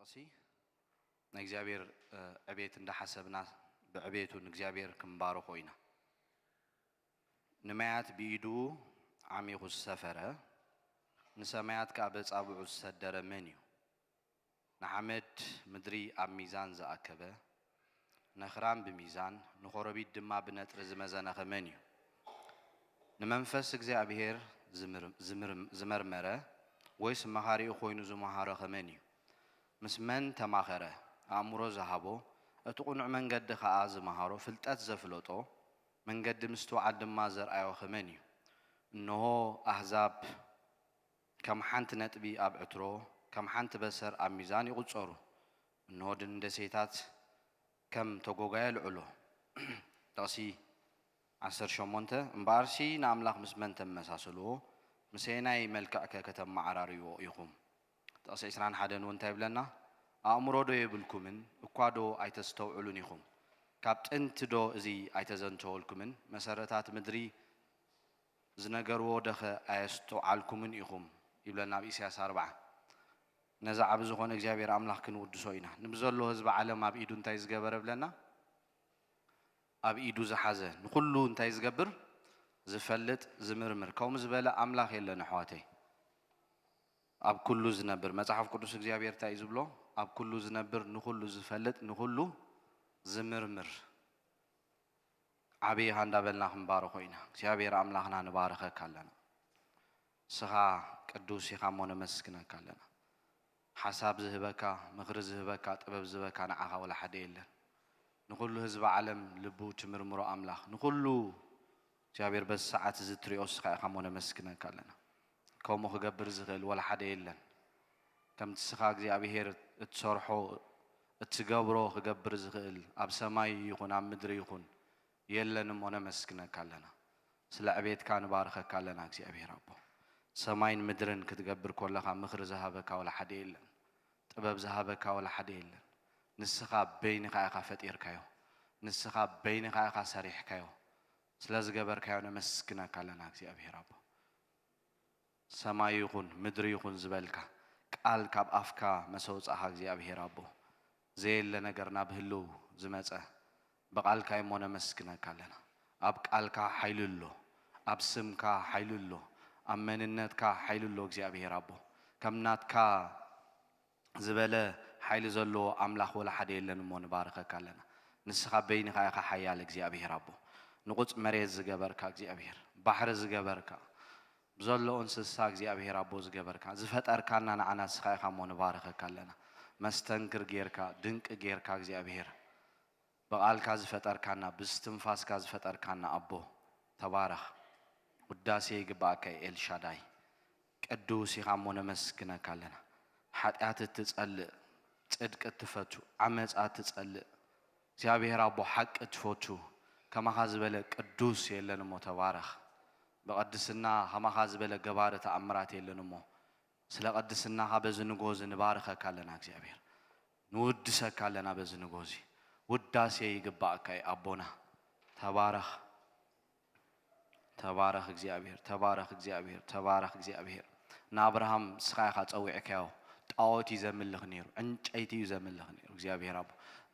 ጥቕሲ ንእግዚኣብሔር፣ እ፣ ዕቤት እንዳሓሰብና ብዕቤቱ ንእግዚኣብሔር ክንባርኾ ኢና። ንማያት ብኢዱ ዓሚኹ ዝሰፈረ፣ ንሰማያት ከኣ በጻብዑ ዝሰደረ መን እዩ? ንሓመድ ምድሪ ኣብ ሚዛን ዝኣከበ፣ ነኽራን ብሚዛን፣ ንኾረቢት ድማ ብነጥሪ ዝመዘነኸ መን እዩ? ንመንፈስ እግዚኣብሔር ዝምር-፣ ዝምር-፣ ዝመርመረ፣ ወይስ መሃሪኡ ኮይኑ ዝመሃረኸ መን እዩ? ምስ መን ተማኸረ? ኣእምሮ ዝሃቦ፣ እቲ ቅኑዕ መንገዲ ኸኣ ዝመሃሮ፣ ፍልጠት ዘፍለጦ፣ መንገዲ ምስትውዓል ድማ ዘርኣዮኸ መን እዩ? እንሆ ኣህዛብ ከም ሓንቲ ነጥቢ ኣብ ዕትሮ፣ ከም ሓንቲ በሰር ኣብ ሚዛን ይቑጸሩ። እንሆ ደሴታት ከም ተጎጋ የልዕሎ። ጥቕሲ ዓሰርተ ሸሞንተ፣ እምበኣርሲ ንኣምላኽ ምስ መን ተመሳስልዎ? ምስ ኣየናይ መልክዕከ ከተመዓራርይዎ ኢኹም? ጥቕሲ ዕስራን ሓደን እውን እንታይ ይብለና? ኣእምሮ ዶ የብልኩምን? እኳ ዶ ኣይተስተውዕሉን ኢኹም? ካብ ጥንቲ ዶ እዚ ኣይተዘንተወልኩምን? መሰረታት ምድሪ ዝነገርዎ ደኸ ኣየስተውዓልኩምን ኢኹም? ይብለና ኣብ ኢሳያስ ኣርብዓ። ነዚ ዓቢ ዝኾነ እግዚኣብሔር ኣምላኽ ክንውድሶ ኢና። ንብዘሎ ህዝቢ ዓለም ኣብ ኢዱ እንታይ ዝገበረ ብለና? ኣብ ኢዱ ዝሓዘ፣ ንኹሉ እንታይ ዝገብር? ዝፈልጥ፣ ዝምርምር። ከምኡ ዝበለ ኣምላኽ የለን ኣሕዋተይ። ኣብ ኩሉ ዝነብር። መጽሓፍ ቅዱስ እግዚኣብሔር እንታይ እዩ ዝብሎ? ኣብ ኩሉ ዝነብር፣ ንኹሉ ዝፈልጥ፣ ንኹሉ ዝምርምር። ዓብዪኻ እንዳበልና ክንባርኾ ኢና። እግዚኣብሔር ኣምላኽና ንባርኸካ ኣለና። ንስኻ ቅዱስ ኢኻ እሞ ነመስግነካ ኣለና። ሓሳብ ዝህበካ፣ ምኽሪ ዝህበካ፣ ጥበብ ዝህበካ ንዓኻ ወላ ሓደ የለን። ንኹሉ ህዝቢ ዓለም ልቡ ትምርምሮ ኣምላኽ፣ ንኹሉ እግዚኣብሔር በዚ ሰዓት እዚ እትሪኦ ንስኻ ኢኻ እሞ ነመስግነካ ኣለና። ከምኡ ክገብር ዝኽእል ወላ ሓደ የለን። ከምቲ ንስኻ እግዚኣብሔር እትሰርሖ፣ እትገብሮ ክገብር ዝኽእል ኣብ ሰማይ ይኹን ኣብ ምድሪ ይኹን የለን እሞ ነመስግነካ ኣለና። ስለ ዕቤትካ ንባርኸካ ኣለና እግዚኣብሔር ኣቦ። ሰማይን ምድርን ክትገብር ከለኻ ምኽሪ ዝሃበካ ወላ ሓደ የለን። ጥበብ ዝሃበካ ወላ ሓደ የለን። ንስኻ በይንኻ ኢኻ ፈጢርካዮ። ንስኻ በይንኻ ኢኻ ሰሪሕካዮ። ስለ ዝገበርካዮ ነመስግነካ ኣለና እግዚኣብሔር ኣቦ። ሰማይ ይኹን ምድሪ ይኹን ዝበልካ ቃል ካብ ኣፍካ መሰውጻእኻ እግዚኣብሔር ኣቦ፣ ዘየለ ነገር ናብ ህልው ዝመጸ ብቃልካ እሞ ነመስግነካ ኣለና። ኣብ ቃልካ ሓይሊ ኣሎ፣ ኣብ ስምካ ሓይሊ ኣሎ፣ ኣብ መንነትካ ሓይሊ ኣሎ እግዚኣብሔር ኣቦ። ከም ናትካ ዝበለ ሓይሊ ዘለዎ ኣምላኽ ወላ ሓደ የለን እሞ ንባርኸካ ኣለና። ንስኻ በይንኻ ኢኻ ሓያል እግዚኣብሔር ኣቦ። ንቑጽ መሬት ዝገበርካ እግዚኣብሔር፣ ባሕሪ ዝገበርካ፣ ብዘሎ እንስሳ እግዚኣብሔር ኣቦ ዝገበርካ፣ ዝፈጠርካና ንዓና ንስኻ ኢኻ እሞ ንባርኸካ ኣለና። መስተንክር ጌርካ፣ ድንቂ ጌርካ እግዚኣብሔር፣ ብቓልካ ዝፈጠርካና፣ ብስትንፋስካ ዝፈጠርካና ኣቦ፣ ተባረኽ። ውዳሴ ይግባኣካ እዩ ኤልሻዳይ። ቅዱስ ኢኻ እሞ ነመስግነካ ኣለና። ሓጢኣት እትጸልእ፣ ጽድቂ እትፈቱ፣ ዓመጻ እትጸልእ፣ እግዚኣብሔር ኣቦ ሓቂ እትፈቱ፣ ከማኻ ዝበለ ቅዱስ የለን እሞ ተባረኽ። ብቐድስና ከማኻ ዝበለ ገባሪ ተኣምራት የለን እሞ፣ ስለ ቅድስናኻ በዚ ንግሆ እዚ ንባርኸካ ኣለና እግዚኣብሔር። ንውድሰካ ኣለና በዚ ንግሆ እዚ። ውዳሴ ይግባኣካ እዩ ኣቦና። ተባረኽ። ተባረኽ እግዚኣብሔር፣ ተባረኽ እግዚኣብሔር፣ ተባረኽ እግዚኣብሔር። ንኣብርሃም ንስኻ ኢኻ ጸዊዕካዮ። ጣኦት እዩ ዘምልኽ ነይሩ፣ ዕንጨይቲ እዩ ዘምልኽ ነይሩ እግዚኣብሔር ኣቦ።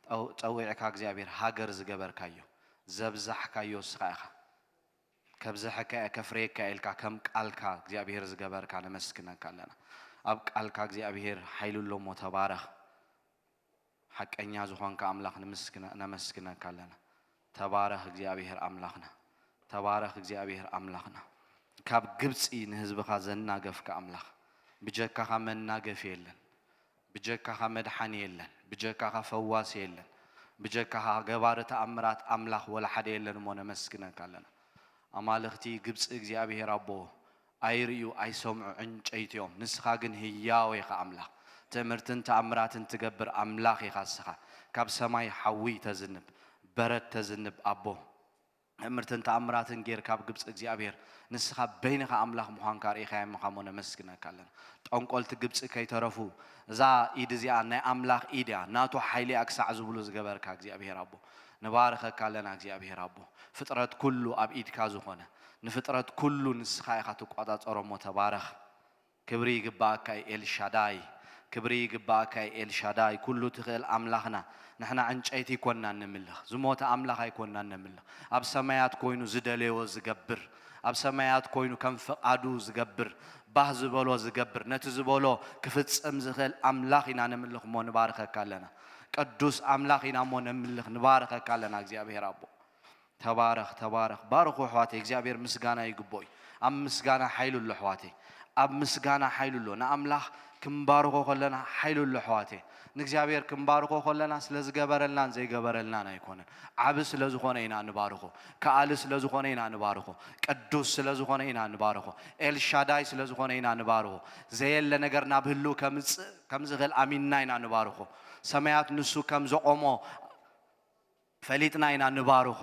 ጸው-፣ ጸዊዕካ እግዚኣብሔር ሃገር ዝገበርካዮ፣ ዘብዛሕካዮ ንስኻ ኢኻ። ከብዝሐካ እየ፣ ከፍርየካ እየ ኢልካ ከም ቃልካ እግዚኣብሔር ዝገበርካ ነመስግነካ ኣለና። ኣብ ቃልካ እግዚኣብሔር ሓይሊ ኣሎ እሞ ተባረኽ። ሓቀኛ ዝኾንካ ኣምላኽ ንምስግነ-፣ ነመስግነካ ኣለና። ተባረኽ እግዚኣብሔር ኣምላኽና። ተባረኽ እግዚኣብሔር ኣምላኽና። ካብ ግብጺ ንህዝብኻ ዘናገፍካ ኣምላኽ፣ ብጀካኻ መናገፊ የለን። ብጀካኻ መድሓኒ የለን። ብጀካኻ ፈዋሲ የለን። ብጀካኻ ገባሪ ተኣምራት ኣምላኽ ወላ ሓደ የለን እሞ ነመስግነካ ኣለና። ኣማልኽቲ ግብጺ እግዚኣብሔር ኣቦ ኣይርእዩ ኣይሰምዑ ዕንጨይቲ እዮም። ንስኻ ግን ህያው ኢኻ ኣምላኽ። ትእምርትን ተኣምራትን ትገብር ኣምላኽ ኢኻ ንስኻ። ካብ ሰማይ ሓዊ ተዝንብ፣ በረድ ተዝንብ ኣቦ። ትእምርትን ተኣምራትን ጌርካ ኣብ ግብጺ እግዚኣብሔር ንስኻ በይንኻ ኣምላኽ ምዃንካ ርኢኻዮም ኢኻ እሞ ነመስግነካ ኣለና። ጠንቆልቲ ግብጺ ከይተረፉ እዛ ኢድ እዚኣ ናይ ኣምላኽ ኢድ እያ፣ ናቱ ሓይሊ እያ ክሳዕ ዝብሉ ዝገበርካ እግዚኣብሔር ኣቦ። ንባርኸካ ኣለና እግዚኣብሔር ኣቦ። ፍጥረት ኩሉ ኣብ ኢድካ ዝኾነ፣ ንፍጥረት ኩሉ ንስኻ ኢኻ ትቆጻጸሮ እሞ ተባረኽ። ክብሪ ይግባኣካ እዩ ኤልሻዳይ። ክብሪ ይግባእካ ኤልሻዳይ፣ ኩሉ ትኽእል ኣምላኽና። ንሕና ዕንጨይቲ ኣይኮንናን ነምልኽ፣ ዝሞተ ኣምላኽ ኣይኮንናን ነምልኽ። ኣብ ሰማያት ኮይኑ ዝደለዮ ዝገብር፣ ኣብ ሰማያት ኮይኑ ከም ፍቓዱ ዝገብር፣ ባህ ዝበሎ ዝገብር፣ ነቲ ዝበሎ ክፍጽም ዝኽእል ኣምላኽ ኢና ነምልኽ እሞ ንባርከካ ኣለና። ቅዱስ ኣምላኽ ኢና እሞ ነምልኽ፣ ንባርከካ ኣለና እግዚኣብሔር ኣቦ። ተባረኽ፣ ተባረኽ። ባርኹ ኣሕዋተይ፣ እግዚኣብሔር ምስጋና ይግብኦ እዩ። ኣብ ምስጋና ሓይሉ ኣሎ ኣሕዋተይ፣ ኣብ ምስጋና ሓይሉ ኣሎ። ንኣምላኽ ክንባርኾ ከለና ሓይሉ ኣሎ ኣሕዋተይ። ንእግዚኣብሔር ክንባርኾ ከለና ስለ ዝገበረልናን ዘይገበረልናን ኣይኮነን። ዓቢ ስለ ዝኾነ ኢና ንባርኾ፣ ከኣሊ ስለ ዝኾነ ኢና ንባርኾ፣ ቅዱስ ስለ ዝኾነ ኢና ንባርኾ፣ ኤልሻዳይ ስለ ዝኾነ ኢና ንባርኾ። ዘየለ ነገር ናብ ህልው ከምጽእ ከም ዝኽእል ኣሚንና ኢና ንባርኾ። ሰማያት ንሱ ከም ዘቖሞ ፈሊጥና ኢና ንባርኾ።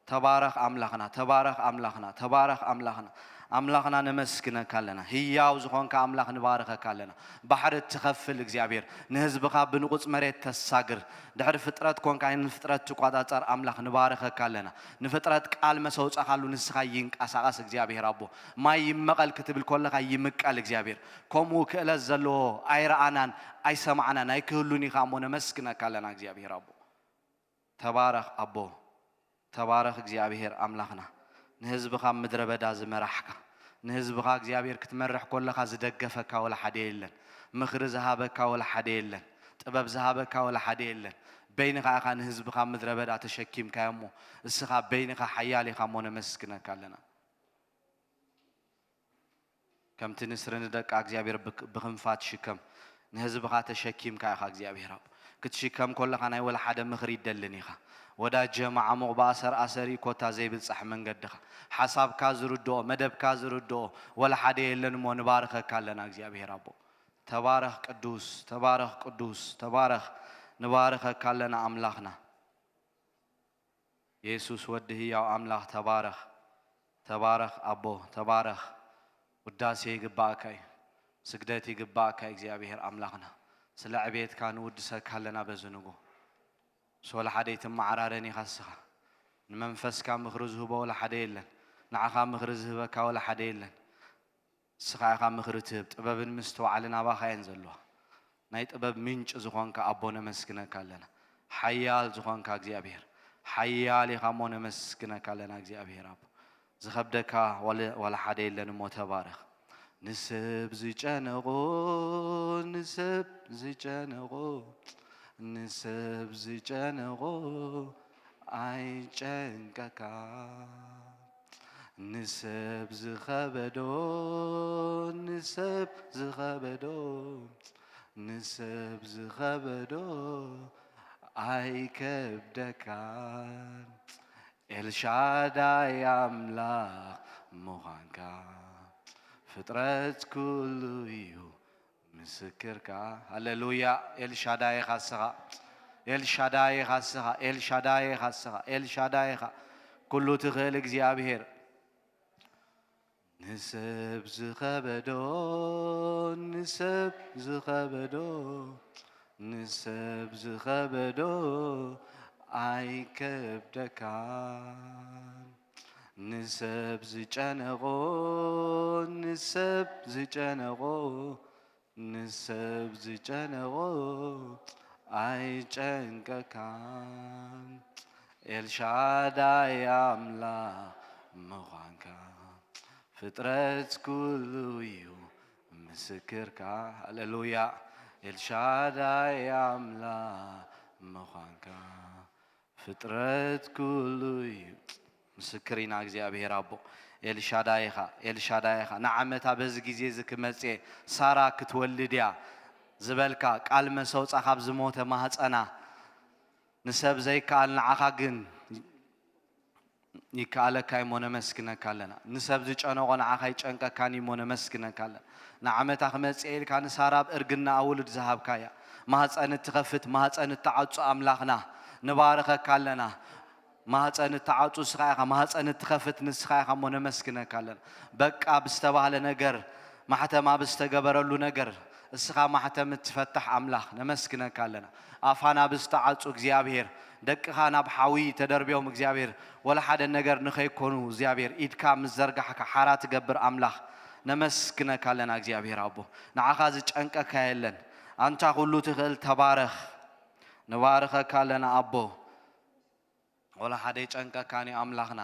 ተባረኽ ኣምላኽና፣ ተባረኽ ኣምላኽና፣ ተባረኽ ኣምላኽና። ኣምላኽና ነመስግነካ ኣለና። ህያው ዝኾንካ ኣምላኽ ንባረኸካ ኣለና። ባሕሪ እትኸፍል እግዚኣብሔር፣ ንህዝብኻ ብንቑጽ መሬት ተሳግር፣ ድሕሪ ፍጥረት ኮንካ ንፍጥረት ትቆጻጸር ኣምላኽ ንባረኸካ ኣለና። ንፍጥረት ቃል መሰውጻኻሉ ንስኻ ይንቀሳቐስ እግዚኣብሔር ኣቦ። ማይ ይመቐል ክትብል ኮለኻ ይምቀል እግዚኣብሔር። ከምኡ ክእለት ዘለዎ ኣይረኣናን ኣይሰማዕናን ኣይክህሉን ኢኻ እሞ ነመስግነካ ኣለና እግዚኣብሔር ኣቦ። ተባረኽ ኣቦ፣ ተባረኽ እግዚኣብሔር ኣምላኽና። ንህዝብኻ ኣብ ምድረ በዳ ዝመራሕካ፣ ንህዝብኻ እግዚኣብሔር ክትመርሕ ኮለኻ ዝደገፈካ ወላ ሓደ የለን። ምኽሪ ዝሃበካ ወላ ሓደ የለን። ጥበብ ዝሃበካ ወላ ሓደ የለን። በይንኻ ኢኻ ንህዝብኻ ኣብ ምድረ በዳ ተሸኪምካዮ እሞ፣ እስኻ በይንኻ ሓያል ኢኻ እሞ ነመስግነካ ኣለና። ከምቲ ንስሪ ንደቃ እግዚኣብሔር ብክ-፣ ብኽንፋ ትሽከም፣ ንህዝብኻ ተሸኪምካ ኢኻ እግዚኣብሔር ኣቦ። ክትሽከም ኮለኻ ናይ ወላ ሓደ ምኽሪ ይደልን ኢኻ። ወዳጀ መዓሙቕ ብኣሰር ኣሰሪ ኮታ ዘይብጻሕ መንገድኻ። ሓሳብካ ዝርድኦ፣ መደብካ ዝርድኦ ወላ ሓደ የለን እሞ ንባርከካ ኣለና እግዚኣብሔር ኣቦ። ተባረኽ ቅዱስ፣ ተባረኽ ቅዱስ፣ ተባረኽ። ንባርከካ ኣለና ኣምላኽና። የሱስ ወዲ ህያው ኣምላኽ ተባረኽ፣ ተባረኽ ኣቦ፣ ተባረኽ። ውዳሴ ይግባእካ እዩ፣ ስግደት ይግባእካ እዩ እግዚኣብሔር ኣምላኽና። ስለ ዕቤትካ ንውድሰካ ኣለና በዚ ንጉ። ምስ ወላ ሓደ ኣይትመዓራረን ኢኻ እስኻ። ንመንፈስካ ምኽሪ ዝህቦ ወላ ሓደ የለን። ንዓኻ ምኽሪ ዝህበካ ወላ ሓደ የለን። ንስኻ ኢኻ ምኽሪ ትህብ፣ ጥበብን ምስትውዓልን ኣባኻ እየን ዘለዋ። ናይ ጥበብ ምንጪ ዝኾንካ ኣቦ ነመስግነካ ኣለና። ሓያል ዝኾንካ እግዚኣብሔር፣ ሓያል ኢኻ እሞ ነመስግነካ ኣለና እግዚኣብሔር ኣቦ። ዝኸብደካ ዋለ-፣ ዋላ ሓደ የለን እሞ ተባረኽ። ንሰብ ዝጨነቖ፣ ንሰብ ዝጨነቖ፣ ንሰብ ዝጨነቖ ኣይጨንቀካ። ንሰብ ዝኸበዶ፣ ንሰብ ዝኸበዶ፣ ንሰብ ዝኸበዶ ኣይከብደካን። ኤልሻዳይ ኣምላኽ ምዃንካ ፍጥረት ኩሉ እዩ ምስክርካ። ሃሌሉያ። ኤልሻዳይ ኢኻ እስኻ፣ ኤልሻዳይ ኢኻ እስኻ፣ ኤልሻዳይ ኢኻ እስኻ፣ ኤልሻዳይ ኢኻ። ኩሉ ትኽእል እግዚኣብሔር። ንሰብ ዝኸበዶ፣ ንሰብ ዝኸበዶ፣ ንሰብ ዝኸበዶ ኣይከብደካን። ንሰብ ዝጨነቖ፣ ንሰብ ዝጨነቖ፣ ንሰብ ዝጨነቖ ኣይጨንቀካን። ኤልሻዳይ ኣምላኽ ምዃንካ ፍጥረት ኩሉ እዩ ምስክርካ። ሃሌሉያ። ኤልሻዳይ ኣምላኽ ምዃንካ ፍጥረት ኩሉ እዩ። ምስክር ኢና እግዚኣብሔር ኣቦ። ኤልሻዳይ ኢኻ፣ ኤልሻዳይ ኢኻ። ንዓመታ በዚ ግዜ እዚ ክመጽእ እየ፣ ሳራ ክትወልድ እያ ዝበልካ ቃል መሰውጻ ካብ ዝሞተ ማህጸና ንሰብ ዘይከኣል ንዓኻ ግን ይከኣለካ እሞ ነመስግነካ ኣለና። ንሰብ ዝጨነቖ ንዓኻ ይጨንቀካን እሞ ነመስግነካ ኣለና። ንዓመታ ክመጽእ ኢልካ ንሳራ ኣብ እርግናኣ ውሉድ ዝሃብካያ፣ ማህጸን እትኸፍት ማህጸን እትዓጹ ኣምላኽና ንባርኸካ ኣለና። ማህጸን እትዓጹ ንስኻ ኢኻ፣ ማህጸን እትኸፍት ንስኻ ኢኻ እሞ ነመስግነካ ኣለና። በቃ ብዝተባህለ ነገር፣ ማሕተም ኣብ ዝተገበረሉ ነገር እስኻ ማሕተም እትፈትሕ ኣምላኽ ነመስግነካ ኣለና። ኣፋና ብዝተዓጹ እግዚኣብሔር፣ ደቅኻ ናብ ሓዊ ተደርብዮም እግዚኣብሔር፣ ወላ ሓደ ነገር ንኸይኮኑ እግዚኣብሔር ኢድካ ምስ ዘርጋሕካ ሓራ ትገብር ኣምላኽ ነመስግነካ ኣለና እግዚኣብሔር ኣቦ። ንዓኻ ዝጨንቀካ የለን። ኣንታ ኩሉ ትኽእል ተባረኽ። ንባርኸካ ኣለና ኣቦ። ወላ ሓደ ይጨንቀካን እዩ ኣምላኽና።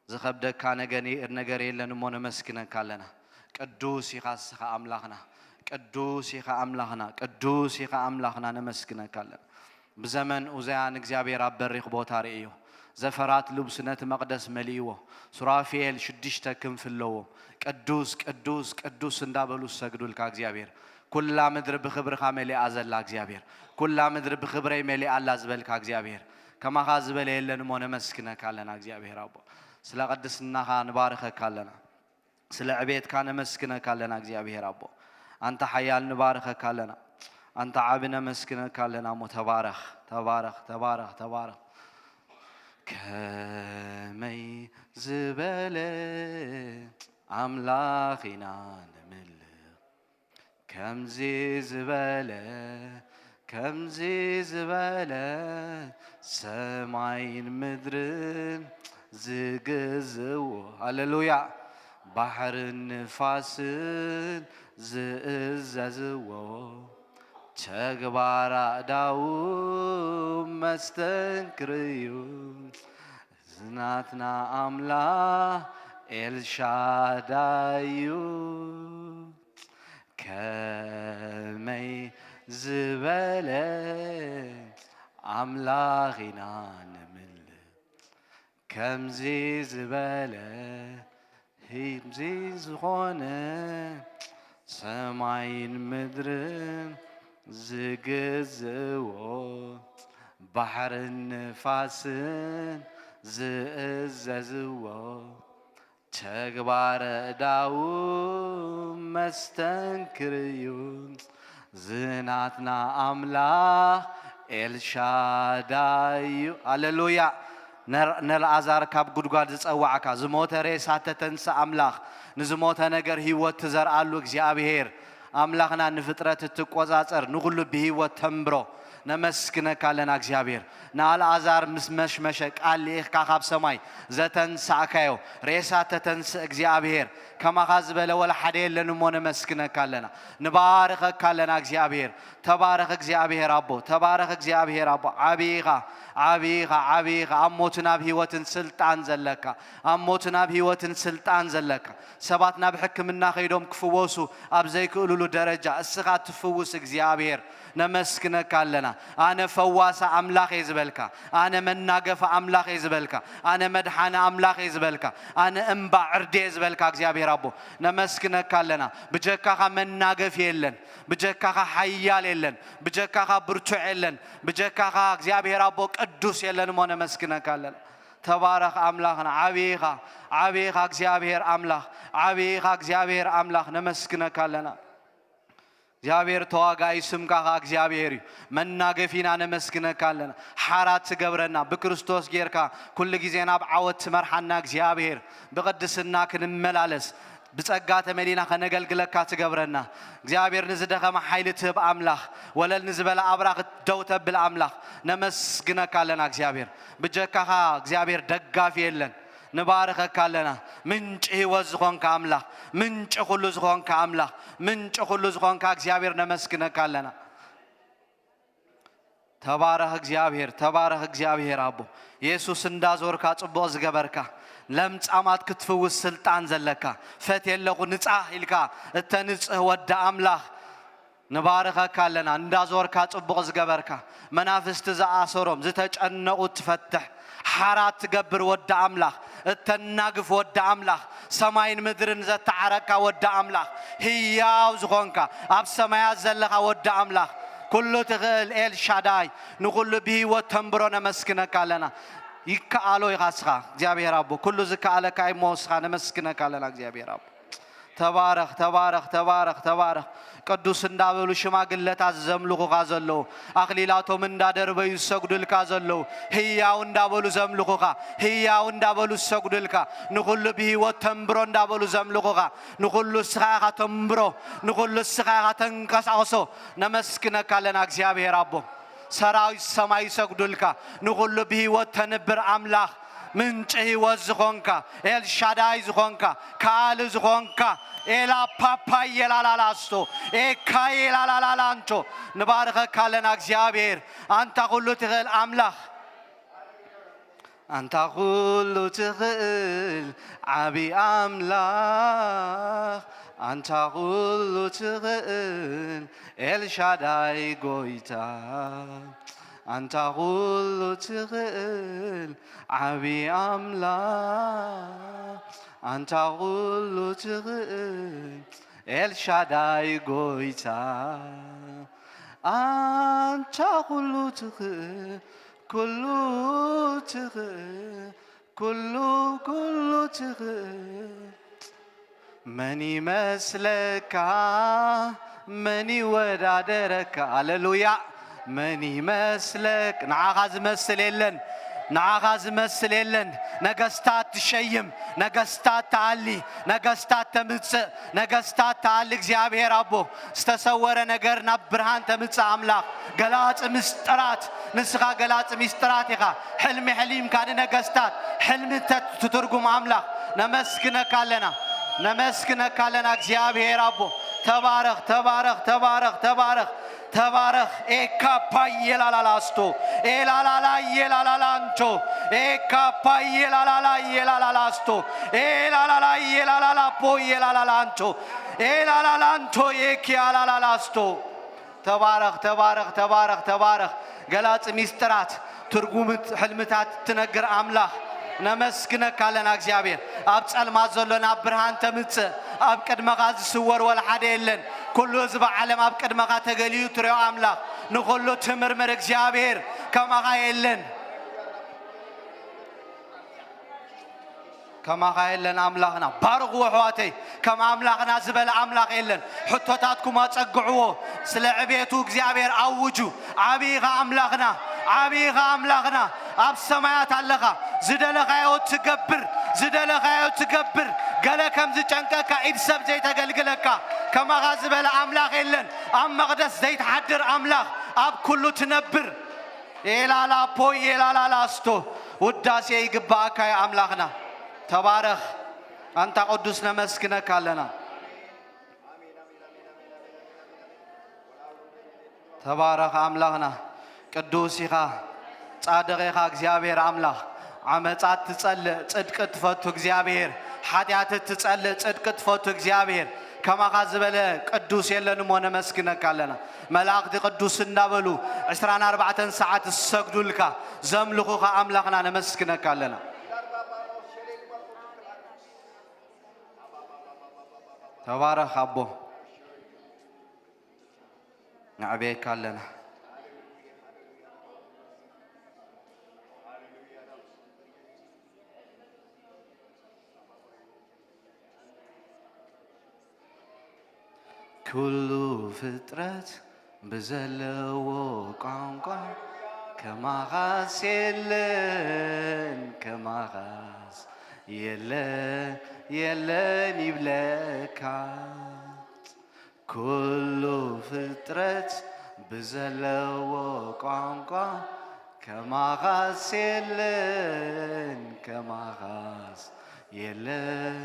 ዝኸብደካ ነገ-፣ ነገር የለን እሞ ነመስግነካ ኣለና። ቅዱስ ኢኻ እስኻ ኣምላኽና። ቅዱስ ኢኻ ኣምላኽና። ቅዱስ ኢኻ ኣምላኽና። ነመስግነካ ኣለና። ብዘመን ኡዛያ ንእግዚኣብሔር ኣብ በሪኽ ቦታ ርእዮ። ዘፈራት ልብሱ ነቲ መቕደስ መሊእዎ። ሱራፌል ሽዱሽተ ክንፊ ኣለዎም። ቅዱስ፣ ቅዱስ፣ ቅዱስ እንዳበሉ ዝሰግዱልካ እግዚኣብሔር። ኩላ ምድሪ ብኽብርኻ መሊኣ ዘላ እግዚኣብሔር። ኩላ ምድሪ ብኽብረይ መሊኣ ኣላ ዝበልካ እግዚኣብሔር። ከማኻ ዝበለ የለን እሞ ነመስግነካ ኣለና እግዚኣብሔር ኣቦ። ስለ ቅድስናኻ ንባርኸካ ኣለና። ስለ ዕቤትካ ነመስግነካ ኣለና እግዚኣብሔር ኣቦ። ኣንታ ሓያል ንባርኸካ ኣለና። ኣንታ ዓቢ ነመስግነካ ኣለና እሞ ተባረኽ፣ ተባረኽ፣ ተባረኽ፣ ተባረኽ። ከመይ ዝበለ ኣምላኽ ኢና ነምልኽ፣ ከምዚ ዝበለ፣ ከምዚ ዝበለ ሰማይን ምድርን ዝግዝዎ። ሃሌሉያ። ባሕርን ንፋስን ዝእዘዝዎ። ተግባር ኣእዳዉ መስተንክር እዩ። ዝናትና ኣምላኽ ኤልሻዳይ እዩ። ከመይ ዝበለ ኣምላኽ ኢና ንምልኽ፣ ከምዚ ዝበለ፣ ከምዚ ዝኾነ፣ ሰማይን ምድርን ዝግዝዎ፣ ባሕርን ንፋስን ዝእዘዝዎ፣ ተግባር እዳዉ መስተንክር እዩ። ዝናትና ኣምላኽ ኤልሻዳይ እዩ። ሃሌሉያ። ነር-፣ ነልኣዛር ካብ ጉድጓድ ዝጸዋዕካ፣ ዝሞተ ሬሳ ተተንስእ ኣምላኽ፣ ንዝሞተ ነገር ህይወት ትዘርኣሉ እግዚኣብሔር፣ ኣምላኽና ንፍጥረት እትቆጻጸር፣ ንኹሉ ብህይወት ተንብሮ፣ ነመስግነካ ኣለና እግዚኣብሔር። ንኣልኣዛር ምስ መሽመሸ ቃል ልኢኽካ ካብ ሰማይ ዘተንሳእካዮ፣ ሬሳ ተተንስእ እግዚኣብሔር፣ ከማኻ ዝበለ ወላ ሓደ የለን እሞ ነመስግነካ ኣለና። ንባርኸካ ኣለና እግዚኣብሔር። ተባረኽ እግዚኣብሔር ኣቦ፣ ተባረኽ እግዚኣብሔር ኣቦ። ዓቢ ኢኻ፣ ዓቢ ኢኻ፣ ዓቢ ኢኻ። ኣብ ሞትን ኣብ ህይወትን ስልጣን ዘለካ፣ ኣብ ሞትን ኣብ ህይወትን ስልጣን ዘለካ። ሰባት ናብ ሕክምና ከይዶም ክፍወሱ ኣብ ዘይክእሉሉ ደረጃ እስኻ ትፍውስ እግዚኣብሔር። ነመስግነካ ኣለና። ኣነ ፈዋሳ ኣምላኽ እየ ዝበልካ፣ ኣነ መናገፊ ኣምላኽ እየ ዝበልካ፣ ኣነ መድሓኒ ኣምላኽ እየ ዝበልካ፣ ኣነ እምባ ዕርዲ እየ ዝበልካ እግዚኣብሔር ኣቦ፣ ነመስግነካ ኣለና። ብጀካኻ መናገፊ የለን፣ ብጀካኻ ሓያል የለን፣ ብጀካኻ ብርቱዕ የለን፣ ብጀካኻ እግዚኣብሔር ኣቦ ቅዱስ የለን እሞ ነመስግነካ ኣለና። ተባረኽ ኣምላኽና፣ ዓቢ ኢኻ፣ ዓቢ ኢኻ እግዚኣብሔር ኣምላኽ፣ ዓቢ ኢኻ እግዚኣብሔር ኣምላኽ፣ ነመስግነካ ኣለና። እግዚኣብሔር ተዋጋኢ ስምካ ኸኣ እግዚኣብሔር እዩ። መናገፊና ነመስግነካ ኣለና። ሓራ ትገብረና፣ ብክርስቶስ ጌርካ ኩሉ ግዜ ናብ ዓወት ትመርሓና እግዚኣብሔር፣ ብቕድስና ክንመላለስ፣ ብጸጋ ተመሊና ከነገልግለካ ትገብረና እግዚኣብሔር፣ ንዝደኸመ ሓይሊ ትህብ ኣምላኽ፣ ወለል ንዝበለ ኣብራኽ ደው ተብል ኣምላኽ፣ ነመስግነካ ኣለና እግዚኣብሔር። ብጀካኻ እግዚኣብሔር ደጋፊ የለን። ንባርኸካ ኣለና። ምንጪ ህይወት ዝኾንካ ኣምላኽ፣ ምንጪ ኩሉ ዝኾንካ ኣምላኽ፣ ምንጪ ኩሉ ዝኾንካ እግዚኣብሔር ነመስግነካ ኣለና። ተባረኽ እግዚኣብሔር፣ ተባረኽ እግዚኣብሔር ኣቦ። የሱስ እንዳዞርካ ጽቡቕ ዝገበርካ፣ ለምጻማት ክትፍውስ ስልጣን ዘለካ፣ ፈትየ ኣለኹ ንጻህ ኢልካ እተንጽህ ወዲ ኣምላኽ፣ ንባርኸካ ኣለና። እንዳዞርካ ጽቡቕ ዝገበርካ፣ መናፍስቲ ዝኣሰሮም ዝተጨነቑ ትፈትሕ፣ ሓራ ትገብር ወዲ ኣምላኽ፣ እተናግፍ ወዲ ኣምላኽ፣ ሰማይን ምድርን ዘተዓረካ ወዲ ኣምላኽ፣ ህያው ዝኾንካ፣ ኣብ ሰማያት ዘለኻ ወዲ ኣምላኽ፣ ኩሉ ትኽእል ኤልሻዳይ፣ ንኹሉ ብህይወት ተንብሮ ነመስግነካ ኣለና። ይከኣሎ ኢኻ እስኻ እግዚኣብሔር ኣቦ፣ ኩሉ ዝከኣለካ እሞ እስኻ ነመስግነካ ኣለና እግዚኣብሔር ኣቦ። ተባረኽ፣ ተባረኽ፣ ተባረኽ፣ ተባረኽ። ቅዱስ እንዳበሉ ሽማግለታት ዘምልኹኻ ዘለዉ፣ ኣኽሊላቶም እንዳደርበዩ ዝሰግዱልካ ዘለዉ፣ ህያው እንዳበሉ ዘምልኹኻ፣ ህያው እንዳበሉ ዝሰግዱልካ፣ ንኹሉ ብህይወት ተንብሮ እንዳበሉ ዘምልኹኻ፣ ንኹሉ እስኻ ኢኻ ተንብሮ፣ ንኹሉ እስኻ ኢኻ ተንቀሳቕሶ። ነመስግነካ ኣለና እግዚኣብሔር ኣቦ። ሰራዊት ሰማይ ይሰግዱልካ፣ ንኹሉ ብህይወት ተንብር ኣምላኽ፣ ምንጪ ህይወት ዝኾንካ፣ ኤልሻዳይ ዝኾንካ፣ ከኣሊ ዝኾንካ፣ ኤላ ፓፓ የላላላስቶ፣ ኤካ የላላላላንቶ፣ ንባርኸካ ኣለና እግዚኣብሔር፣ ኣንታ ኩሉ ትኽእል ኣምላኽ። ኣንታ ኩሉ ትኽእል ዓቢ ኣምላኽ፣ ኣንታ ኩሉ ትኽእል ኤልሻዳይ ጎይታ፣ ኣንታ ኩሉ ትኽእል ዓቢ ኣምላኽ፣ ኣንታ ኩሉ ትኽእል ኤልሻዳይ ጎይታ፣ ኣንታ ኩሉ ትኽእል፣ ኩሉ ትኽእል፣ ኩሉ፣ ኩሉ ትኽእል። መን ይመስለካ? መን ይወዳደረካ? ሃሌሉያ! መን ይመስለክ? ንዓኻ ዝመስል የለን፣ ንዓኻ ዝመስል የለን። ነገስታት ትሸይም፣ ነገስታት ትኣሊ፣ ነገስታት ተምጽእ፣ ነገስታት ትኣሊ። እግዚኣብሔር ኣቦ፣ ዝተሰወረ ነገር ናብ ብርሃን ተምጽእ ኣምላኽ፣ ገላጺ ምስጢራት፣ ንስኻ ገላጺ ምስጢራት ኢኻ። ሕልሚ ሕሊምካ ንነገስታት ሕልሚ ተ-፣ ትትርጉም ኣምላኽ፣ ነመስግነካ ኣለና፣ ነመስግነካ ኣለና እግዚኣብሔር ኣቦ። ተባረኽ፣ ተባረኽ፣ ተባረኽ፣ ተባረኽ፣ ተባረኽ። ኤካ ፓ የላላላስቶ፣ ኤላላላ የላላላንቶ፣ ኤካ ፓ የላላላ የላላላስቶ፣ ኤላላላ የላላላ ፖ የላላላንቶ፣ ኤላላላንቶ ኤኪ ያላላላስቶ። ተባረኽ፣ ተባረኽ፣ ተባረኽ፣ ተባረኽ። ገላጺ ሚስጥራት፣ ትርጉም ሕልምታት ትነግር ኣምላኽ፣ ነመስግነካ ኣለና እግዚኣብሔር። ኣብ ጸልማት ዘሎ ናብ ብርሃን ተምጽእ፣ ኣብ ቅድመኻ ዝስወር ወላ ሓደ የለን። ኩሉ ህዝቢ ዓለም ኣብ ቅድመኻ ተገሊዩ ትሪኦ ኣምላኽ፣ ንኹሉ ትምርምር እግዚኣብሔር፣ ከማኻ የለን። ከማኻ የለን ኣምላኽና። ባርኽዎ ኣሕዋተይ፣ ከም ኣምላኽና ዝበለ ኣምላኽ የለን። ሕቶታትኩም ኣጸግዕዎ፣ ስለ ዕቤቱ እግዚኣብሔር ኣውጁ። ዓቢ ኢኻ ኣምላኽና፣ ዓቢ ኢኻ ኣምላኽና። ኣብ ሰማያት ኣለኻ፣ ዝደለኻዮ ትገብር፣ ዝደለኻዮ ትገብር። ገለ ከም ዝጨንቀካ ኢድ ሰብ ዘይተገልግለካ፣ ከማኻ ዝበለ ኣምላኽ የለን። ኣብ መቕደስ ዘይትሓድር ኣምላኽ፣ ኣብ ኩሉ ትነብር። ኤላላ ፖይ ኤላላላ ስቶ። ውዳሴ ይግባኣካ እዩ ኣምላኽና። ተባረኽ። ኣንታ ቅዱስ ነመስግነካ ኣለና። ተባረኽ ኣምላኽና። ቅዱስ ኢኻ፣ ጻድቕ ኢኻ እግዚኣብሔር ኣምላኽ። ዓመጻ ትጸልእ፣ ጽድቂ ትፈቱ እግዚኣብሔር። ሓጢኣት ትጸልእ፣ ጽድቂ ትፈቱ እግዚኣብሔር። ከማኻ ዝበለ ቅዱስ የለን እሞ ነመስግነካ ኣለና። መላእኽቲ ቅዱስ እንዳበሉ ዕስራን ኣርባዕተን ሰዓት ዝሰግዱልካ፣ ዘምልኹኻ ኣምላኽና ነመስግነካ ኣለና። ተባረኽ ኣቦ። ነዕብየካ ኣለና። ኩሉ ፍጥረት ብዘለዎ ቋንቋ ከማኻስ የለን፣ ከማኻስ የለን፣ የለን ይብለካ። ኩሉ ፍጥረት ብዘለዎ ቋንቋ ከማኻስ የለን፣ ከማኻስ የለን፣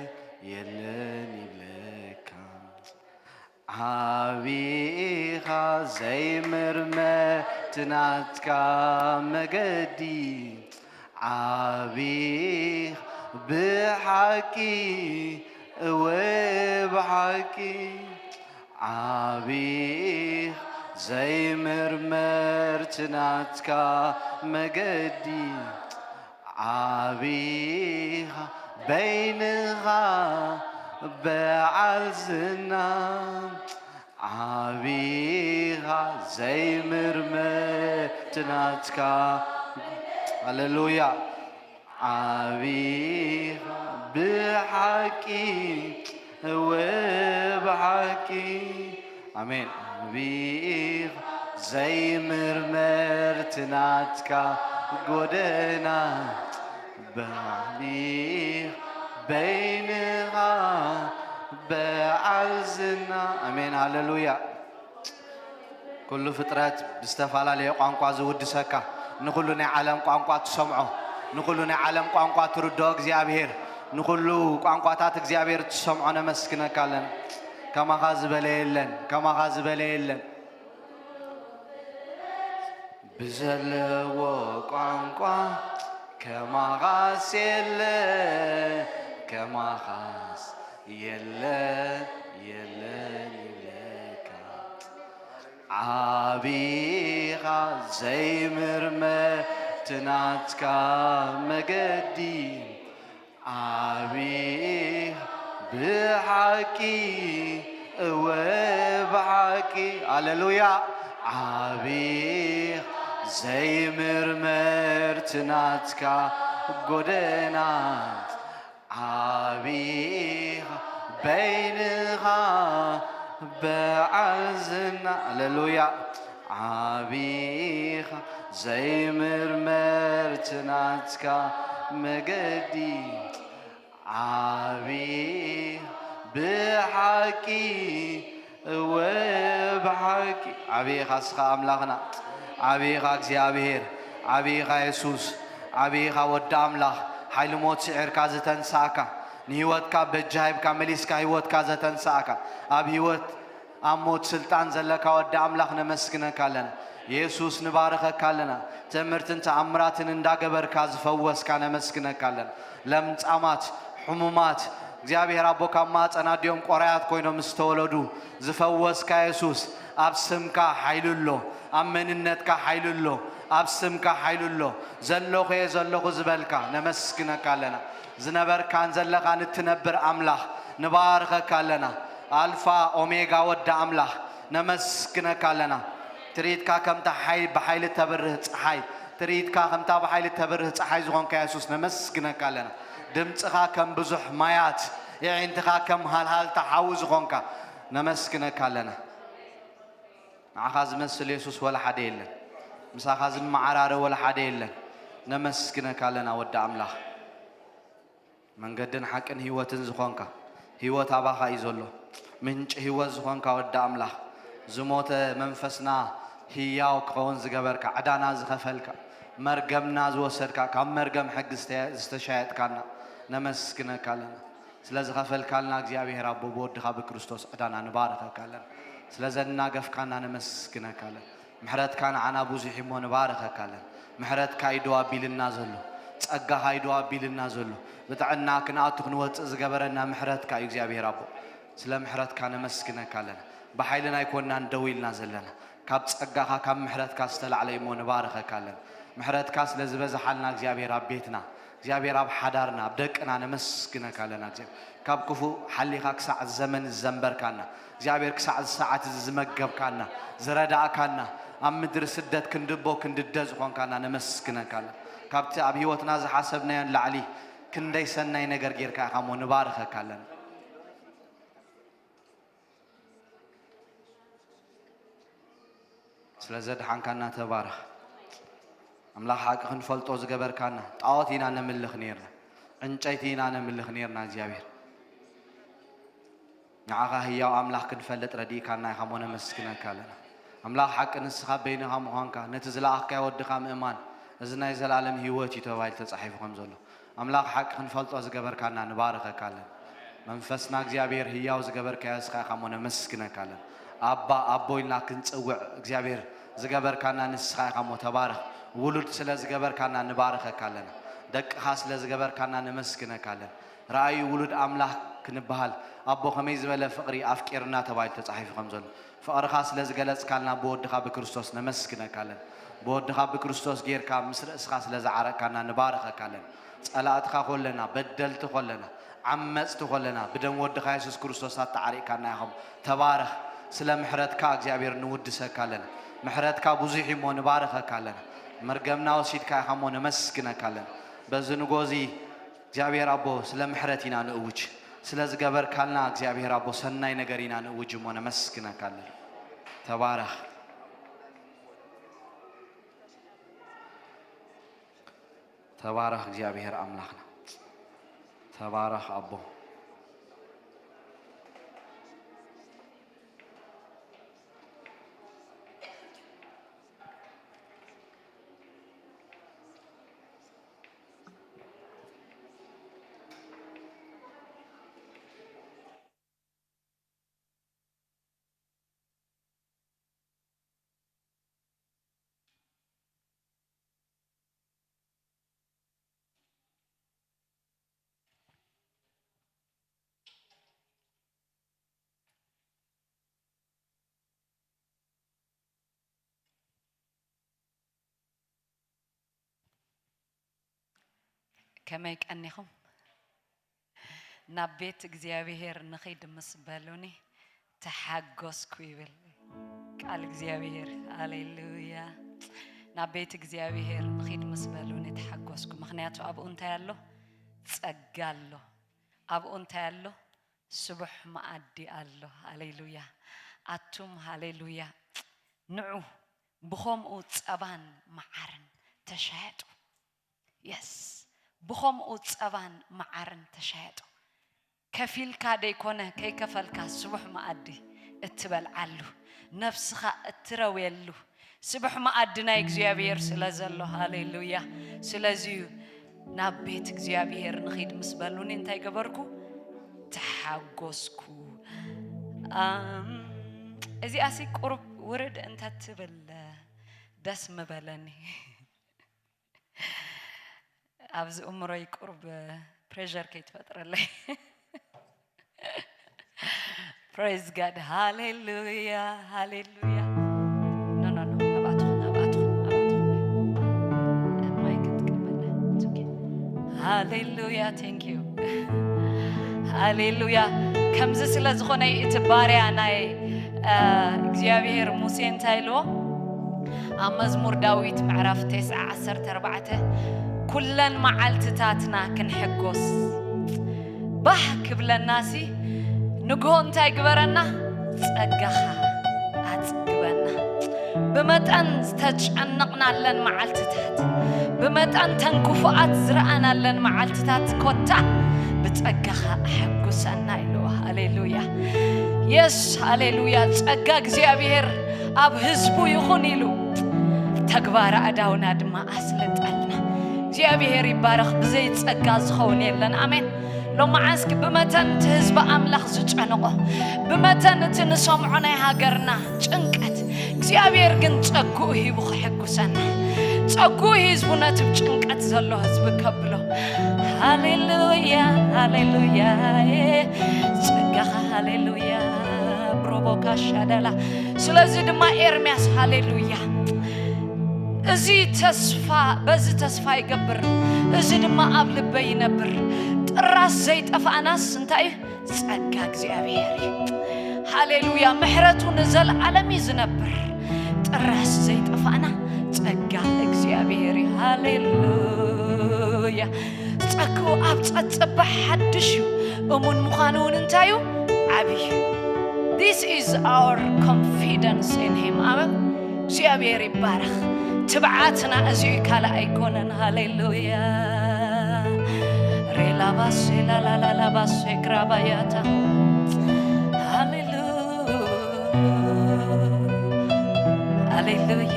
የለን ይብለካ። ዓቢ ኢኻ ዘይምርመር ትናትካ መገዲ፣ ዓቢ ኢኻ ብሓቂ፣ እወ ብሓቂ። ዓቢ ኢኻ ዘይምርመር ትናትካ መገዲ፣ ዓቢ ኢኻ በይንኻ በዓል ዝና፣ ዓቢ ኢኻ ዘይምርመር ትናትካ። ሃሌሉያ። ዓቢ ኢኻ ብሓቂ፣ እወ ብሓቂ። ኣሜን። ዓቢ ኢኻ ዘይምርመር ትናትካ ጎደና፣ በዓል ኢኻ በይንኻ በዓል ዝና። ኣሜን። ሃሌሉያ። ኩሉ ፍጥረት ብዝተፈላለየ ቋንቋ ዝውድሰካ፣ ንኹሉ ናይ ዓለም ቋንቋ ትሰምዖ፣ ንኹሉ ናይ ዓለም ቋንቋ ትርድኦ እግዚኣብሔር፣ ንኹሉ ቋንቋታት እግዚኣብሔር ትሰምዖ ነመስግነካ ኣለና። ከማኻ ዝበለ የለን፣ ከማኻ ዝበለ የለን። ብዘለዎ ቋንቋ ከማኻስ የለ፣ ከማኻስ የለ፣ የለን ይብለካ። ዓቢኻ ዘይምርመር ትናትካ መገዲ። ዓቢኻ ብሓቂ፣ እወ ብሓቂ። ሃሌሉያ። ዓቢኻ ዘይምርመር ትናትካ ጎደና። ዓቢኻ በይንኻ በዓል ዝና። ሃሌሉያ። ዓቢኻ ዘይምርመር ትናትካ መገዲ። ዓቢኻ ብሓቂ፣ እወ ብሓቂ። ዓቢኻ እስኻ ኣምላኽና፣ ዓቢኻ እግዚኣብሔር፣ ዓቢኻ የሱስ፣ ዓቢኻ ወዲ ኣምላኽ፣ ሓይሊ ሞት ስዒርካ ዝተንሳእካ፣ ንህይወትካ በጃ ሂብካ መሊስካ ህይወትካ ዘተንሳእካ፣ ኣብ ህይወት ኣብ ሞት ስልጣን ዘለካ ወዲ ኣምላኽ ነመስግነካ ኣለና። የሱስ ንባርኸካ ኣለና። ትእምርትን ተኣምራትን እንዳገበርካ ዝፈወስካ ነመስግነካ ኣለና። ለምጻማት፣ ሕሙማት፣ እግዚኣብሔር ኣቦ ካብ ማፀን ኣዲኦም ቆራያት ኮይኖም ዝተወለዱ ዝፈወስካ የሱስ፣ ኣብ ስምካ ሓይሉ ኣሎ፣ ኣብ መንነትካ ሓይሉ ኣሎ፣ ኣብ ስምካ ሓይሉ ኣሎ። ዘለኹ እየ ዘለኹ ዝበልካ ነመስግነካ ኣለና። ዝነበርካን ዘለኻን እትነብር ኣምላኽ ንባርኸካ ኣለና። ኣልፋ ኦሜጋ ወዲ ኣምላኽ ነመስግነካ ኣለና። ትርኢትካ ከምታ ሓይ-፣ ብሓይሊ ተብርህ ፀሓይ፣ ትርኢትካ ከምታ ብሓይሊ ተብርህ ፀሓይ ዝኾንካ የሱስ ነመስግነካ ኣለና። ድምፅኻ ከም ብዙሕ ማያት፣ የዒንትኻ ከም ሃልሃልታ ሓዊ ዝኾንካ ነመስግነካ ኣለና። ንዓኻ ዝመስል የሱስ ወላ ሓደ የለን። ምሳኻ ዝመዓራረ ወላ ሓደ የለን። ነመስግነካ ኣለና ወዲ ኣምላኽ። መንገድን ሓቅን ህይወትን ዝኾንካ፣ ህይወት ኣባኻ እዩ ዘሎ። ምንጪ ህይወት ዝኾንካ ወዲ ኣምላኽ፣ ዝሞተ መንፈስና ህያው ክኸውን ዝገበርካ፣ ዕዳና ዝኸፈልካ፣ መርገምና ዝወሰድካ፣ ካብ መርገም ሕጊ ዝተ-፣ ዝተሻየጥካና፣ ነመስግነካ ኣለና። ስለ ዝኸፈልካልና እግዚኣብሔር ኣቦ ብወድኻ ብክርስቶስ ዕዳና ንባርኸካ ኣለና። ስለ ዘናገፍካና ነመስግነካ ኣለና። ምሕረትካ ንዓና ብዙሕ እሞ ንባርኸካ ኣለና። ምሕረትካ እዩ ደው ኣቢልና ዘሎ። ጸጋኻ እዩ ደው ኣቢልና ዘሎ። ብጥዕና ክንኣቱ ክንወጽእ ዝገበረና ምሕረትካ እዩ እግዚኣብሔር ኣቦ። ስለ ምሕረትካ ነመስግነካ ኣለና። ብሓይልና ኣይኮንናን ደው ኢልና ዘለና። ካብ ጸጋኻ ካብ ምሕረትካ ዝተላዕለ እዩ እሞ ንባርኸካ ኣለና። ምሕረትካ ስለ ዝበዝሓልና እግዚኣብሔር ኣብ ቤትና እግዚኣብሔር ኣብ ሓዳርና፣ ኣብ ደቅና ነመስግነካ ኣለና። እግዚኣብሔር ካብ ክፉእ ሓሊኻ ክሳዕ ዘመን ዘንበርካና፣ እግዚኣብሔር ክሳዕ እዚ ሰዓት እዚ ዝመገብካና፣ ዝረዳእካና፣ ኣብ ምድሪ ስደት ክንድቦ ክንድደ ዝኾንካና ነመስግነካ ኣለና። ካብቲ ኣብ ህይወትና ዝሓሰብናዮ ንላዕሊ ክንደይ ሰናይ ነገር ጌርካ ኢኻ እሞ ንባርኸካ ኣለና። ስለ ዘድሓንካና ተባረኽ። ኣምላኽ ሓቂ ክንፈልጦ ዝገበርካና፣ ጣዖት ኢና ነምልኽ ኔርና፣ ዕንጨይቲ ኢና ነምልኽ ኔርና። እግዚኣብሔር ንዓኻ ህያው ኣምላኽ ክንፈልጥ ረዲእካና ኢኻ እሞ ነመስግነካ ኣለና። ኣምላኽ ሓቂ ንስኻ በይንኻ ምዃንካ፣ ነቲ ዝለኣኽካዮ ወድኻ ምእማን፣ እዚ ናይ ዘለኣለም ህይወት እዩ ተባሂሉ ተጻሒፉ ከም ዘሎ፣ ኣምላኽ ሓቂ ክንፈልጦ ዝገበርካና ንባርኸካ ኣለና። መንፈስና እግዚኣብሔር ህያው ዝገበርካዮ ንስኻ ኢኻ እሞ ነመስግነካ ኣለና። ኣባ ኣቦ ኢልና ክንጽውዕ እግዚኣብሔር ዝገበርካና ንስኻ ኢኻ እሞ ተባረኽ። ውሉድ ስለ ዝገበርካና ንባርኸካ ኣለና። ደቅኻ ስለ ዝገበርካና ነመስግነካ ኣለና። ረኣዩ ውሉድ ኣምላኽ ክንበሃል ኣቦ ከመይ ዝበለ ፍቕሪ ኣፍቂርና ተባሂሉ ተጻሒፉ ከም ዘሎ ፍቕርኻ ስለ ዝገለጽካልና ብወድኻ ብክርስቶስ ነመስግነካ ኣለና። ብወድኻ ብክርስቶስ ጌርካ ምስ ርእስኻ ስለ ዝዓረቅካና ንባርኸካ ኣለና። ጸላእትኻ ኮለና፣ በደልቲ ኮለና፣ ዓመጽቲ ኮለና ብደም ወድኻ የሱስ ክርስቶስ ኣተዓሪቅካና ኢኻ እሞ ተባረኽ። ስለ ምሕረትካ እግዚኣብሔር ንውድሰካ ኣለና። ምሕረትካ ብዙሕ እዩ እሞ ንባርኸካ ኣለና። መርገምና ወሲድካ ኢኻ እሞ ነመስግነካ ኣለና። በዚ ንጎዚ እግዚኣብሔር ኣቦ ስለ ምሕረት ኢና ንእውጅ። ስለ ዝገበርካልና እግዚኣብሔር ኣቦ ሰናይ ነገር ኢና ንእውጅ እሞ ነመስግነካ ኣለና። ተባረኽ። ተባረኽ እግዚኣብሔር ኣምላኽና። ተባረኽ ኣቦ። ከመይ ቀኒኹም? ናብ ቤት እግዚኣብሔር ንኺድ ምስ በሉኒ ተሓጎስኩ ይብል ቃል እግዚኣብሔር። ሃሌሉያ። ናብ ቤት እግዚኣብሔር ንኺድ ምስ በሉኒ ተሓጎስኩ። ምኽንያቱ ኣብኡ እንታይ ኣሎ? ጸጋ ኣሎ። ኣብኡ እንታይ ኣሎ? ስቡሕ መኣዲ ኣሎ። ሃሌሉያ። ኣቱም ሃሌሉያ። ንዑ ብኸምኡ ጸባን መዓርን ተሻየጡ። የስ፣ ብኸምኡ ጸባን መዓርን ተሻየጡ። ከፊልካ ደይኮነ፣ ከይከፈልካ ስቡሕ መኣዲ እትበልዓሉ፣ ነፍስኻ እትረውየሉ ስቡሕ መኣዲ ናይ እግዚኣብሔር ስለ ዘሎ። ሃሌሉያ። ስለዚ እዩ ናብ ቤት እግዚኣብሔር ንኺድ ምስ በሉኒ እንታይ ገበርኩ? ተሓጎስኩ። ኣም፣ እዚኣሲ ቁሩብ ውርድ እንተትብል ደስ ምበለኒ። ኣብዚ እምሮይ ቁሩብ ፕሬሸር ከይትፈጥረለይ። Praise God. ሃሌሉያ፣ ሃሌሉያ። ኖ፣ ኖ፣ ኖ፣ ኣብኣ ትኹን፣ ኣብኣ ትኹን፣ ኣብኣ ትኹን። ማይክ ትጥቀመላ። It's okay. ሃሌሉያ፣ thank you። ሃሌሉያ። ከምዚ ስለ ዝኾነ እዩ እቲ ባርያ ናይ፣ እ፣ እግዚኣብሔር ሙሴ እንታይ ኢልዎ? ኣብ መዝሙር ዳዊት ምዕራፍ ተስዓ ዓሰርተ ኣርባዕተ፣ "ኩለን መዓልትታትና ክንሕጎስ ባህ ክብለናሲ፣ ንግሆ እንታይ ግበረና? ጸጋኻ ኣጽግበና። ብመጠን ዝተጨነቕናለን መዓልትታት፣ ብመጠን ተን ክፉኣት ዝረኣናለን መዓልትታት ኮታ ብጸጋኻ ኣሐጉሰና" ኢልዎ። ሃሌሉያ። የስ፣ ሃሌሉያ። ጸጋ እግዚኣብሔር ኣብ ህዝቡ ይኹን ኢሉ ተግባረ ኣእዳውና ድማ ኣስለጠልና። እግዚኣብሔር ይባረኽ። ብዘይ ጸጋ ዝኸውን የለን። ኣሜን። ሎመዓስኪ ብመተን እቲ ህዝቢ ኣምላኽ ዝጨነቖ፣ ብመተን እቲ ንሰምዖ ናይ ሃገርና ጭንቀት፣ እግዚኣብሔር ግን ጸግኡ ሂቡ ክሕጉሰና፣ ጸግኡ ህዝቡ ነቲ ጭንቀት ዘሎ ህዝቢ ከብሎ። ሃሌሉያ፣ ሃሌሉያ፣ ጸጋኻ ሃሌሉያ፣ ብሮቦካ ሻዳላ። ስለዚ ድማ ኤርምያስ ሃሌሉያ፣ እዚ ተስፋ፣ በዚ ተስፋ ይገብር፣ እዚ ድማ ኣብ ልበይ ይነብር። ጥራስ ዘይጠፋእናስ እንታይ እዩ? ጸጋ እግዚኣብሔር እዩ። ሃሌሉያ፣ ምሕረቱ ንዘለዓለም እዩ ዝነብር። ጥራስ ዘይጠፋእና ጸጋ እግዚኣብሔር እዩ። ሃሌሉያ፣ ጸግኡ ኣብ ጸጸባ ሓድሽ እዩ። እሙን ምዃኑ እውን እንታይ እዩ? ዓብይ እዩ። This is our confidence in him. ኣሜን። እግዚኣብሔር ይባረኽ። ትብዓትና እዚ እዩ፣ ካልእ ኣይኮነን። ሃሌሉያ። ሬላባሴ ላላላላባሴ ግራባያታ። ሃሌሉ-፣ ሃሌሉያ።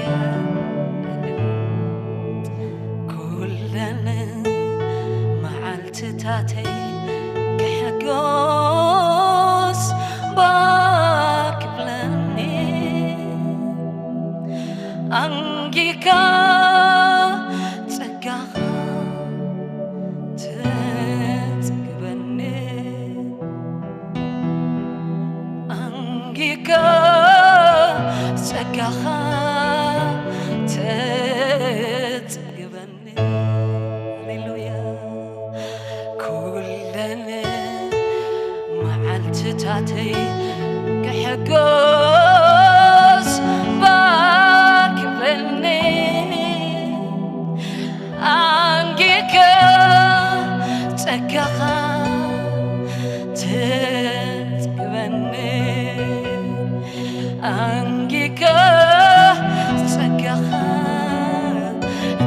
ኩለን መዓልትታተይ ክሕጎስ ባህ ክብለኒ፣ ኣንጊካ ጸጋኻ ተጽግበኒ፣ ኣንጊካ ጸጋኻ ተጽግበኒ። ሃሌሉያ። ኩለን መዓልትታተይ ክሕጎስ ባህ ክብለኒ፣ ኣንጊካ ጸጋኻ ተጽግበኒ፣ ኣንጊካ ጸጋኻ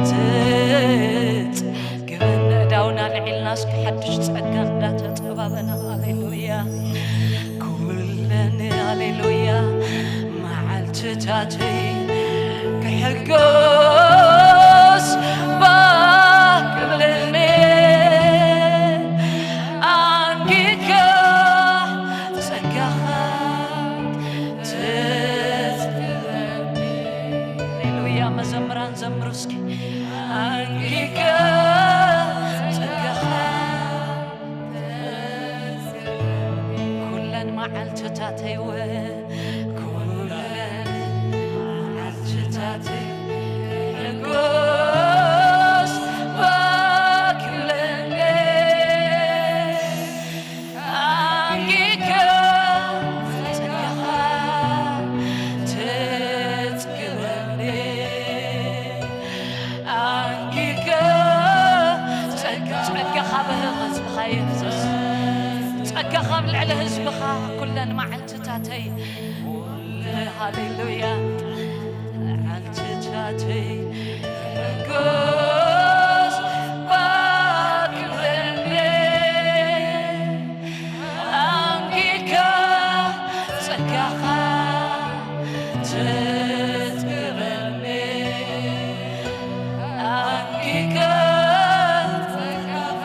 ተጽግበኒ። ኣእዳውና ኣልዒልና እስኪ ሓድሽ ጸጋ እንዳተጸባበና፣ ሃሌሉያ። ኩለን፣ ሃሌሉያ፣ መዓልትታተይ ክሕጎስ ባህ ክብለኒ፣ ኣንጊካ ጸጋኻ ተጽግበኒ። ሃሌሉያ፣ መዘምራን ዘምሩ እስኪ። ኣንጊካ ጸጋኻ ኩለን መዓልትታተይ ወ-፣ ኩለን መዓልትታተይ ሕጎስ ባህ ክብለኒ፣ ካብ ልዕሊ ህዝብኻ ኩለን መዓልትታተይ፣ ሃሌሉያ፣ መዓልትታተይ ርጉስ ባክበኒ። ኣንጊካ ጸጋኻ ተጥግበኒ። ኣንጊካ ጸጋኻ፣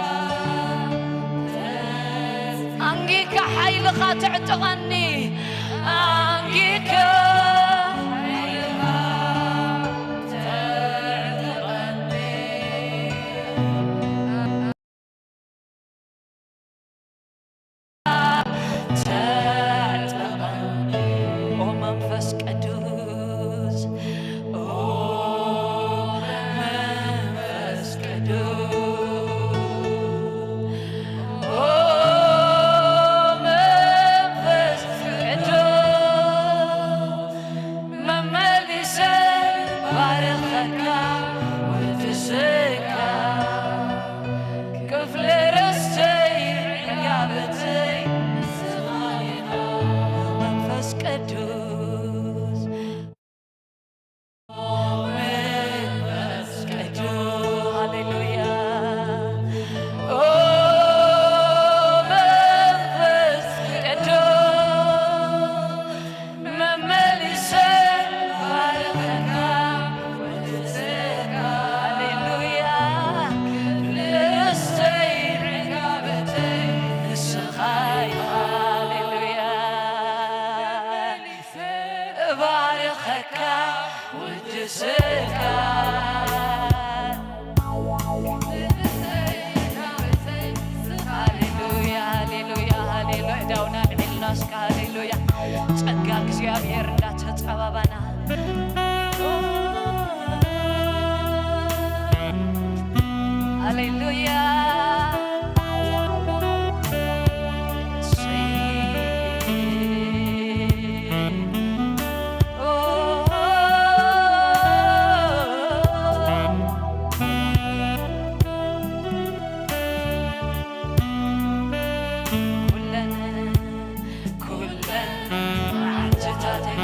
ኣንጊካ ሓይልኻ ተዕጥቐኒ። ኣንጊካ ሓይልኻ ተዕጥቐኒ። ተዕጥቐኒ። ኦ መንፈስ ቅዱስ፣ ኦ መንፈስ ቅዱስ፣ ኦ መንፈስ ቅዱስ፣ መመሊሰ ባርኸካ ውድሰካ። ክፍሊ ርስተይ ዕጋበተይ ንስኻ ኢኻ መንፈስ ቅዱስ። መንፈስ ቅዱስ፣ ሃሌሉያ። ኦ መንፈስ ቅዱስ፣ መመሊሰ ባርኸካ ውድሰካ። ሃሌሉያ። ርስተይ ዕጋበተይ ንስኻ ኢኻ። ሃሌሉያ። እባርኸካ ውድሰካ። ሃሌሉያ፣ ሃሌሉያ፣ ሃሌሉያ። እዳውና ኣልዒልና እስከ ሃሌሉያ። ጸጋ እግዚኣብሔር እንዳተጸባባና። ሃሌሉያ። ኩለን፣ ኩለን መዓልትታተይ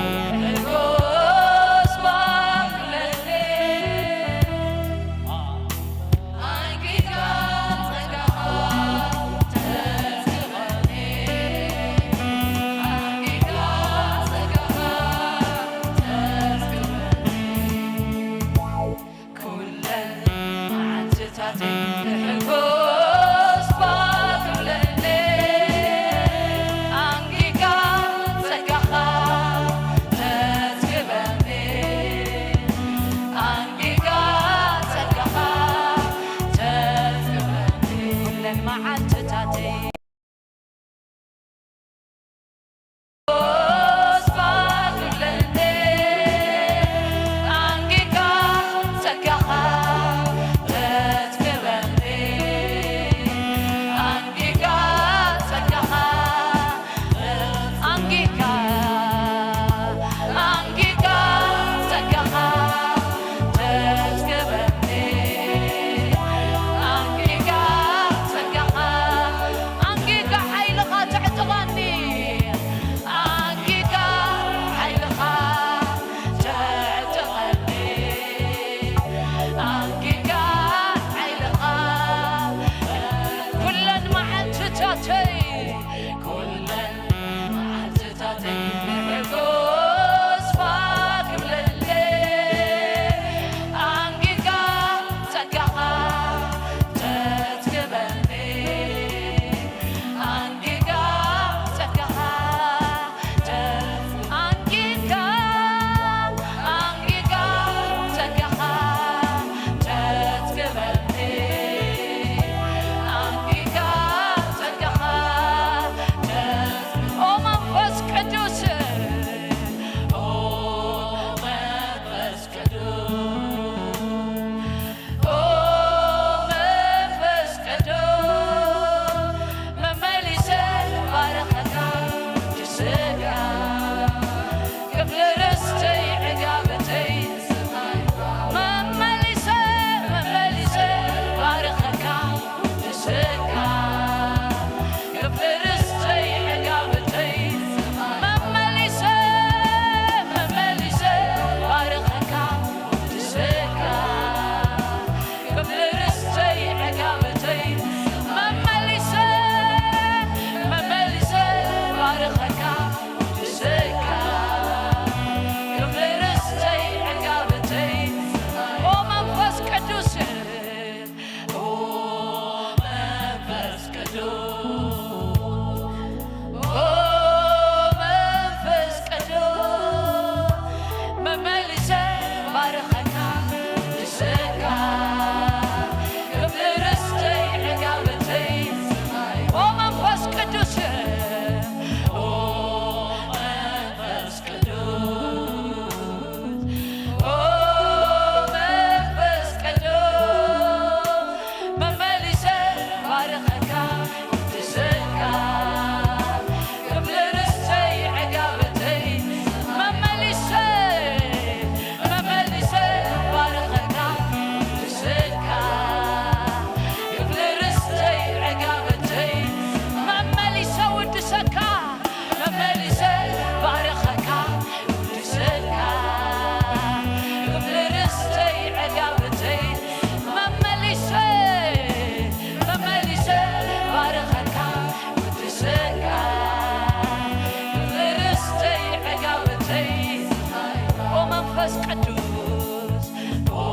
መንፈስ ቅዱስ፣ ኦ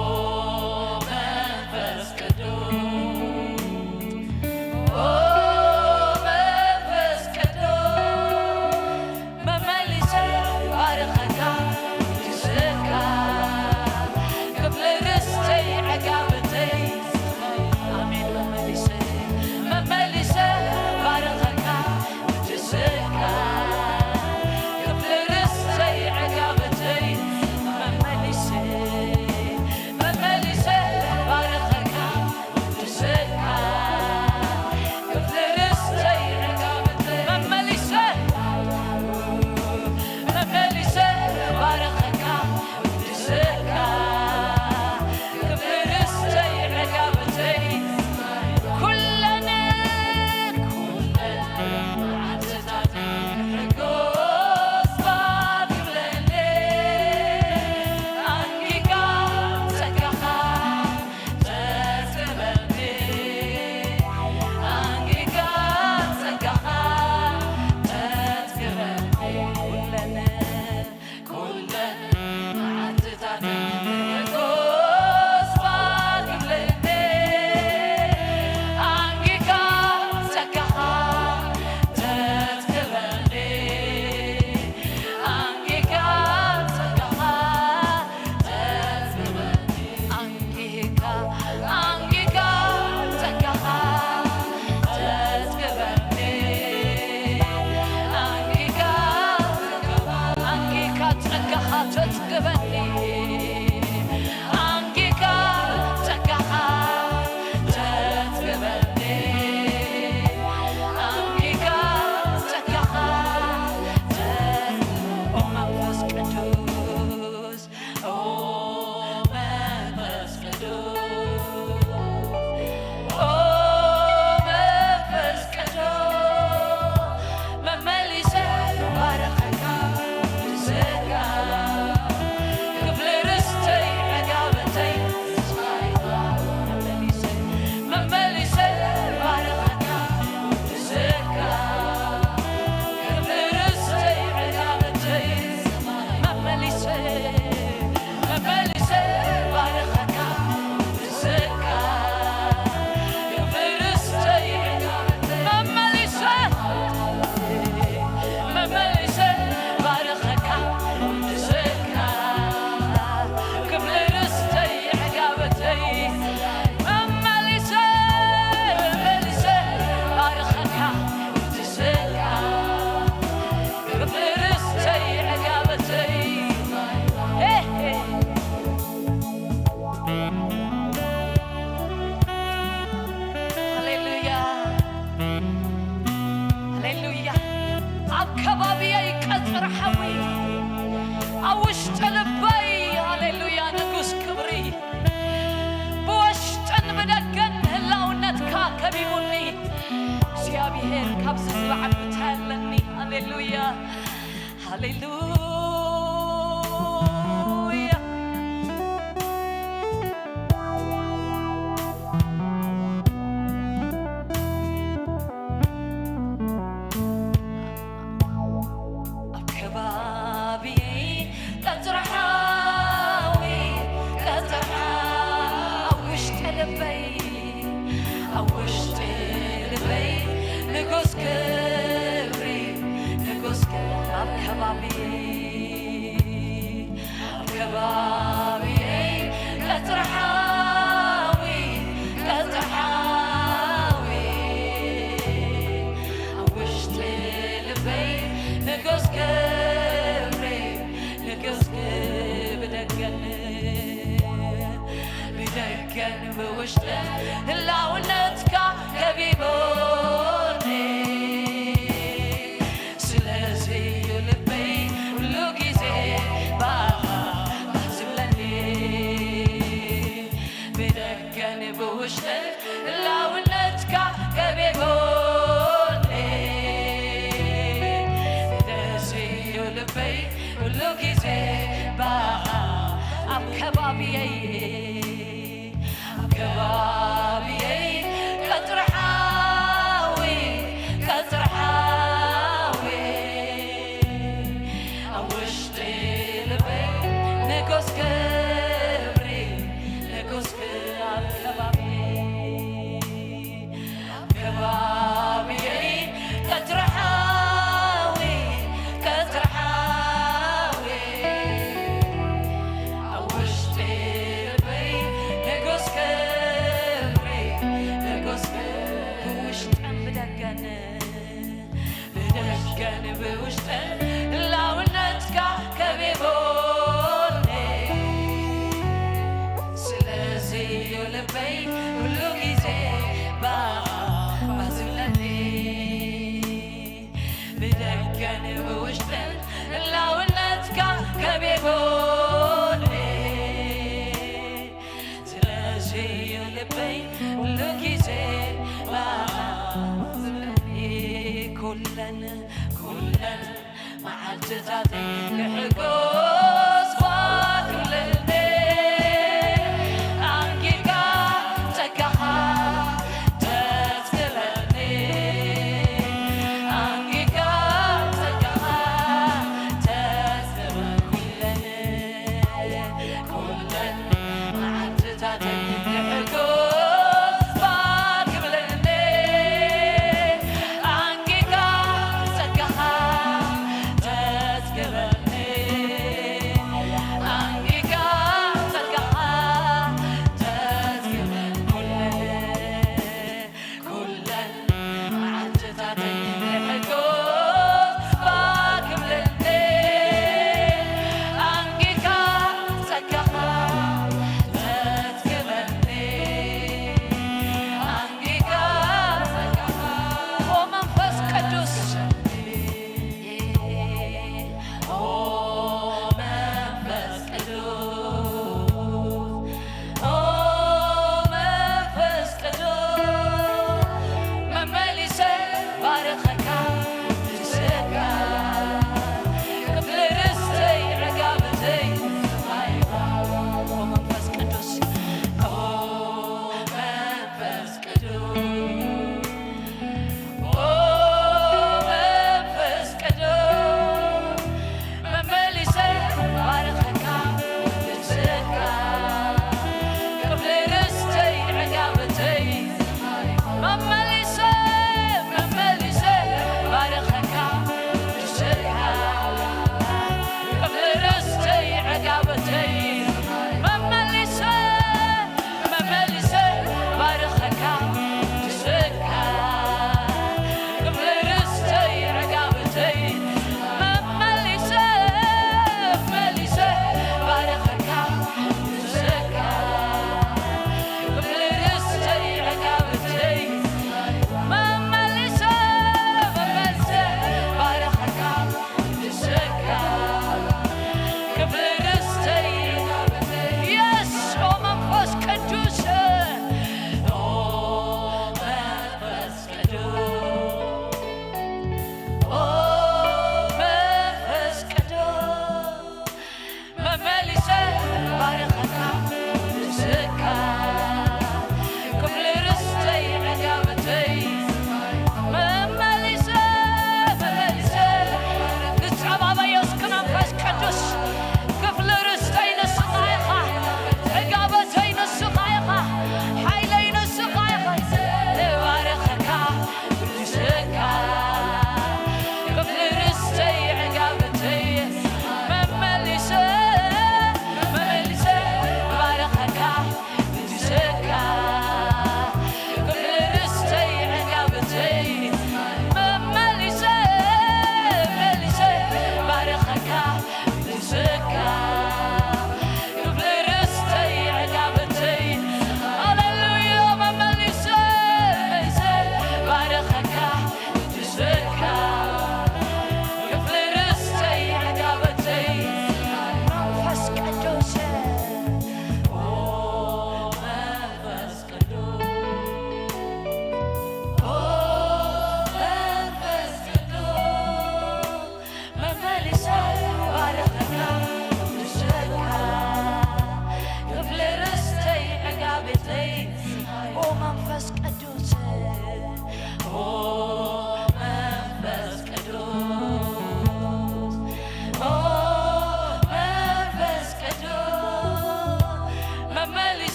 መንፈስ ቅዱስ፣ ኦ መንፈስ ቅዱስ፣ መመሊሰ ባርኸካ፣ ግዝእካ፣ ክፍሊ ርስተይ፣ ዕጋበተይ። ኣሜን። መመሊሰ፣ መመሊሰ ባርኸካ፣ ግዝእካ፣ ክፍሊ ርስተይ፣ ዕጋበተይ። መመሊሰ፣ መመሊሰ ባርኸካ፣ ንጉስ ክብሪ፣ ንጉስ ክብሪ ኣብ ከባቢየይ፣ ኣብ ከባቢየይ ቀትሪ ሓዊ፣ ቀትሪ ሓዊ ኣብ ውሽጢ ልበይ፣ ንጉስ ክብሪ፣ ንጉስ ክብሪ ብውሽጥን ብደገን ብደገን ብውሽጥን ህላውነትካ ከቢቡኒ፣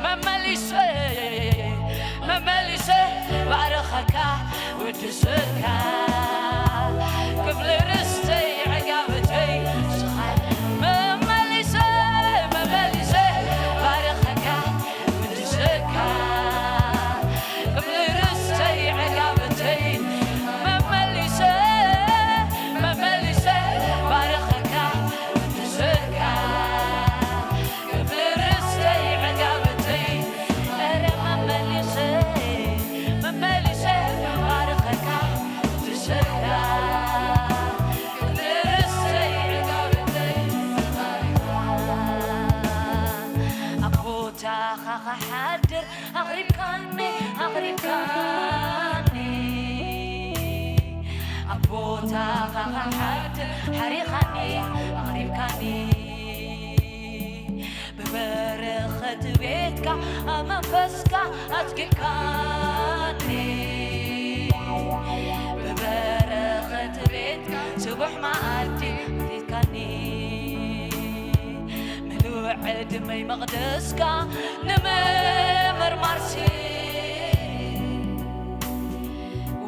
መመሊሰ መመሊሰ ባርኸካ ውድስካ ክፍሊ ርስተይ ዕጋበተይ ስኻ መመሊሰ መመሊሰ ባርኸካ ውድስካ ክፍሊ ርስተይ ዕጋበተይ መመሊሰ መመሊሰ ባርኸካ ውድስካ ክፍሊ ርስተይ ዕጋበተይ እረ መመሊሰ መመሊሰ ባርኸካ ውድስካ ክፍሊ ርስተይ ዕጋበተይ ኣብ ቦታኻ ክሓድር ኣቕሪብካኒ ኣቕሪብካኒ ኣብ ቦታኻ ክሓድር ሓሪኻኒ ኣቕሪብካኒ ብበረኸት ቤትካ መንፈስካ ኣትኪልካኒ ብበረኸት ቤትካ ስቡሕ መኣዲ ኣትኪልካኒ ምሉእ ዕድመይ መቕደስካ ንምምርማርሲ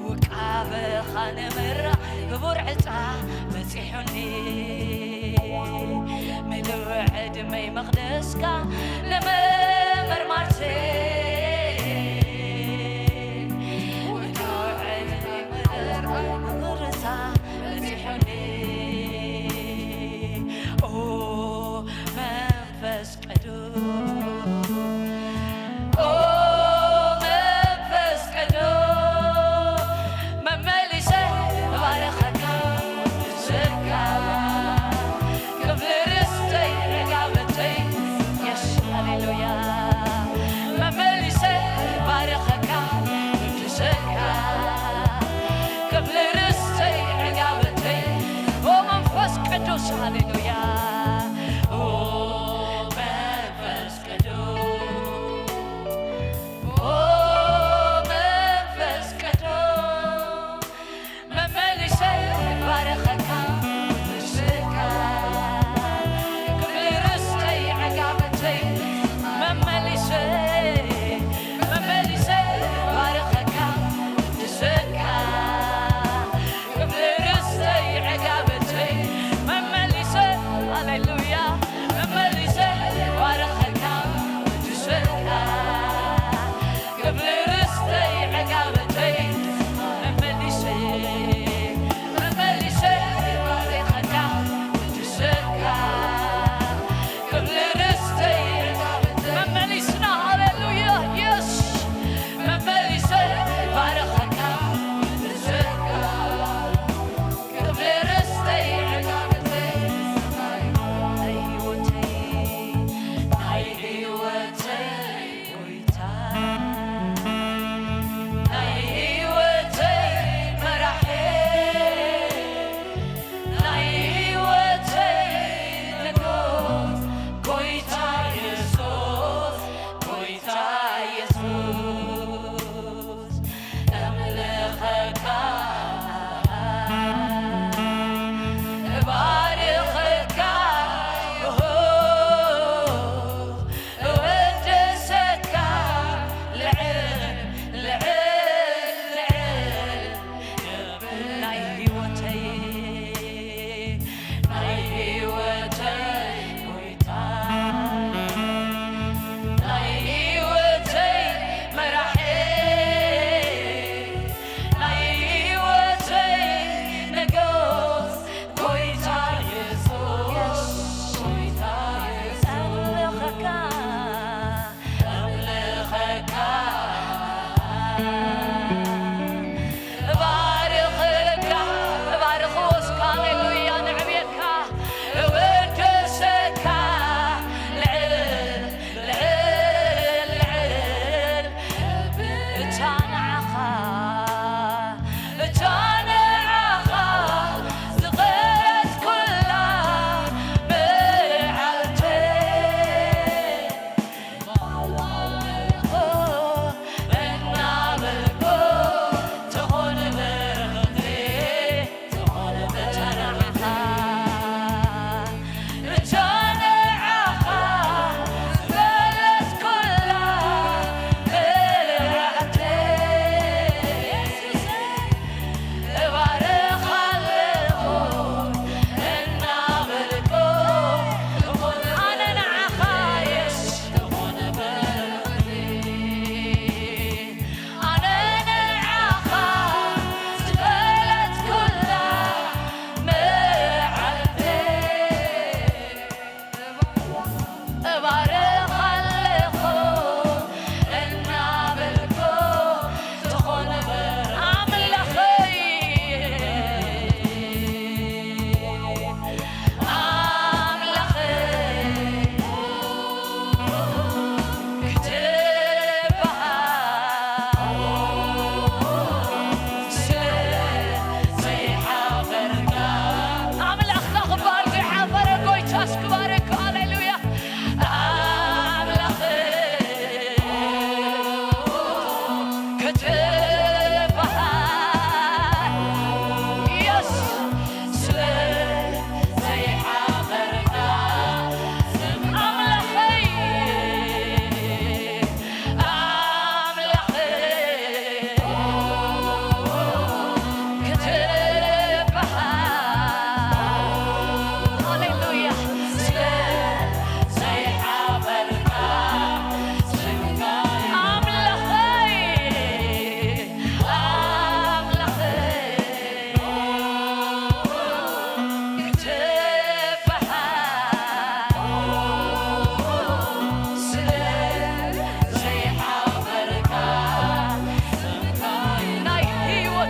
ውቃበኻ ንምራ ክቡር ዕፃ በፂሑኒ ምሉእ ዕድመይ መቕደስካ ንምምርማርሲ ምሉእ ዕድመይ ምራ ክቡር ዕፃ በፂሑኒ ኦ መንፈስ ቅዱስ ኦ መንፈስ ቅዱስ መመሊሰ እባርኸካ ስካ ክብሪ ርስተይ ዕጋበተይ የስ ሃሌሉያ መመሊሰ እባርኸካ ቅዱስካ ክብሪ ርስተይ ዕጋበተይ ኦ መንፈስ ቅዱስ ሃሌሉያ ኦ መንፈስ ቅዱስ ኦ መንፈስ ቅዱስ መመሊሰ ባረኸካ ስካ ክብሪ ርስተይ ዕጋበተይ መመሊሰ መመሊሰ ባረኸካ ስካ ክብሪ ርስተይ ዕጋበተይ መመሊሰ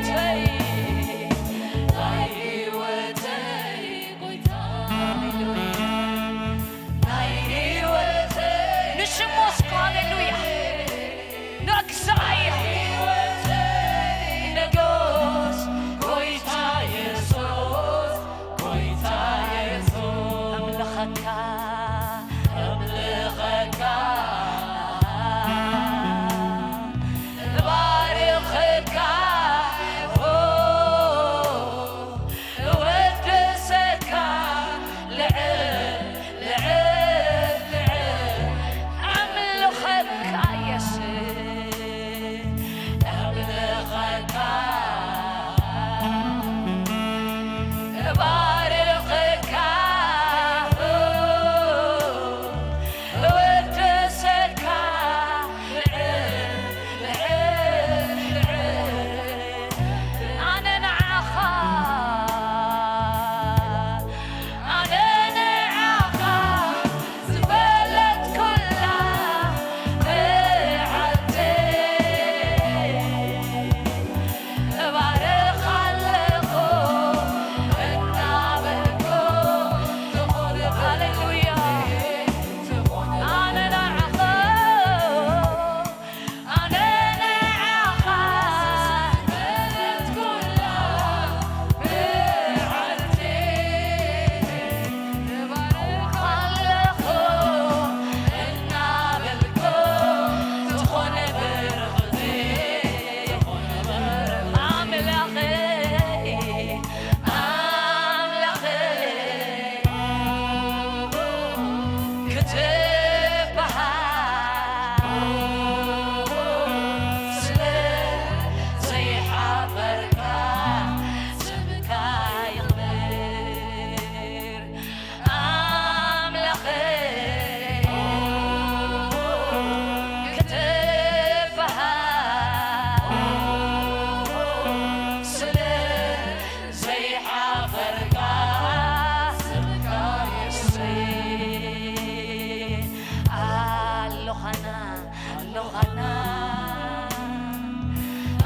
ናይ ህይወተይ ጎይታ፣ ሃሌሉያ። ናይ ህይወተይ ንሽሙ እስከ ሃሌሉያ። ንእግዚኣብሔር ንጉስ፣ ጎይታ የሱስ፣ ጎይታ የሱስ። እምልኸካ፣ እምልኸካ፣ እባርኸካ፣ ኦ፣ እወድሰካ፣ ልዕል፣ ልዕል፣ ልዕል፣ ኣምልኸካ የሱስ፣ ኣምልኸካ፣ እባርኸካ፣ እወድሰካ፣ ልዕል፣ ልዕል፣ ልዕል፣ ኣነ ንዓኻ፣ ኣነ ንዓኻ ዝበለት ኩላ መዓልቲ እባርኻ ኣለኹ እናበልኩ ትኹን ሃሌሉያ። ኣነ ንዓኻ፣ ኣነ ንዓኻ ዝበለት ኩላ መዓልቲ እባርኻ ኣለኹ እናበልኩ ትኹን ብርኽቲ ኣምላኸይ፣ ኣምላኸይ ክትበሃል ስለ ዘይሓፈርካ ስምካ ይኽበር። ኣምላኸይ ክትበሃል ስለ ዘይሓፈርካ ስምካ የስይ። ኣሎኻና፣ ኣሎኻና፣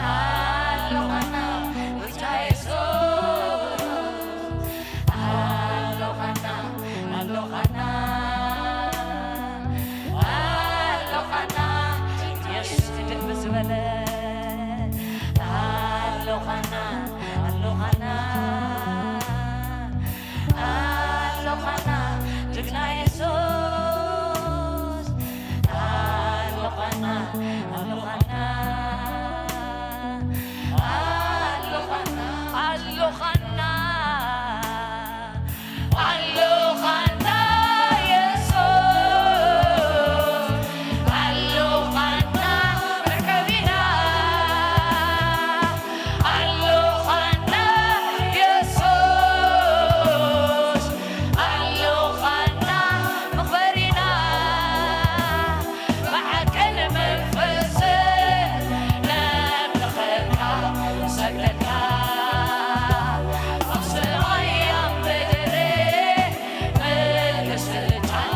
ኣሎኻና፣ ጎይታ የሱስ። ኣሎኻና፣ ኣሎኻና፣ ኣሎኻና፣ የሱስ ህድእ ብዝበለ። ኣሎኻና፣ ኣሎኻና፣ ኣሎኻና፣ ጅግና የሱስ። ኣሎኻና፣ ኣሎኻና፣ ኣሎኻና፣ ኣሎኻና፣ ኣሎኻና የሱስ፣ ኣሎኻና መርከቢና፣ ኣሎኻና የሱስ፣ ኣሎኻና መኽበሪና። ብሓቅን መንፈስን ነምልኸካ ንሰግደልካ። ኣብ ሰማይ ኣብ ምድሪ ምልኪ ስልጣን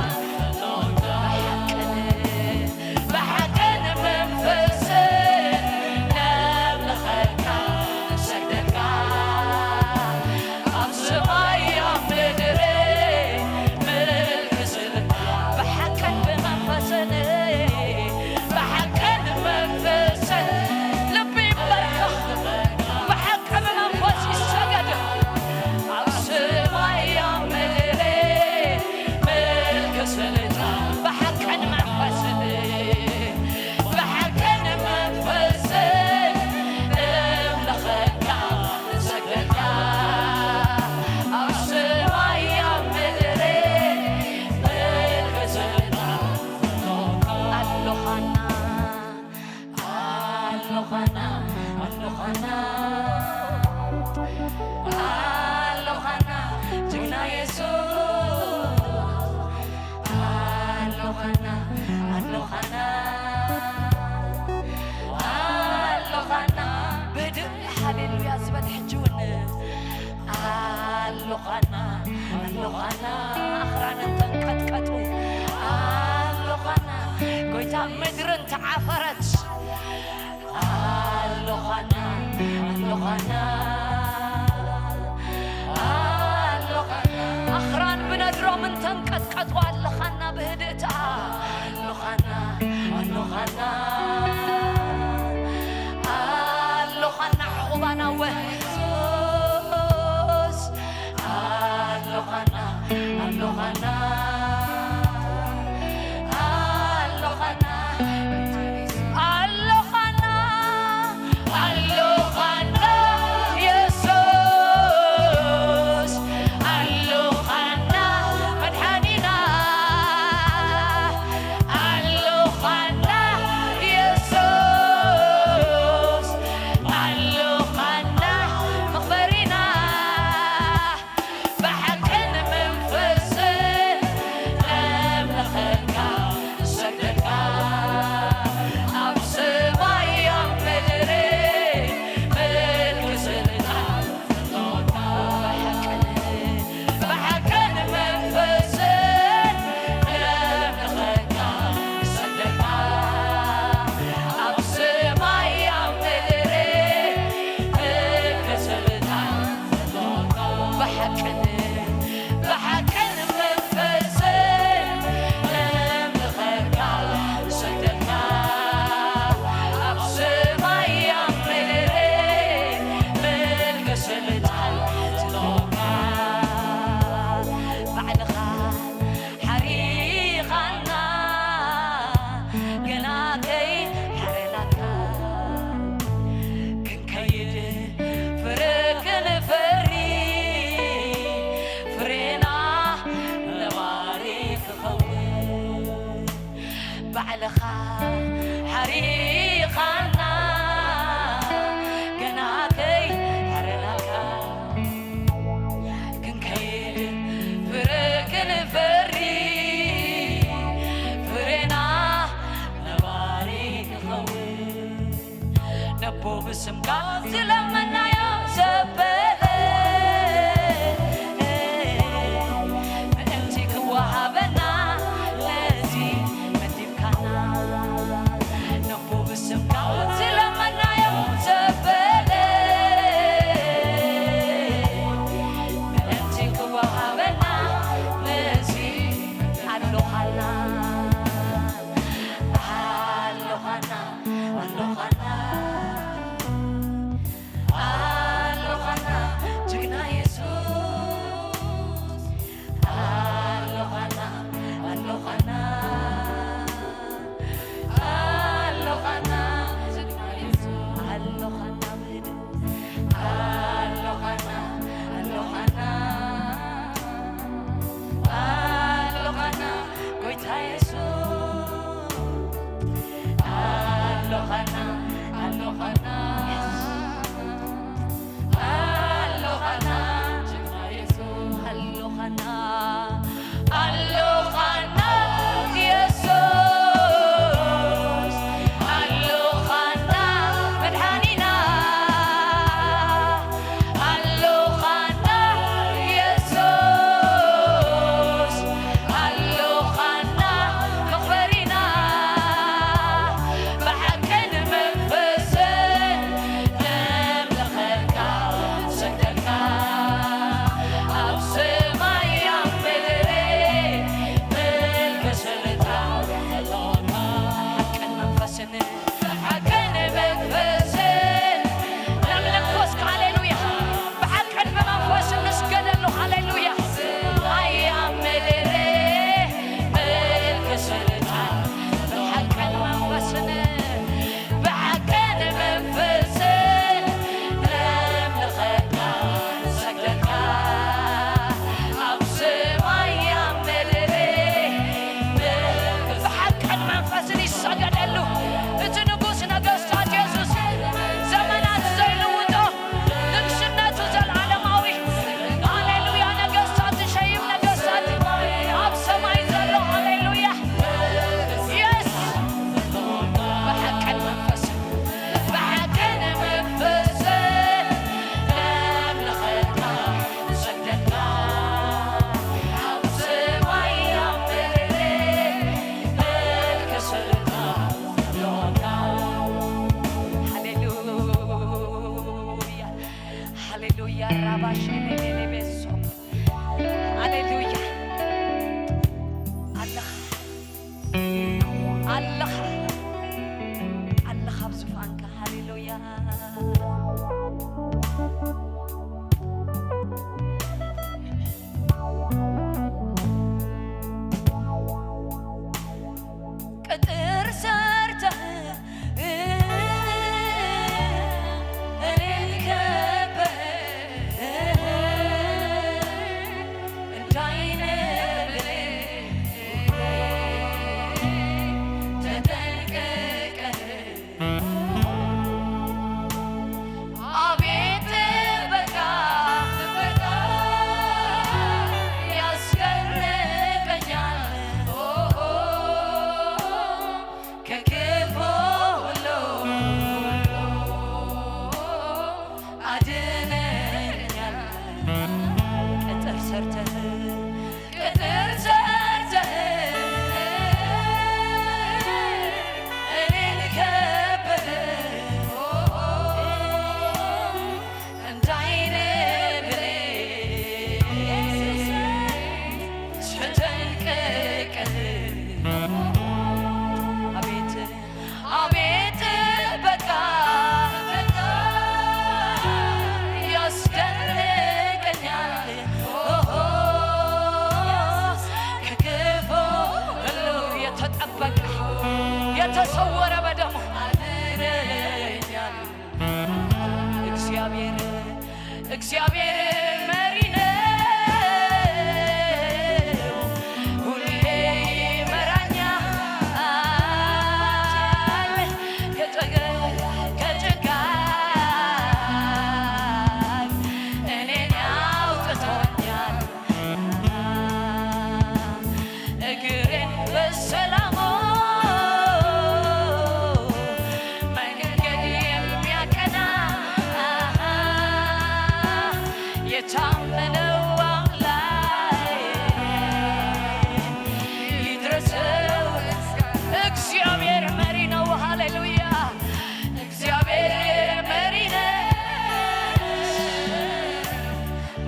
ብሓቅን ብሓቅን መንፈስን ነምልኸካ ንሰግደልካ። ኣብ ሰማይ ኣብ ምድሪ ምልኪ ስልጣን ብሓቅን ብመንፈስን፣ ብሓቅን መንፈስን ልቢ ይንበርከኽ። ብሓቂ ብመንፈስ ይሰገድ። ኣብ ሰማይ ኣብ ምድሪ ምልኪ ስልጣን ብሓቅን መንፈስን፣ ብሓቅን መንፈስን ነምልኸካ ንሰግደልካ። ኣብ ሰማይ ኣብ ምድሪ ምልኪ ስልጣን ኣሎኻና፣ ኣሎኻና፣ ኣሎኻና፣ ኣሎኻና፣ ጅግና የሱስ። ኣሎኻና፣ ኣሎኻና፣ ኣሎኻና። ብህድእ ሃሌሉያ ዝበል ሕጂ እውን ኣሎኻና፣ ኣሎኻና። ኣኽራን እንተንቀጥቀጡ ኣሎኻና። ጎይታ ምድሪ እንተዓፈረት ኣሎኻና፣ ኣሎኻ ኣሎኻና፣ ኣኽራን ብነድሮም እንተንቀጥቀጡ ኣለኻና ብህድእታ። ኣሎኻና፣ ኣሎኻና፣ ኣሎኻና ዕቑባና ወ-፣ ኣሎኻና፣ ኣሎኻና፣ ኣሎኻና፣ ኣሎኻና፣ ኣሎኻና፣ የሱስ፣ ኣሎኻና፣ መድሓኒና፣ ኣሎኻና፣ የሱስ፣ ኣሎኻና፣ ሃሌሉያ። ራባሽ ሌሌሌሌ ቤሶ። ሃሌሉያ። ኣለኻ፣ ኣለኻ፣ ኣለኻ ኣብ ዙፋንካ። ሃሌሉያ። ቅጥር ሰርተህ እኔን ከበህ እንዳይነ ብሌን ተጠንቅቀህ አቤት ጥበቃ፣ ጥበቃ ያስገርመኛል። ኦ፣ ከክፉ ሁሉ አድነኛል። ቅጥር ሰርተህ ቅጥር ሰርተህ እኔን ከበህ እንዳይነ ብሌን ተጠንቅቀህ አቤት አቤት ጥበቃ ያስደንቀኛል። ኦሆ፣ ከክፉ ሁሉ የተጠበቀ የተሰወረ በደሙ አድነኛል። እግዚአብሔር እግዚአብሔር መሪ ነው፣ ሁሌ ይመራኛል። ከጨገ-፣ ከጭጋግ እኔን አውጥቶኛል። እግሬን በሰላሙ መንገድ የሚያቀና የታመነው አምላክ ይድረሰው። እግዚአብሔር መሪ ነው። ሃሌሉያ። እግዚአብሔር መሪ ነው።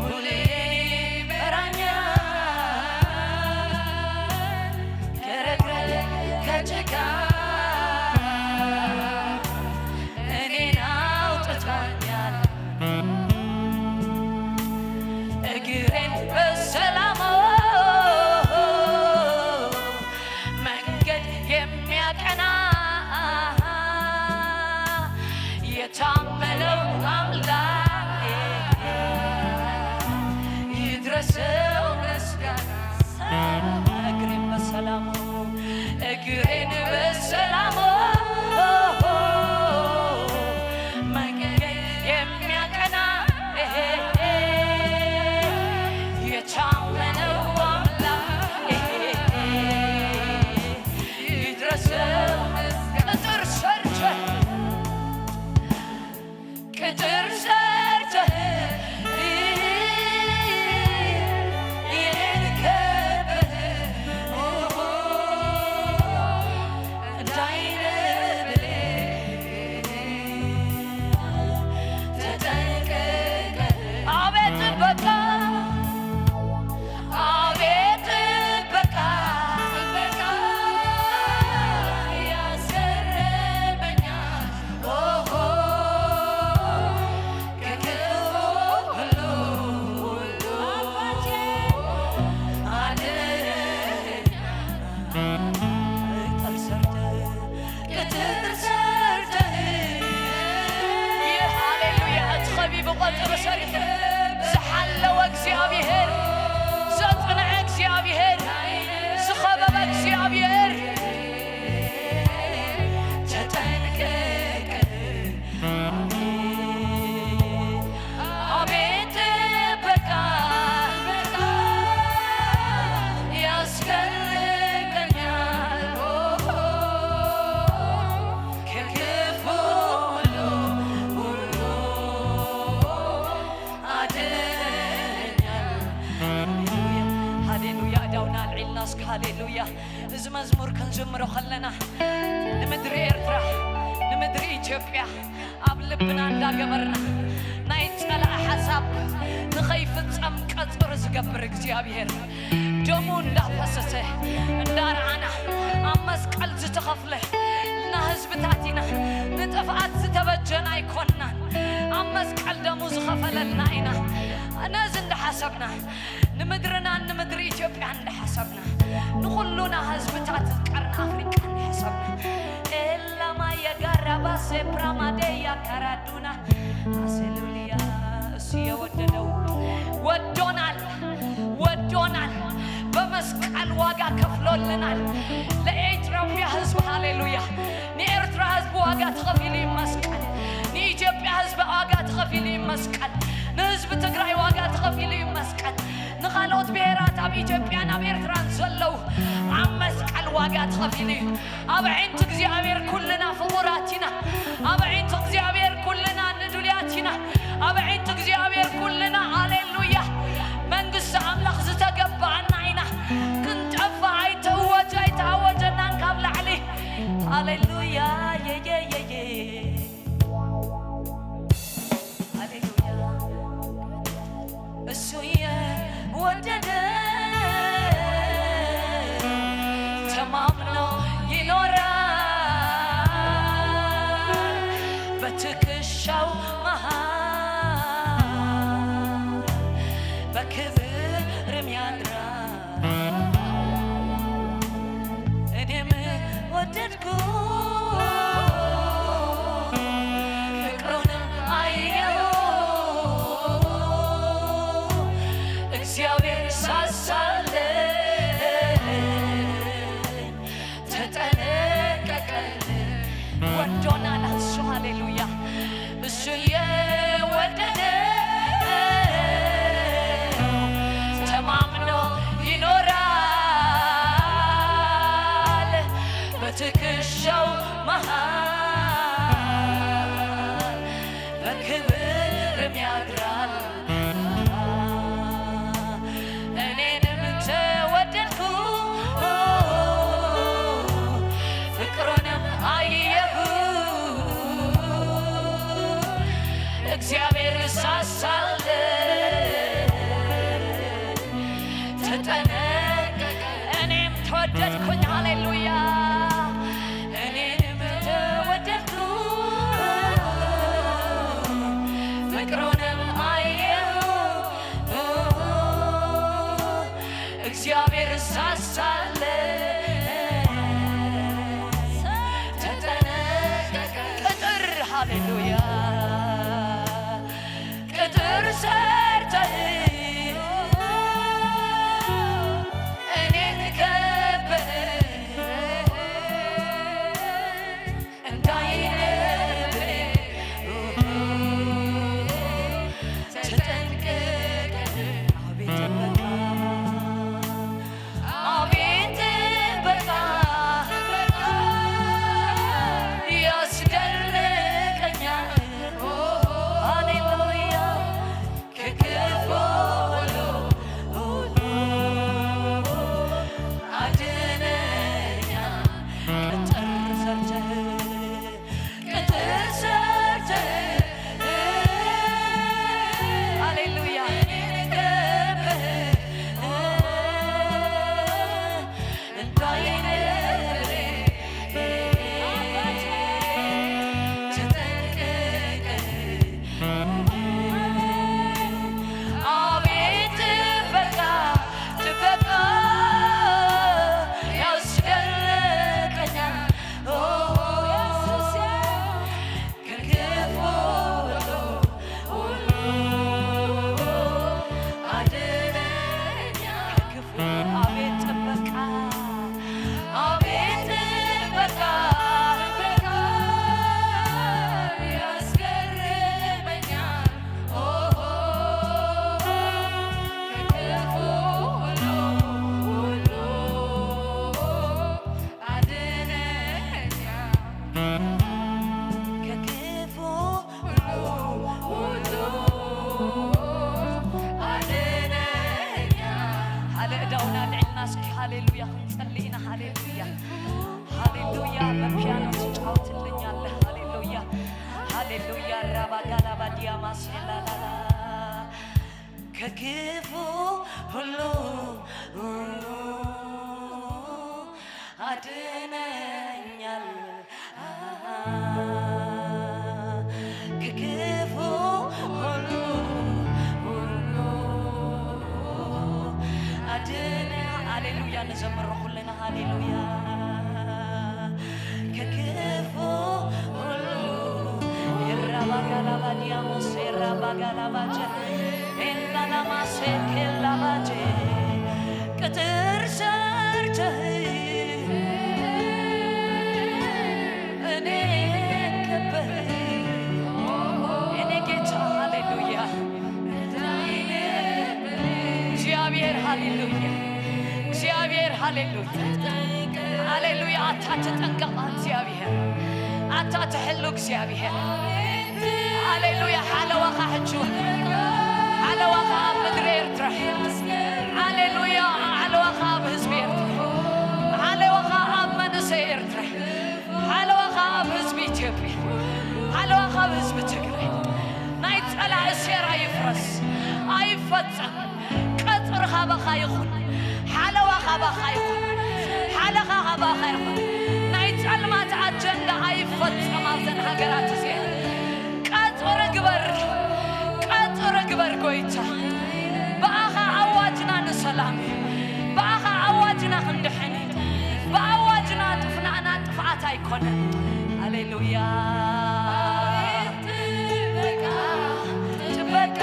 ሁሌ ይመራኛል። ከረግረግ ከጭቃ እኔን አውጥቶኛል። እግሬን በሰላም መንገድ የሚያቀና የታመነው አምላክ ይድረሰው ምስጋና። እግሬን በሰላሙ፣ እግሬን በሰላሙ መንገድ የሚያቀና የታመነው አምላክ ይድረሰው ምስጋና። ቅጥር ሰርተህ፣ ቅጥር ሰርተህ የልከብህ እንዳይነ ብሌን ተጠንቅቀህ። አቤት ጥበቃ፣ አቤት ጥበቃ፣ ጥበቃ ያስገርመኛል። ኦሆ፣ ከክፉ ሁሉ አድነኛል። ቅጥር ሰርተህ፣ ቅጥር ሰርተህ። ሃሌሉያ። እቲ ኸቢቡ ቀጽሪ ሰሪሑ ዝሓለወ እግዚኣብሔር፣ ዘጽንዐ እግዚኣብሔር፣ ዝኸበበ እግዚኣብሔር። ተጠንቀቅ። አቤት ጥበቃ ያስፈልገኛል። ከክፉ ሁሉ፣ ሁሉ አድነኛል። ሃሌሉያ፣ ሃሌሉያ። እዳውና ኣልዒልና እስከ ሃሌሉያ። እዚ መዝሙር ክንዝምሮ ከለና ንምድሪ ኤርትራ፣ ንምድሪ ኢትዮጵያ ኣብ ልብና እንዳገበርና ናይ ጸላኢ ሓሳብ ንኸይፍጸም ቀጽሪ ዝገብር እግዚኣብሔር ደሙ እንዳፈሰሰ እንዳረኣና ኣብ መስቀል ዝተኸፍለ ልና ህዝብታት ኢና። ንጥፍኣት ዝተበጀና ኣይኮንናን። ኣብ መስቀል ደሙ ዝኸፈለልና ኢና። ነዚ እንዳሓሰብና ንምድርናን ንምድሪ ኢትዮጵያን እንዳሓሰብና ንኹሉና ህዝብታት ቀርኒ ኣፍሪቃ እንዳሓሰብና ኤላማ የጋራባ ሴፕራማዴያ ካራዱና ኣሴሉልያ እሱ የወደደው ወዶናል፣ ወዶናል። በመስቀል ዋጋ ከፍሎልናል። ለኢትዮጵያ ህዝብ ሃሌሉያ፣ ንኤርትራ ህዝብ ዋጋ ተኸፊሉ ይመስቀል። ንኢትዮጵያ ህዝብ ዋጋ ተኸፊሉ ይመስቀል። ንህዝቢ ትግራይ ዋጋ ተኸፊሉ ይመስቀል። ንኻልኦት ብሔራት ኣብ ኢትዮጵያን ኣብ ኤርትራን ዘለዉ ኣብ መስቀል ዋጋ ተኸፊሉ እዩ። ኣብ ዓይንቲ እግዚኣብሔር ኩልና ፍቑራት ኢና። ኣብ ዓይንቲ እግዚኣብሔር ኩልና ንዱልያት ኢና። ኣብ ዓይንቲ እግዚኣብሔር ኩልና፣ ሃሌሉያ፣ መንግስቲ ኣምላኽ ዝተገባኣና ኢና። ክንጠፍእ ኣይተእወጀ፣ ኣይተኣወጀናን ካብ ላዕሊ። ሃሌሉያ፣ የየየየ። ሃሌሉያ። እሱ የወደደ ተማምኖ ይኖራል፣ በትከሻው መሃል በክብርም ያድራል። እኔም ወደድኩ ፍቅሩንም አየሁ። እግዚአብሔር ሳሳለኝ ተጠነቀቀልኝ። ወዶናል እሱ። ሃሌሉያ። እሱ የወደደ ተማምኖ ይኖራል። በትከሻው መሃል በክብርም ያድራል። እኔንም ተወደድኩ ፍቅሩንም አየሁ። እግዚአብሔር ሳሳለኝ ተጠነቀቀ። እኔም ተወደድኩኝ። ሃሌሉያ። እኔም ተወደድኩ ፍቅሩንም አየሁ። እግዚአብሔር ሳሳለኝ ተጠነቀቀ። ቅጥር፣ ሃሌሉያ፣ ቅጥር ሰርተህ እኔን ከበህ እንዳይነብር ተጠንቀቅ። አቤት ጥበቃ፣ አቤት ጥበቃ ያስደንቀኛል። ሃሌሉያ። ክፉ ሁሉ አድነኛል። ክፉ ሁሉ አድነ። ሃሌሉያ ንዘምሮ ኩልና ሃሌሉያ። ከክፉ ሁሉ ኤራባጋላባዲያሞስ ኤራባጋላባጀ ኤንዳላማሴ ኬላባጀ ቅጥር ሰርተህ እኔን ከበህ የኔ ጌታ ሃሌሉያ። እግዚአብሔር ሃሌሉያ፣ እግዚአብሔር ሃሌሉያ፣ ሃሌሉያ። ኣታ ትጠንቀቕ እግዚኣብሔር፣ ኣታ ትሕሉ እግዚኣብሔር። ሃሌሉያ። ሓለዋኻ ሕጂ፣ ሓለዋኻ ኣብ ምድሪ ኤርትራ። ሃሌሉያ። ሓለዋኻ ኣብ ህዝቢ ኤርትራ፣ ሓለዋኻ ኣብ መንእሰይ ኤርትራ፣ ሓለዋኻ ኣብ ህዝቢ ኢትዮጵያ፣ ሓለዋኻ ኣብ ህዝቢ ትግራይ። ናይ ጸላኢ ሴራ ይፍረስ፣ ኣይፈጸም። ቀጽሪ ካባኻ ይኹን፣ ሓለዋ ካባኻ ይኹን፣ ሓለኻ ካባኻ ይኹን። ናይ ጸልማት ኣጀንዳ ኣይፈጸም ኣብዘን ሃገራት እዚአን። ቀጽሪ ግበር፣ ቀጽሪ ግበር ጎይታ። ብኣኻ ኣዋጅና ንሰላም እዩ፣ ብኣኻ ኣዋጅና ክንድሕን እዩ፣ ብኣዋጅና ጥፍናእና ጥፍኣት ኣይኮነን። ሃሌሉያ። ጥበቃ፣ ጥበቃ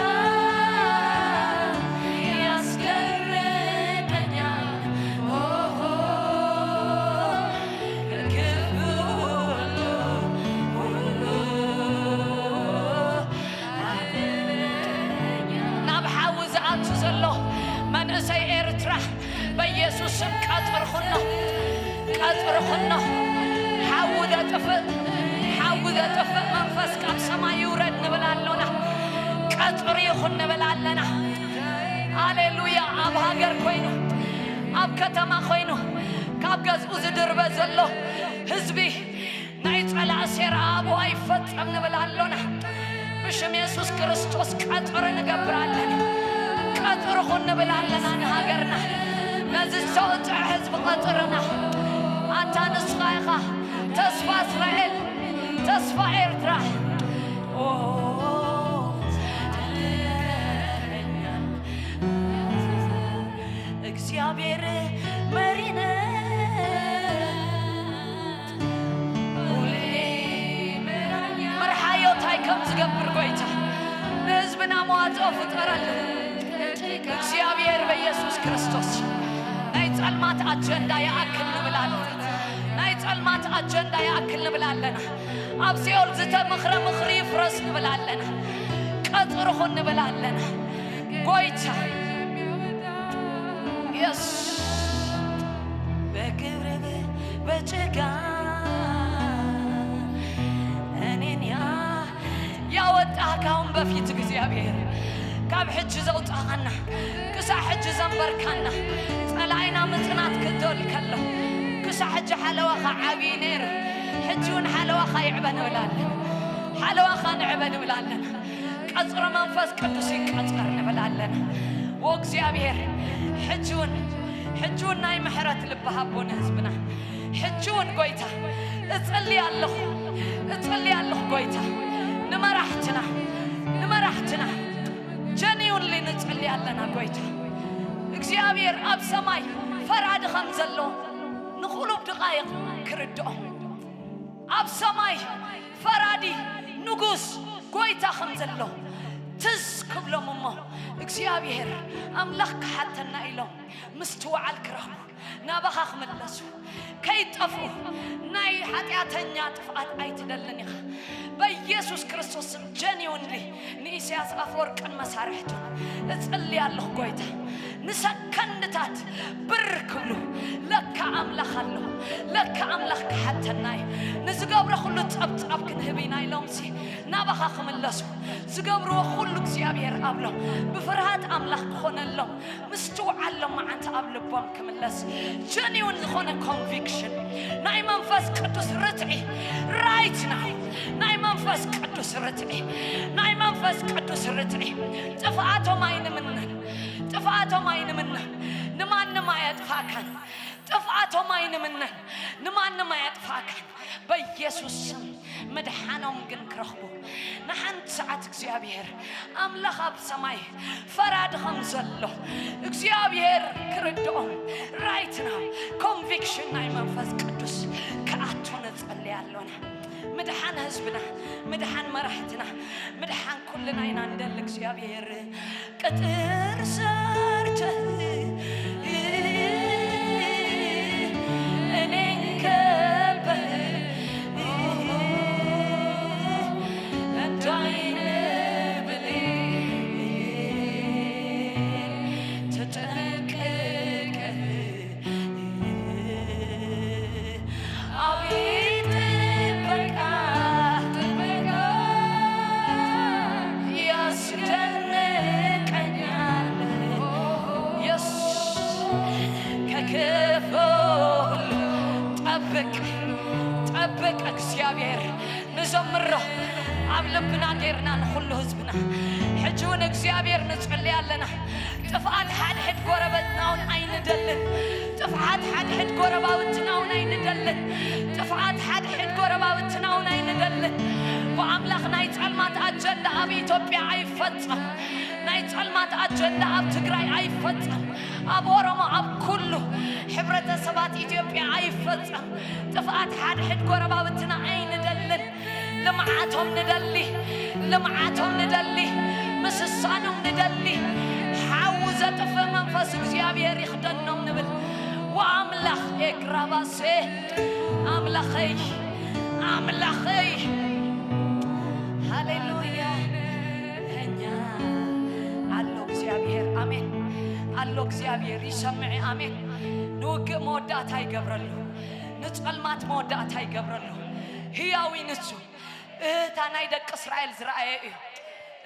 ያስገርመኛል። ኦሆ፣ ክፉ ሁሉ፣ ሁሉ ናብ ሓዊ ዝኣቱ ዘሎ መንእሰይ ኤርትራ በኢየሱስ ስም ቀጽሪ ኩኖ፣ ቀጽሪ ኩኖ። ሓዊ ዘጥፍእ፣ ሓዊ ዘጥፍእ መንፈስ ካብ ሰማይ ይውረድ ንብል ኣሎና። ቀጽሪ ይኹን ንብል ኣለና። ሃሌሉያ። ኣብ ሃገር ኮይኑ፣ ኣብ ከተማ ኮይኑ፣ ካብ ገዝኡ ዝድርበ ዘሎ ህዝቢ ናይ ጸላእ ሴራ ኣብኡ ኣይፈጸም ንብል ኣሎና። ብሽም የሱስ ክርስቶስ ቀጽሪ ንገብር ኣለና። ቀጽሪ ኩን ንብል ኣለና ንሃገርና። ነዚ ዝተወጽዐ ህዝቢ ቀጽርና። ኣታ ንስኻ ኢኻ ተስፋ እስራኤል፣ ተስፋ ኤርትራ። ኦ፣ እግዚኣብሔር መሪነ መርሓዮ እንታይ ከም ዝገብር ጎይታ ንህዝብና መዋፅኦ ፍጠረሉ። እግዚኣብሔር በኢየሱስ ክርስቶስ ናይ ጸልማት ኣጀንዳ ይኣክል ንብል ኣለና። ናይ ጸልማት ኣጀንዳ ይኣክል ንብል ኣለና። ኣብ ሲኦል ዝተመኽረ ምኽሪ ይፍረስ ንብል ኣለና። ቀጽሪ ኩን ንብል ኣለና። ጎይታ የስ በክብር በጭጋ እኔን ያ ያወጣህ ካሁን በፊት እግዚኣብሔር ካብ ሕጂ ዘውጣኻና ክሳዕ ሕጂ ዘንበርካና ጸላኢና ምጽናት ክደል ከሎ ክሳዕ ሕጂ ሓለዋኻ ዓብዪ ነይሩ። ሕጂ እውን ሓለዋኻ ይዕበ ንብላለን። ሓለዋኻ ንዕበ ንብላለን። ቀጽሪ መንፈስ ቅዱስ ይቀጸር ንብል ኣለና። ዎ እግዚኣብሔር ሕጂ እውን፣ ሕጂ እውን ናይ ምሕረት ልቢ ሃቦ ንህዝብና። ሕጂ እውን ጎይታ እጽሊ ኣለኹ፣ እጽሊ ኣለኹ ጎይታ ንመራሕትና፣ ንመራሕትና ጀኒውንሊ ንጽሊ ኣለና ጎይታ እግዚኣብሔር ኣብ ሰማይ ፈራዲ ከም ዘሎ ንኹሉ ድቓይቕ ክርድኦም ኣብ ሰማይ ፈራዲ ንጉስ ጎይታ ከም ዘሎ ትዝ ክብሎም እሞ እግዚኣብሔር ኣምላኽ ክሓተና ኢሎም ምስትውዓል ክረኽቡ ናባኻ ክምለሱ ከይጠፍኡ ናይ ሓጢኣተኛ ጥፍኣት ኣይትደልን ኢኻ። በኢየሱስ ክርስቶስ ስም ጀኒውንሊ ንኢሳያስ ኣፈወርቅን መሳርሕቱን እጽሊ ኣለኹ ጎይታ ንሰከንድታት ብር ክብሉ ለካ ኣምላኽ ኣሎ፣ ለካ ኣምላኽ ክሓተና እዩ። ንዝገብሮ ኩሉ ጸብጻብ ክንህብ ኢና ኢሎምሲ ናባኻ ክምለሱ ዝገብርዎ ኩሉ እግዚኣብሔር ኣብሎም ብፍርሃት ኣምላኽ ክኾነሎም ምስትውዓሎም ኣንተ ኣብ ልቦም ክምለስ ጀኒውን ዝኾነ ኮንቪክሽን ናይ መንፈስ ቅዱስ ርትዒ right now ናይ መንፈስ ቅዱስ ርትዒ ናይ መንፈስ ቅዱስ ርትዒ ጥፍኣቶም ኣይንምነን ጥፍኣቶም ኣይንምነን ንማንም ኣየጥፋእካን ጥፍኣቶም ኣይንምነን ንማንም ኣየጥፋእካን በኢየሱስ ስም ምድሓኖም ግን ክረኽቡ ንሓንቲ ሰዓት እግዚኣብሔር ኣምላኽ ኣብ ሰማይ ፈራዲ ከም ዘሎ እግዚኣብሔር ክርድኦም right now ኮንቪክሽን ናይ መንፈስ ቅዱስ ክኣቱ ንጸልይ ኣሎና ምድሓን ህዝብና ምድሓን መራሕትና ምድሓን ኩልና ኢና ንደሊ እግዚኣብሔር ቅጥር ሰርተህ እኔን ከበህ እንዳይነ ብሌን ተጠንቅቀህ አቤት ጥበቃ ጥበቃ ያስደንቀኛል ኢየሱስ ከክፉ ሁሉ ጠብቅ ጠብቅ እግዚኣብሔር ንዘምሮ ኣብ ልብና ጌርና ንኹሉ ህዝብና ሕጂ እውን እግዚኣብሔር ንጽልይ ኣለና ጥፍኣት ሓድሕድ ጎረበትና እውን ኣይንደልን ጥፍኣት ሓድሕድ ጎረባብትና እውን ኣይንደልን ጥፍኣት ሓድሕድ ጎረባብትና እውን ኣይንደልን ብኣምላኽ ናይ ጸልማት ኣጀንዳ ኣብ ኢትዮጵያ ኣይፈጸም ናይ ጸልማት ኣጀንዳ ኣብ ትግራይ ኣይፈጸም ኣብ ኦሮሞ ኣብ ኩሉ ሕብረተሰባት ኢትዮጵያ ኣይፈጸም ጥፍኣት ሓድሕድ ጎረባብትና ኣይንደልን ልምዓቶም ንደሊ ልምዓቶም ንደሊ ምስሳኖም ንደሊ ሓዊ ዘጥፍእ መንፈስ እግዚኣብሔር ይኽደኖም ንብል ወኣምላኽ ኤግራባሴ ኣምላኸይ ኣምላኸይ ሃሌሉያ እኛ ኣሎ እግዚኣብሔር ኣሜን ኣሎ እግዚኣብሔር ይሰምዕ ኣሜን ንውግእ መወዳእታ ይገብረሉ ንጸልማት መወዳእታ ይገብረሉ ህያዊ ንሱ እህታ ናይ ደቂ እስራኤል ዝረኣየ እዩ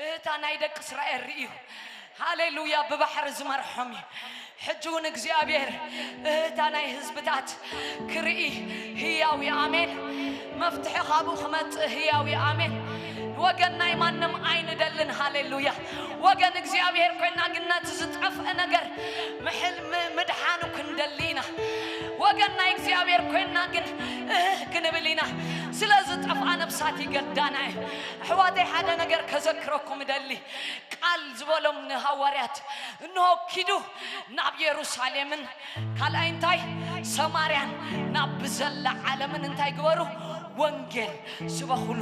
እህታ ናይ ደቂ እስራኤል ርእዩ ሃሌሉያ ብባሕሪ ዝመርሖም እዩ ሕጂ እውን እግዚኣብሔር እህታ ናይ ህዝብታት ክርኢ ህያው እዩ ኣሜን መፍትሒ ካብኡ ክመጽእ ህያው እዩ ኣሜን ወገን ናይ ማንም ኣይንደልን ሃሌሉያ ወገን እግዚኣብሔር ኮይና ግን ነቲ ዝጠፍአ ነገር ምድሓኑ ክንደሊ ኢና ወገን ናይ እግዚኣብሔር ኮይና ግን እህ ክንብል ኢና ስለ ዝጠፍኣ ነብሳት ይገዳና እዩ ኣሕዋተይ ሓደ ነገር ከዘክረኩም እደሊ ቃል ዝበሎም ንሃዋርያት እንሆ ኪዱ ናብ የሩሳሌምን ካልኣይ እንታይ ሰማርያን ናብ ብዘላ ዓለምን እንታይ ግበሩ ወንጌል ስበኹሉ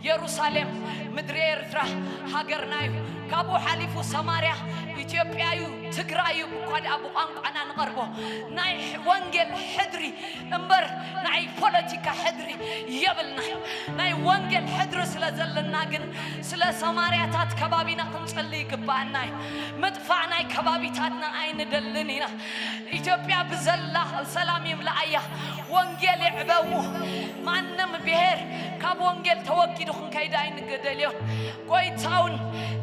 የሩሳሌም ምድሪ ኤርትራ ሃገርና እዩ ካብኡ ሓሊፉ ሰማርያ ኢትዮጵያ እዩ ትግራይ እዩ ብኳ ደኣ ብቋንቋና ንቐርቦ ናይ ወንጌል ሕድሪ እምበር ናይ ፖለቲካ ሕድሪ የብልና ናይ ወንጌል ሕድሪ ስለ ዘለና ግን ስለ ሰማርያታት ከባቢና ክንጸሊ ይግባኣና እዩ ምጥፋእ ናይ ከባቢታትና ኣይንደልን ኢና ኢትዮጵያ ብዘላ ሰላም ይምልኣያ ወንጌል ይዕበው ማንም ብሔር ካብ ወንጌል ተወጊዱ ክንከይድ ኣይንገደልዮን ጎይታውን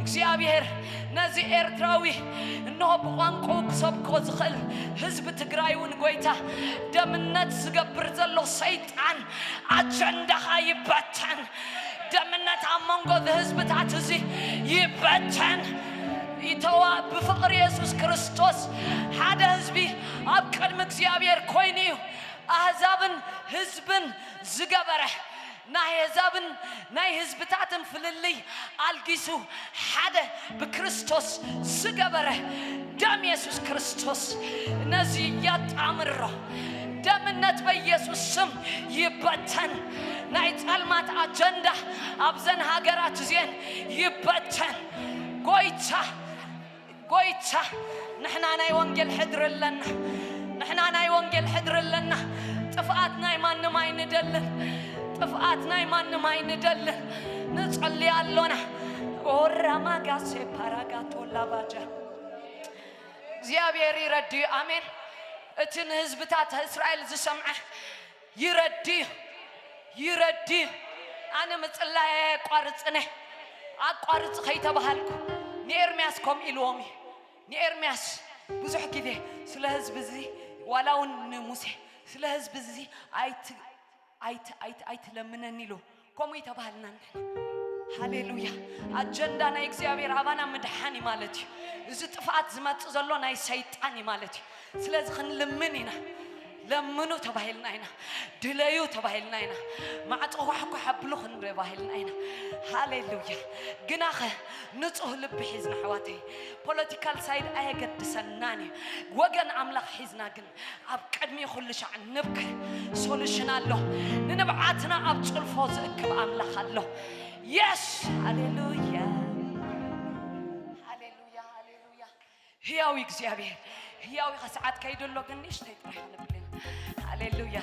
እግዚኣብሔር ነዚ ኤርትራዊ እንሆ ብቋንቋኡ ክሰብኮ ዝኽእል ህዝቢ ትግራይ እውን ጎይታ ደምነት ዝገብር ዘሎ ሰይጣን ኣጀንዳኻ ይበተን ደምነት ኣብ መንጎ ህዝብታት እዚ ይበተን ይተዋ ብፍቕሪ የሱስ ክርስቶስ ሓደ ህዝቢ ኣብ ቅድሚ እግዚኣብሔር ኮይኑ እዩ ኣህዛብን ህዝብን ዝገበረ ናይ ኣህዛብን ናይ ህዝብታትን ፍልልይ ኣልጊሱ ሓደ ብክርስቶስ ዝገበረ ደም የሱስ ክርስቶስ ነዚ ያጣምሮ ደምነት በኢየሱስ ስም ይበተን ናይ ጸልማት ኣጀንዳ ኣብዘን ሃገራት እዚአን ይበተን ጎይታ ጎይታ ንሕና ናይ ወንጌል ሕድሪ ኣለና ንሕና ናይ ወንጌል ሕድሪ ኣለና ጥፍኣት ናይ ማንም ኣይንደልን ጥፍኣት ናይ ማንም ኣይንደልን ንጸሊ ኣሎና ኦራማጋሴ ፓራጋቶ ላባጃ እግዚኣብሔር ይረድዩ ኣሜን እቲ ንህዝብታት እስራኤል ዝሰምዐ ይረዲ ይረዲ ኣነ ምጽላይ ኣቋርጽነ ኣቋርጽ ከይተባሃልኩ ንኤርምያስ ከም ኢልዎም እዩ ንኤርምያስ ብዙሕ ግዜ ስለ ህዝቢ እዚ ዋላ እውን ንሙሴ ስለ ህዝቢ እዚ ኣይት ኣይት ኣይት ኣይትለምነኒ ኢሉ ከምኡ ይተባህልና ንሕና። ሃሌሉያ። ኣጀንዳ ናይ እግዚኣብሔር ኣባና ምድሓን እዩ ማለት እዩ። እዚ ጥፍኣት ዝመጽእ ዘሎ ናይ ሰይጣን እዩ ማለት እዩ። ስለዚ ክንልምን ኢና። ለምኑ ተባሂልና ኢና። ድለዩ ተባሂልና ኢና። ማዕጾ ኳሕኳሕ ኣብሉ ክንብል ተባሂልና ኢና። ሃሌሉያ። ግናኸ ንጹህ ልቢ ሒዝና ኣሕዋተይ፣ ፖለቲካል ሳይድ ኣየገድሰናን እዩ። ወገን ኣምላኽ ሒዝና ግን ኣብ ቅድሚ ኩሉ ሻዕ ንብክ ሶሉሽን ኣሎ። ንንብዓትና ኣብ ጽልፎ ዝእክብ ኣምላኽ ኣሎ። የስ። ሃሌሉያ። ሃሌሉያ። ሃሌሉያ። ህያው እግዚኣብሔር ህያው ኢኻ። ሰዓት ከይዱ ኣሎ ግን ንእሽተይ ጥራሕ ክንብል ኢና። ሃሌሉያ።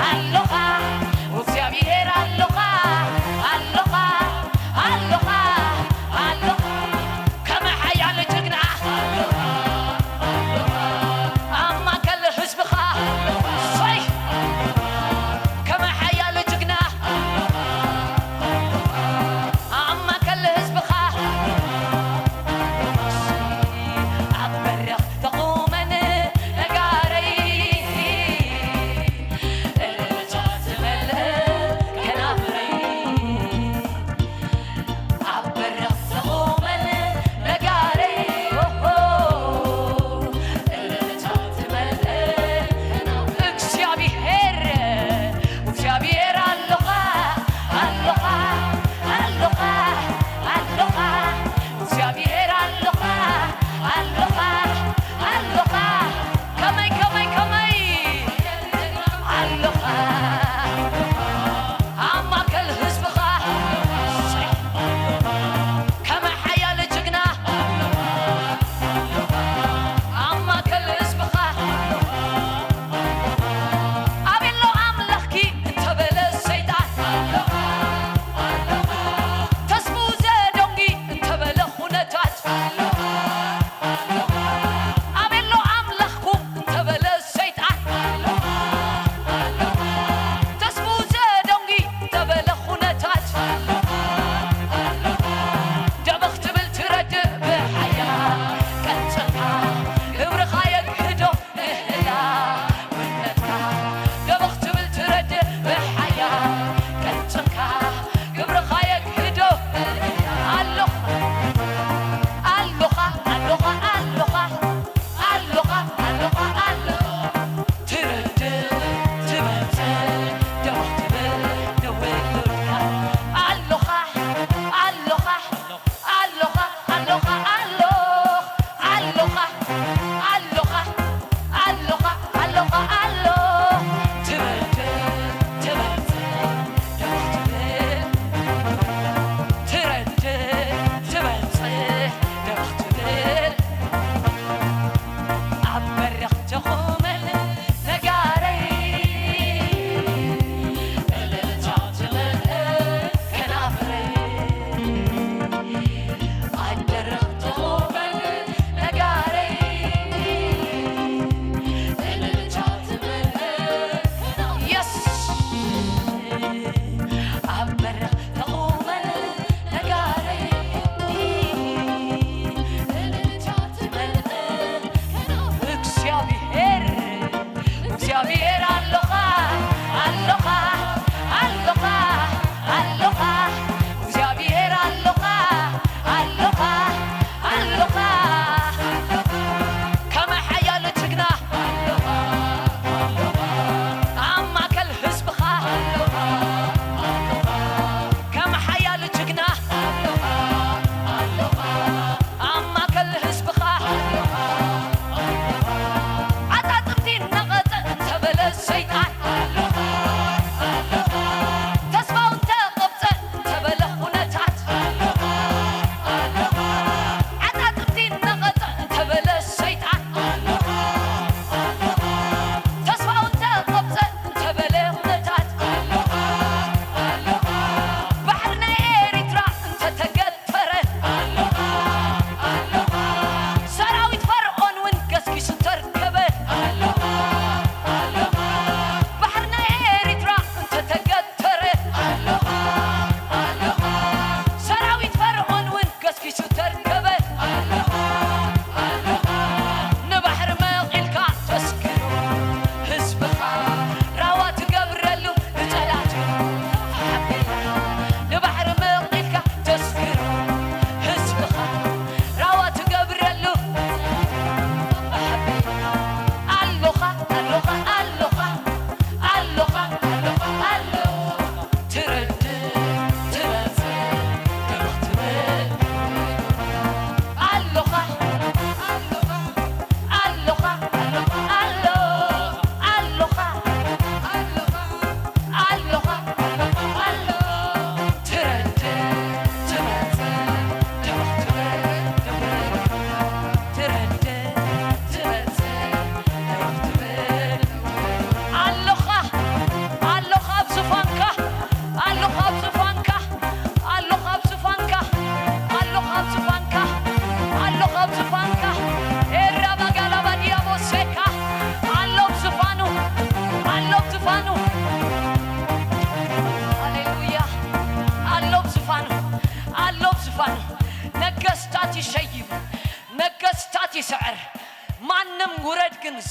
ኣሎኻ፣ እግዚኣብሔር ኣሎኻ፣ ኣሎኻ፣ ኣሎኻ፣ ኣሎኻ። ከመ ሓያል ጅግና ኣብ ማእከል ህዝብኻ። ሰይ! ከመ ሓያል ጅግና ኣብ ማእከል ህዝብኻ። ኣብ በረኽ ተቑመን ነጋረይ። እልልታ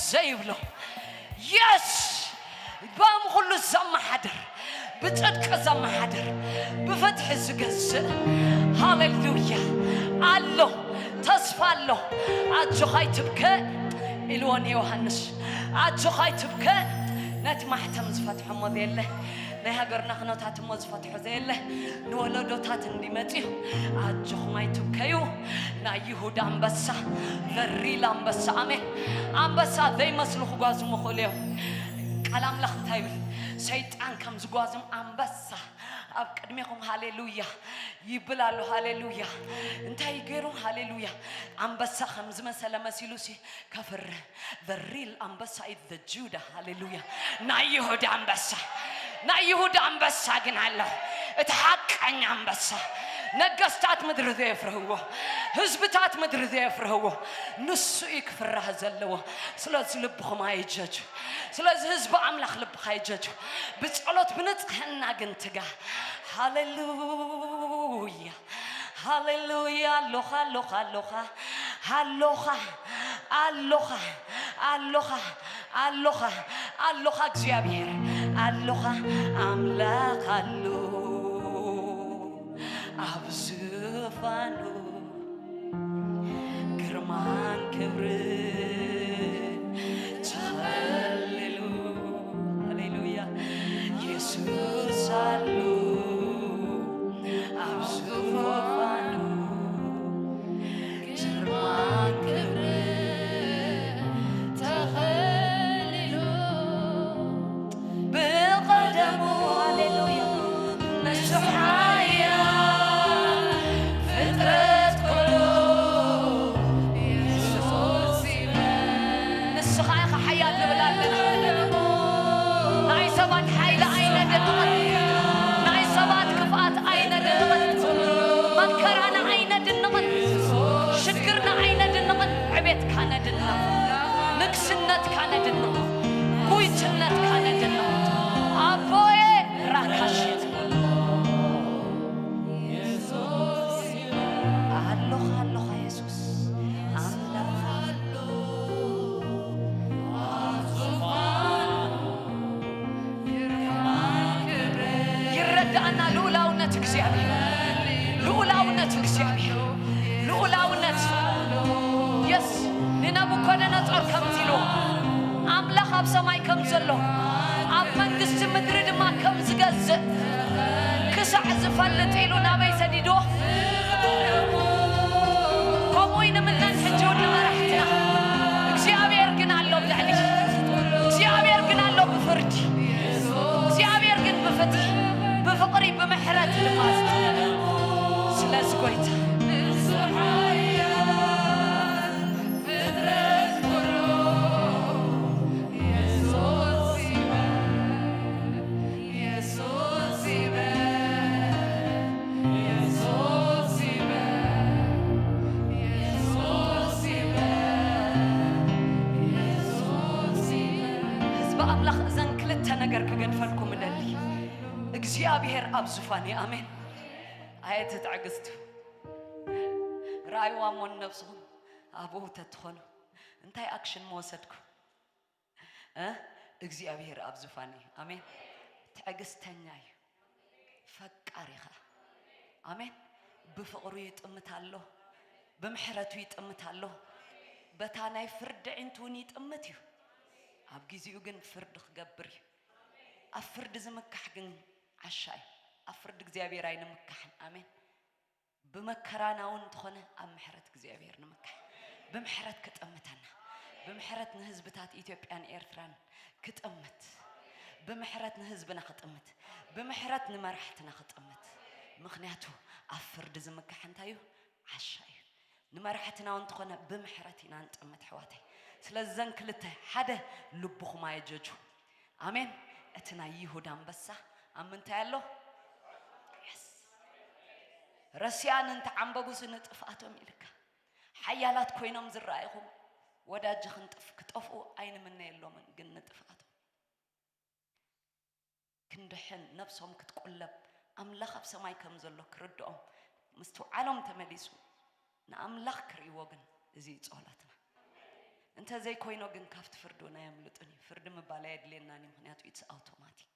ዘይብሎ። የስ፣ በም ኩሉ ዘመሓድር፣ ብጽድቂ ዘመሓድር፣ ብፍትሒ ዝገዝእ። ሃሌሉያ። ኣሎ፣ ተስፋ ኣሎ። ኣጆኻ ኣይትብከ ኢልዎ ንዮሃንስ። ኣጆኻ ኣይትብከ፣ ነቲ ማሕተም ዝፈትሐ እሞ ዘየለ፣ ናይ ሃገርና ኩነታት እሞ ዝፈትሖ ዘየለ፣ ንወለዶታት እንዲመጽዩ። ኣጆኹም ኣይትብከዩ። ናይ ይሁዳ ኣንበሳ፣ the real ኣንበሳ። ኣሜን። ኣንበሳ ዘይመስሉ ክጓዝሙ ይኽእሉ እዮም። ቃል ኣምላኽ እንታይ ይብል? ሰይጣን ከም ዝጓዝም ኣንበሳ ኣብ ቅድሜኹም፣ ሃሌሉያ፣ ይብል ኣሎ። ሃሌሉያ። እንታይ ገይሩ? ሃሌሉያ። ኣንበሳ ከም ዝመሰለ መሲሉ ሲ ከፍርህ። The real ኣንበሳ is the ጁዳ። ሃሌሉያ። ናይ ይሁዳ ኣንበሳ፣ ናይ ይሁዳ ኣንበሳ ግን ኣሎ። እቲ ሓቀኛ ኣንበሳ፣ ነገስታት ምድሪ ዘየፍርህዎ፣ ህዝብታት ምድሪ ዘየፍርህዎ፣ ንሱ እዩ ክፍራህ ዘለዎ። ስለዚ ልብኹም ኣይጀጁ። ስለዚ ህዝቢ ኣምላኽ ልብኻ ኣይጀጁ። ብጸሎት ብንጽህና ግን ትጋ። ሃሌሉያ። ሃሌሉያ። ኣሎኻ፣ ኣሎኻ፣ ኣሎኻ። ኣሎኻ፣ ኣሎኻ፣ ኣሎኻ፣ ኣሎኻ፣ ኣሎኻ እግዚኣብሔር። ኣሎኻ፣ ኣምላኽ ኣሎ ኣብ ዝፋኑ። ግርማን ክብርን ተኸሊሉ። ሃሌሉያ። የሱስ ኣሎ ኣብ ዙፋኑ። ግርማን ክብርን ተኸሊሉ። ብቐደሙ፣ ሃሌሉያ፣ ንሱ ሓያል ፍጥረት ኩሉ የሱስ ይበል። ንስኻ ኢኻ ሓያል ንብል ኣለና። ናይ ሰባት ሓይሊ ኣይነድንቕን። ናይ ሰባት ክፍኣት ኣይነድንቕን። መከራና ኣይነድንቕን። ሽግርና ኣይነድንቕን። ዕቤትካ ነድንቕ። ንግስነትካ ነድንቕ። ጉይትነትካ ነድንቕ። ኣቦየ ራካሽት። ኣሎኻ፣ ኣሎኻ የሱስ ኣምላኽ። ይረዳእና ልኡላውነት እግዚኣብሔር፣ ልኡላውነት እግዚኣብሔር፣ ልኡላውነት። የስ፣ ንነቡኮደነጾር ከምዚ ኢልዎ፣ ኣምላኽ ኣብ ሰማይ ከም ዘሎ፣ ኣብ መንግስቲ ምድሪ ድማ ከም ዝገዝእ ክሳዕ ዝፈልጥ ኢሉ ናበይ ሰዲድዎ? ከምኡ እዩ ንምነን ሕጂ እውን ንመራሕትና። እግዚኣብሔር ግን ኣሎ ኣብ ልዕሊ። እግዚኣብሔር ግን ኣሎ ብፍርዲ። እግዚኣብሔር ግን ብፍትሒ፣ ብፍቕሪ፣ ብምሕረት ድማ ዝጠመተ። ስለዚ ጎይታ ፍጥረት ኩሉ የሱስ ይበል፣ የሱስ ይበል፣ የሱስ ይበል፣ የሱስ ይበል፣ የሱስ ይበል። ህዝቢ ኣምላኽ፣ እዘን ክልተ ነገር ክገድፈልኩም እደሊ። እግዚኣብሔር ኣብ ዙፋን እዩ። ኣሜን። ኣየት ትዕግስቱ። ረኣይዋ እሞ ንነብስኹም ኣብኡ ተትኾኑ እንታይ ኣክሽን ምወሰድኩ? እ? እግዚኣብሔር ኣብ ዙፋን እዩ። ኣሜን። ትዕግስተኛ እዩ። ፈቃሪ ኸኣ። ኣሜን። ብፍቕሩ ይጥምት ኣሎ። ብምሕረቱ ይጥምት ኣሎ። በታ ናይ ፍርዲ ዒንቱ እውን ይጥምት እዩ። ኣብ ግዜኡ ግን ፍርዲ ክገብር እዩ። ኣብ ፍርዲ ዝምካሕ ግን ዓሻ እዩ። ኣብ ፍርዲ እግዚኣብሔር ኣይንምካሕን። ኣሜን። ብመከራና እውን እንተኾነ ኣብ ምሕረት እግዚኣብሔር ንምካሕ። ብምሕረት ክጥምተና። ብምሕረት ንህዝብታት ኢትዮጵያን ኤርትራን ክጥምት። ብምሕረት ንህዝብና ክጥምት። ብምሕረት ንመራሕትና ክጥምት። ምኽንያቱ ኣብ ፍርዲ ዝምካሕ እንታይ እዩ? ዓሻ እዩ። ንመራሕትና እውን እንተኾነ ብምሕረት ኢና ንጥምት ኣሕዋተይ። ስለዚ እዘን ክልተ ሓደ ልብኹም ኣየጀጁ። ኣሜን። እቲ ናይ ይሁዳ ኣንበሳ ኣብ ምንታይ ኣሎ? የስ። ረሲኣን እንተዓምበቡሲ ንጥፍኣቶም ኢልካ። ሓያላት ኮይኖም ዝረኣይኹም ወዳጅ ክንጥፍ-፣ ክጠፍኡ ኣይንምነየሎምን፣ ግን ንጥፍኣቶም። ክንድሕን ነብሶም ክትቁለብ ኣምላኽ ኣብ ሰማይ ከም ዘሎ ክርድኦም ምስትውዓሎም ተመሊሱ ንኣምላኽ ክርእይዎ ግን እዚ እዩ ጸሎትና። እንተዘይኮይኖ ግን ካብቲ ፍርዲ እውን ኣየምልጡን እዩ። ፍርዲ ምባል ኣየድልየናን እዩ፣ ምኽንያቱ it's automatic።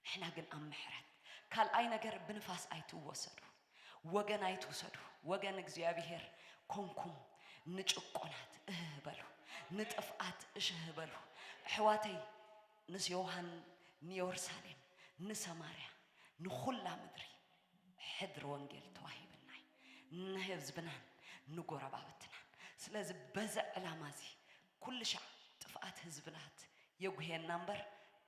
ንሕና ግን ኣብ ምሕረት። ካልኣይ ነገር፣ ብንፋስ ኣይትወሰዱ። ወገን ኣይትውሰዱ። ወገን እግዚኣብሔር ኮንኩም፣ ንጭቁናት እህ በሉ፣ ንጥፍኣት እሽህ በሉ። ኣሕዋተይ፣ ንስዮሃን ንየሩሳሌም፣ ንሰማርያ፣ ንኹላ ምድሪ ሕድሪ ወንጌል ተዋሂብና እዩ፣ ንህዝብናን ንጎረባብትናን። ስለዚ በዚ ዕላማ እዚ ኩሉ ሻዕ ጥፍኣት ህዝብናት የጉሄና እምበር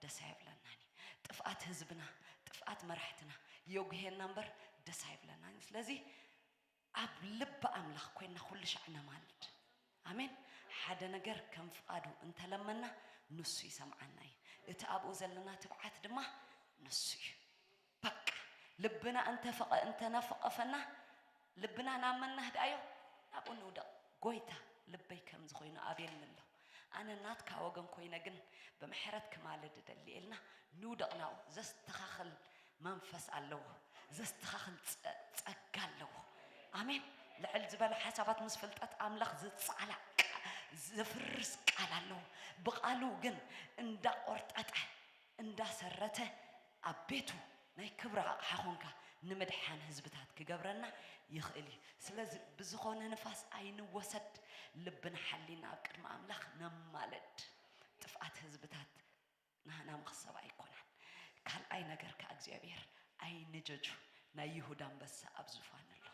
ደስ ኣይብለናን እዩ። ጥፍኣት ህዝብና፣ ጥፍኣት መራሕትና የጉሄና እምበር ደስ ኣይብለናን እዩ። ስለዚ ኣብ ልቢ ኣምላኽ ኮይና ኩሉ ሻዕ ነማልድ። ኣሜን። ሓደ ነገር ከም ፍቓዱ እንተለመና ንሱ ይሰምዓና እዩ። እቲ ኣብኡ ዘለና ትብዓት ድማ ንሱ እዩ። በቃ ልብና እንተፈቐ-፣ እንተነፈቐፈና፣ ልብና ናብ መን ነህድኣዮ? ናብኡ ንውደቕ። ጎይታ፣ ልበይ ከምዚ ኮይኑ ኣብየኒ ኣሎ፣ ኣነ ናትካ ወገን ኮይነ ግን ብምሕረት ክማልድ እደሊ ኢልና ንውደቕ ናብኡ። ዘስተኻኽል መንፈስ ኣለዎ፣ ዘስተኻኽል ጸ-፣ ጸጋ ኣለዎ። ኣሜን። ልዕል ዝበለ ሓሳባት ምስ ፍልጠት ኣምላኽ ዝጻላእ ቃ-፣ ዘፍርስ ቃል ኣለዎ። ብቓሉ ግን እንዳቖርጠጠ እንዳሰረተ ኣብ ቤቱ ናይ ክብሪ ኣቕሓ ኾንካ ንምድሓን ህዝብታት ክገብረና ይኽእል እዩ። ስለዚ ብዝኾነ ንፋስ ኣይንወሰድ፣ ልብና ሓሊና ኣብ ቅድሚ ኣምላኽ ነማልድ። ጥፍኣት ህዝብታት ናህና መኽሰብ ኣይኮነን። ካልኣይ ነገር ከኣ እግዚኣብሔር ኣይንጀጁ፣ ናይ ይሁዳ ኣንበሳ ኣብ ዙፋን ኣሎ።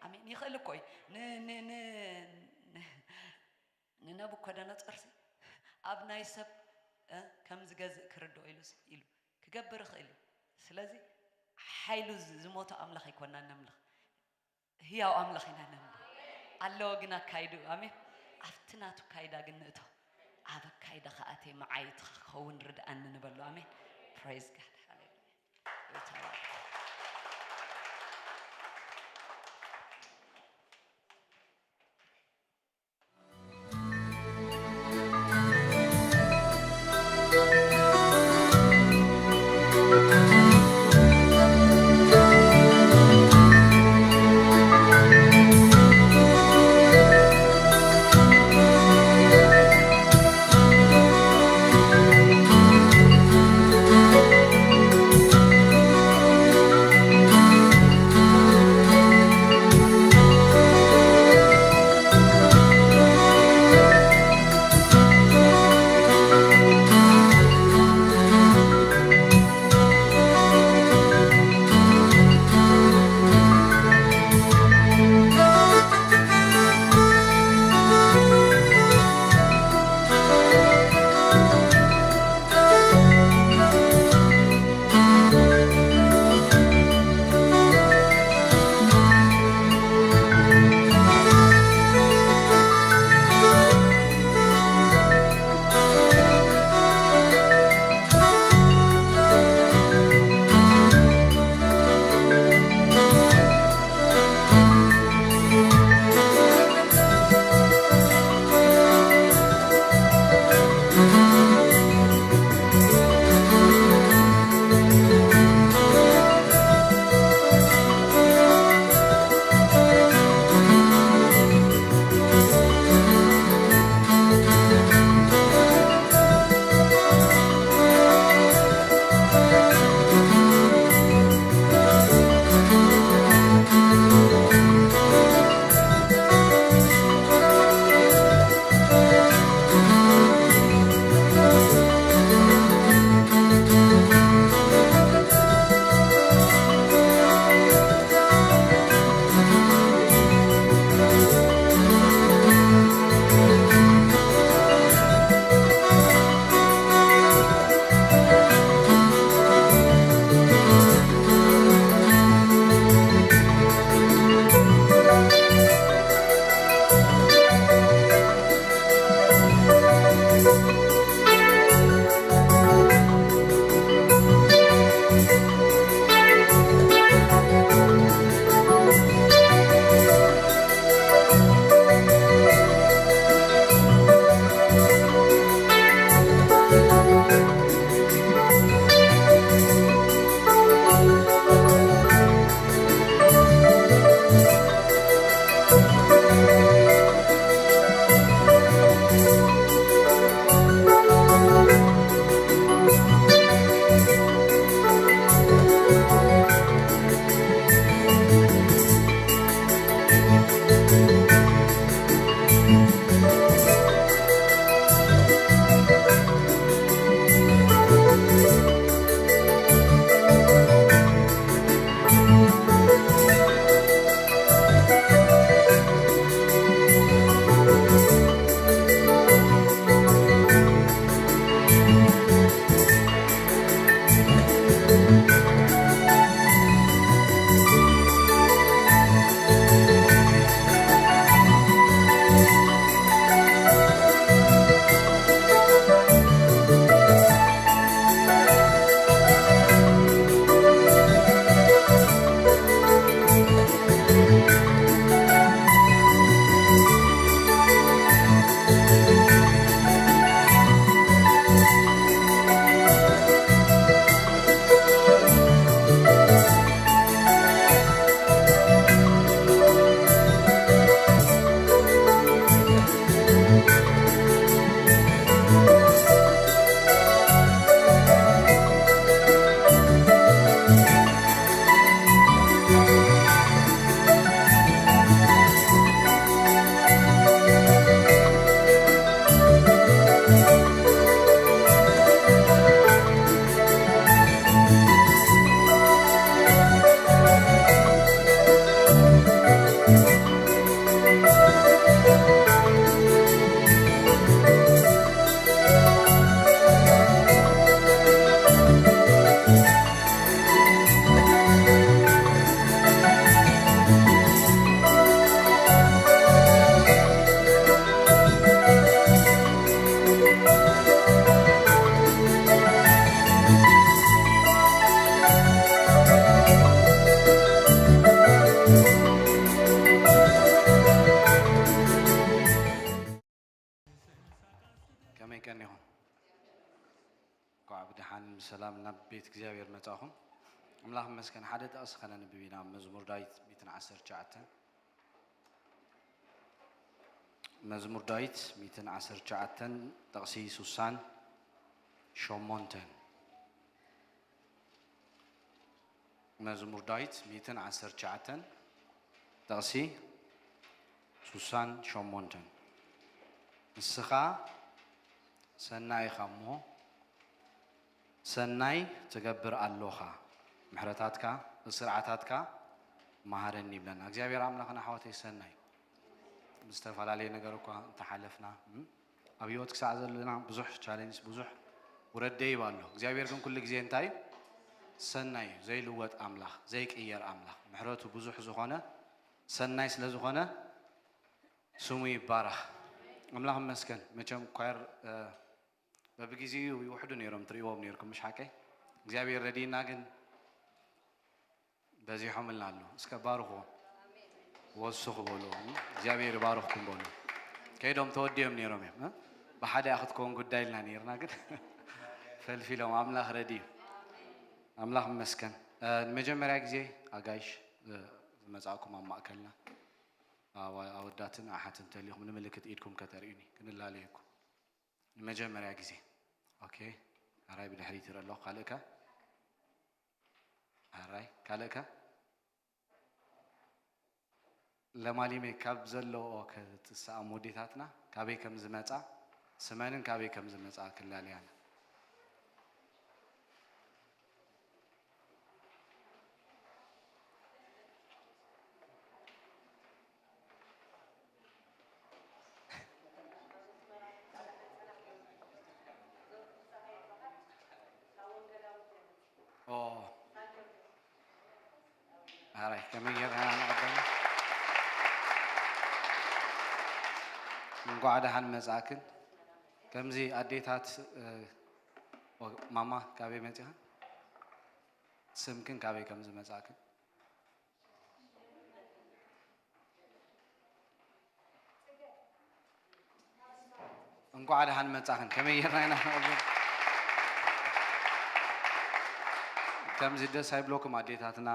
ኣሜን። ይኽእል እኮ እዩ። ን-፣ ን-፣ ን-፣ ን-፣ ንነቡኮደነጾርሲ ኣብ ናይ ሰብ፣ እ፣ ከም ዝገዝእ ክርድኦ ኢሉ ስ-፣ ኢሉ ክገብር ይኽእል እዩ። ስለዚ ሓይሉ ዝ-፣ ዝሞተ ኣምላኽ ኣይኮናን ነምልኽ። ህያው ኣምላኽ ኢና ነምልኽ። ኣለዎ ግን ኣካይድኡ። ኣሜን። ኣብቲ ናቱ ካይዳ ግን ንእቶ። ኣብ ኣካይዳ ከኣተይ መዓይትኻ ክኸውን ርድኣኒ ንበሎ። ኣሜን። Praise God። ሃሌሉያ። ይተባረኽ። ሰላም ናብ ቤት እግዚኣብሔር መጻኹም። ኣምላኽ ይመስገን። ሓደ ጥቕሲ ከነንብብ ኢና። መዝሙር ዳዊት ሚእትን ዓሰርተ ትሽዓተን። መዝሙር ዳዊት ሚእትን ዓሰርተ ትሽዓተን ጥቕሲ ሱሳን ሸሞንተን። መዝሙር ዳዊት ሚእትን ዓሰርተ ትሽዓተን ጥቕሲ ሱሳን ሸሞንተን። ንስኻ ሰናይ ኢኻ እሞ ሰናይ ትገብር ኣሎኻ፣ ምሕረታትካ ስርዓታትካ መሃረኒ ይብለና እግዚኣብሔር ኣምላኽና። ኣሕዋተይ ሰናይ ብዝተፈላለየ ነገር እኳ እንተሓለፍና እም፣ ኣብ ህይወት ክሳዕ ዘለና ብዙሕ ቻሌንጅ ብዙሕ ውረድ ደይብ ኣሎ። እግዚኣብሔር ግን ኩሉ ግዜ እንታይ እዩ? ሰናይ እዩ። ዘይልወጥ ኣምላኽ፣ ዘይቅየር ኣምላኽ፣ ምሕረቱ ብዙሕ ዝኾነ ሰናይ ስለ ዝኾነ ስሙ ይባረኽ። ኣምላኽ ይመስገን። መቸም ኳየር በብግዜኡ ይውሕዱ ነይሮም ትርእይዎም ነይርኩም ምሽ ሓቀይ? እግዚኣብሔር ረድእና ግን በዚሖምልና ኣለዉ። እስከ ባርኽዎም። ወስኹ በሉ። እግዚኣብሔር ይባርኽኩም በሉ። ከይዶም ተወዲኦም ነይሮም እዮም። ብሓደ ክትከውን ጉዳይ ኢልና ነይርና ግን ፈልፊሎም ኣምላኽ ረድዩ። ኣምላኽ ይመስገን። ንመጀመርያ ግዜ ኣጋይሽ ዝመጻእኩም ኣብ ማእከልና ኣወዳትን ኣሓትን እንተሊኹም ንምልክት ኢድኩም ከተርእዩኒ ክንላለየኩም። ንመጀመርያ ግዜ። ኦኬ። ኣራይ ብድሕሪት ይርኢ ኣለኹ። ካልእከ? ኣራይ ካልእከ? ለማሊመይ ካብ ዘለኦ ክትስኣም ወዴታትና ካበይ ከም ዝመጻ ስመንን ካበይ ከም ዝመጻ ክላለያና። ኦ ኣራይ ከመይ ጌርና ንቐበል? እንኳዕ ደሓን መጻእክን። ከምዚ ኣዴታት ማማ ካበይ መጺኻ? ስምክን ካበይ ከም ዝመጻእክን? እንኳዕ ደሓን መጻኽን። ከመይ ጌርና ኢና ንቕበል? ከምዚ ደስ ኣይብለኩም ኣዴታትና?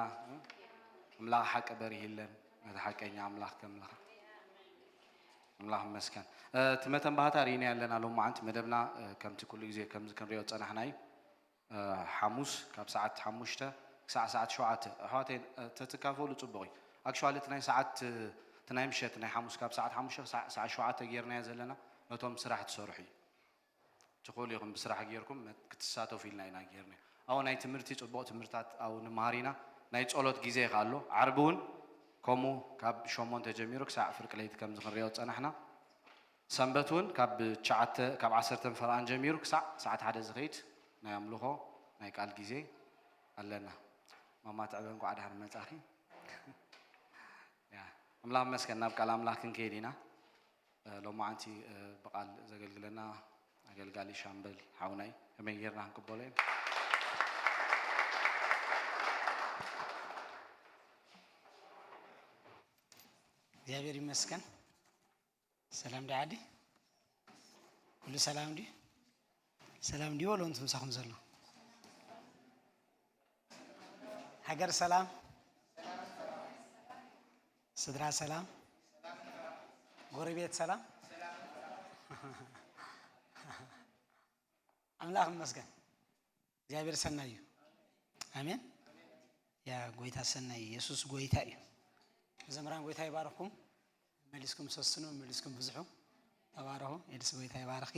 ኣምላኽ ሓቂ በሪህለን፣ ነቲ ሓቀኛ ኣምላኽ ከምልኻ። ኣምላኽ ይመስገን። እቲ መተንባህታ ርኢና ኣለና ሎማዓንቲ መደብና ከምቲ ኩሉ ግዜ ከምዚ ክንሪኦ ዝጸናሕና እዩ። ሓሙስ ካብ ሰዓት ሓሙሽተ ክሳዕ ሰዓት ሸውዓተ። ኣሕዋተይ ተትካፈሉ ጽቡቕ እዩ። ኣክሽዋሊ እቲ ናይ ሰዓት እቲ ናይ ምሸት ናይ ሓሙስ ካብ ሰዓት ሓሙሽተ ክሳዕ ሰዓት ሸውዓተ ጌርናዮ ዘለና ነቶም ስራሕ ትሰርሑ እዩ። ትኽእሉ ኢኹም ብስራሕ ጌርኩም ክትሳተፉ ኢልና ኢና ጌርናዮ። ኣብኡ ናይ ትምህርቲ ጽቡቕ ትምህርታት ኣብኡ ንመሃር ኢና። ናይ ጸሎት ግዜ ከ ኣሎ። ዓርቢ እውን ከምኡ ካብ ሸሞንተ ጀሚሩ ክሳዕ ፍርቂ ለይቲ ከምዚ ክንሪኦ ዝጸናሕና። ሰንበት እውን ካብ ትሽዓተ ካብ ዓሰርተ ፈረቓን ጀሚሩ ክሳዕ ሰዓት ሓደ ዝኸይድ ናይ ኣምልኾ ናይ ቃል ግዜ ኣለና። ማማ ትዕበ እንኳዕ ደሓን መጻኺ። ያ ኣምላኽ ይመስገን ናብ ቃል ኣምላኽ ክንከይድ ኢና። ሎማዓንቲ ብቃል ዘገልግለና ኣገልጋሊ ሻምበል ሓውናይ ከመይ ጌርና ክንቅበሎ ኢና? እግዚኣብሔር ይመስገን። ሰላም ድዩ ዓዲ? ኩሉ ሰላም ድዩ? ሰላም ድዩ በሉ፣ እንቱ ምሳኹም ዘሎ። ሃገር ሰላም፣ ስድራ ሰላም፣ ጎረቤት ሰላም። ኣምላኽ ይመስገን። እግዚኣብሔር ሰናይ እዩ። ኣሜን። ያ ጎይታ ሰናይ እዩ። የሱስ ጎይታ እዩ። መዘምራን ጎይታ ይባርኽኩም። መሊስኩም ሰስኑ፣ መሊስኩም ብዙሑ። ተባረኹ። ኤልሲ ጎይታ ይባርኽኪ።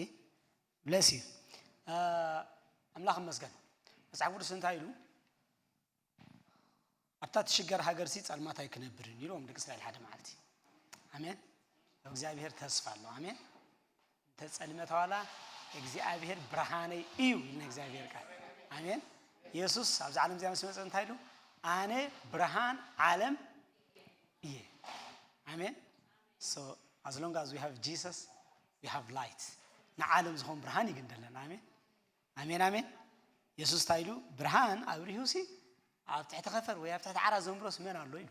ብለስ እዩ። ኣምላኽ ይመስገን። መጽሓፍ ቅዱስ እንታይ ኢሉ? ኣብታ ትሽገር ሃገርሲ ጸልማት ኣይክነብርን ኢልዎም ደቂ እስራኤል ሓደ መዓልቲ። ኣሜን። ኣብ እግዚኣብሔር ተስፋ ኣሎ። ኣሜን። እንተ ጸልመት ዋላ እግዚኣብሔር ብርሃነይ እዩ ኢልና እግዚኣብሔር ቃል። ኣሜን። የሱስ ኣብዚ ዓለም እዚኣ ምስ መጸ እንታይ ኢሉ? ኣነ ብርሃን ዓለም እየ። ኣሜን። So as long as we have Jesus, we have light። ንዓለም ዝኾን ብርሃን እዩ ግን ዘለና። ኣሜን። ኣሜን ኣሜን። የሱስ እንታይ ኢሉ? ብርሃን ኣብሪሁሲ ኣብ ትሕቲ ኸፈር ወይ ኣብ ትሕቲ ዓራት ዘንብሮስ መን ኣሎ ኢሉ።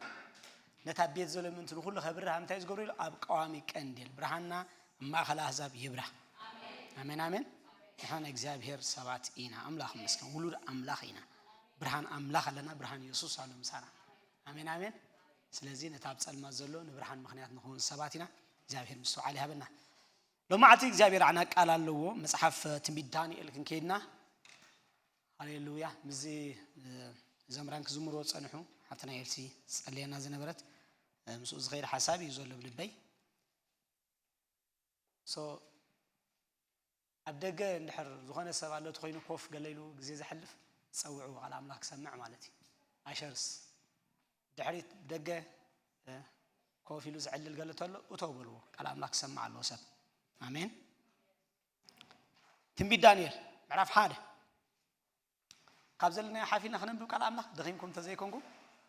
ነታ ቤት ዘሎ ምእንቲ ንኹሉ ከብርህ ኣብ እንታይ እዩ ዝገብሮ ኢሉ? ኣብ ቀዋሚ ቀንዴል ብርሃንና ኣብ ማእኸል ኣህዛብ ይብራህ። ኣሜን ኣሜን። ንሕና ናይ እግዚኣብሔር ሰባት ኢና። ኣምላኽ ይመስገን፣ ውሉድ ኣምላኽ ኢና። ብርሃን ኣምላኽ ኣለና፣ ብርሃን የሱስ ኣሎ ምሳና። ኣሜን፣ ኣሜን። ስለዚ ነቲ ኣብ ጸልማት ዘሎ ንብርሃን ምኽንያት ንኸውን ሰባት ኢና። እግዚኣብሔር ምስትውዓል ይሃበና። ሎማዕቲ እግዚኣብሔር ኣና ቃል ኣለዎ። መጽሓፍ ትንቢት ዳንኤል ክንከይድና፣ ሃሌሉያ። ምስዚ ዘምራን ክዝምርዎ ጸንሑ፣ ሓፍትና ኤልሲ ጸልየና ዝነበረት፣ ምስኡ ዝኸይድ ሓሳብ እዩ ዘሎ ብልበይ። So ኣብ ደገ እንድሕር ዝኾነ ሰብ ኣሎ ተኾይኑ ኮፍ ገለ ኢሉ ግዜ ዘሕልፍ፣ ጸውዕዎ ቃል ኣምላኽ ክሰምዕ ማለት እዩ። ኣሸርስ ድሕሪት ደገ ኮፍ ኢሉ ዝዕልል ገለ ተሎ እቶ በልዎ፣ ቃል ኣምላኽ ክሰምዕ ኣለዎ ሰብ። ኣሜን። ትንቢት ዳንኤል ምዕራፍ ሓደ። ካብ ዘለናዮ ሓፊና ክነንብብ ቃል ኣምላኽ፣ ደኺምኩም እንተዘይኮንኩም፣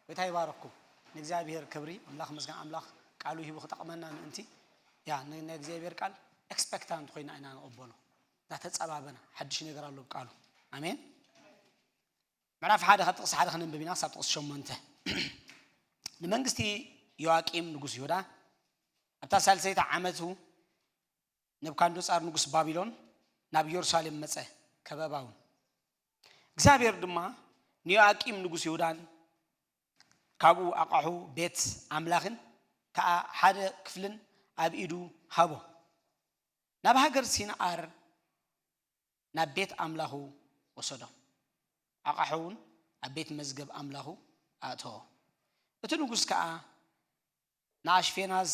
ጎይታ ይባረኽኩም። ንእግዚኣብሔር ክብሪ፣ ኣምላኽ መስገን፣ ኣምላኽ ቃሉ ሂቡ ክጠቕመና ምእንቲ፣ ያ፣ ን-፣ ንእግዚኣብሔር ቃል ኤክስፐክታንት ኮይና ኢና ንቕበሎ። እናተጸባበና፣ ሓድሽ ነገር ኣሎ ኣብ ቃሉ። ኣሜን። ምዕራፍ ሓደ ካብ ጥቕሲ ሓደ ክነንብብ ኢና፣ ክሳብ ጥቕሲ ሸሞንተ። ንመንግስቲ ዮኣቂም ንጉስ ይሁዳ፣ ኣብታ ሳልሰይቲ ዓመቱ፣ ነብካንዶጻር ንጉስ ባቢሎን ናብ ኢየሩሳሌም መጸ፣ ከበባ እውን። እግዚኣብሔር ድማ ንዮኣቂም ንጉስ ይሁዳን ካብኡ ኣቓሑ ቤት ኣምላኽን ከኣ ሓደ ክፍልን ኣብ ኢዱ ሃቦ። ናብ ሃገር ሲንዓር ናብ ቤት ኣምላኹ ወሰዶ። ኣቓሑ እውን ኣብ ቤት መዝገብ ኣምላኹ ኣእተዎ። እቲ ንጉስ ከኣ ንኣሽፌናዝ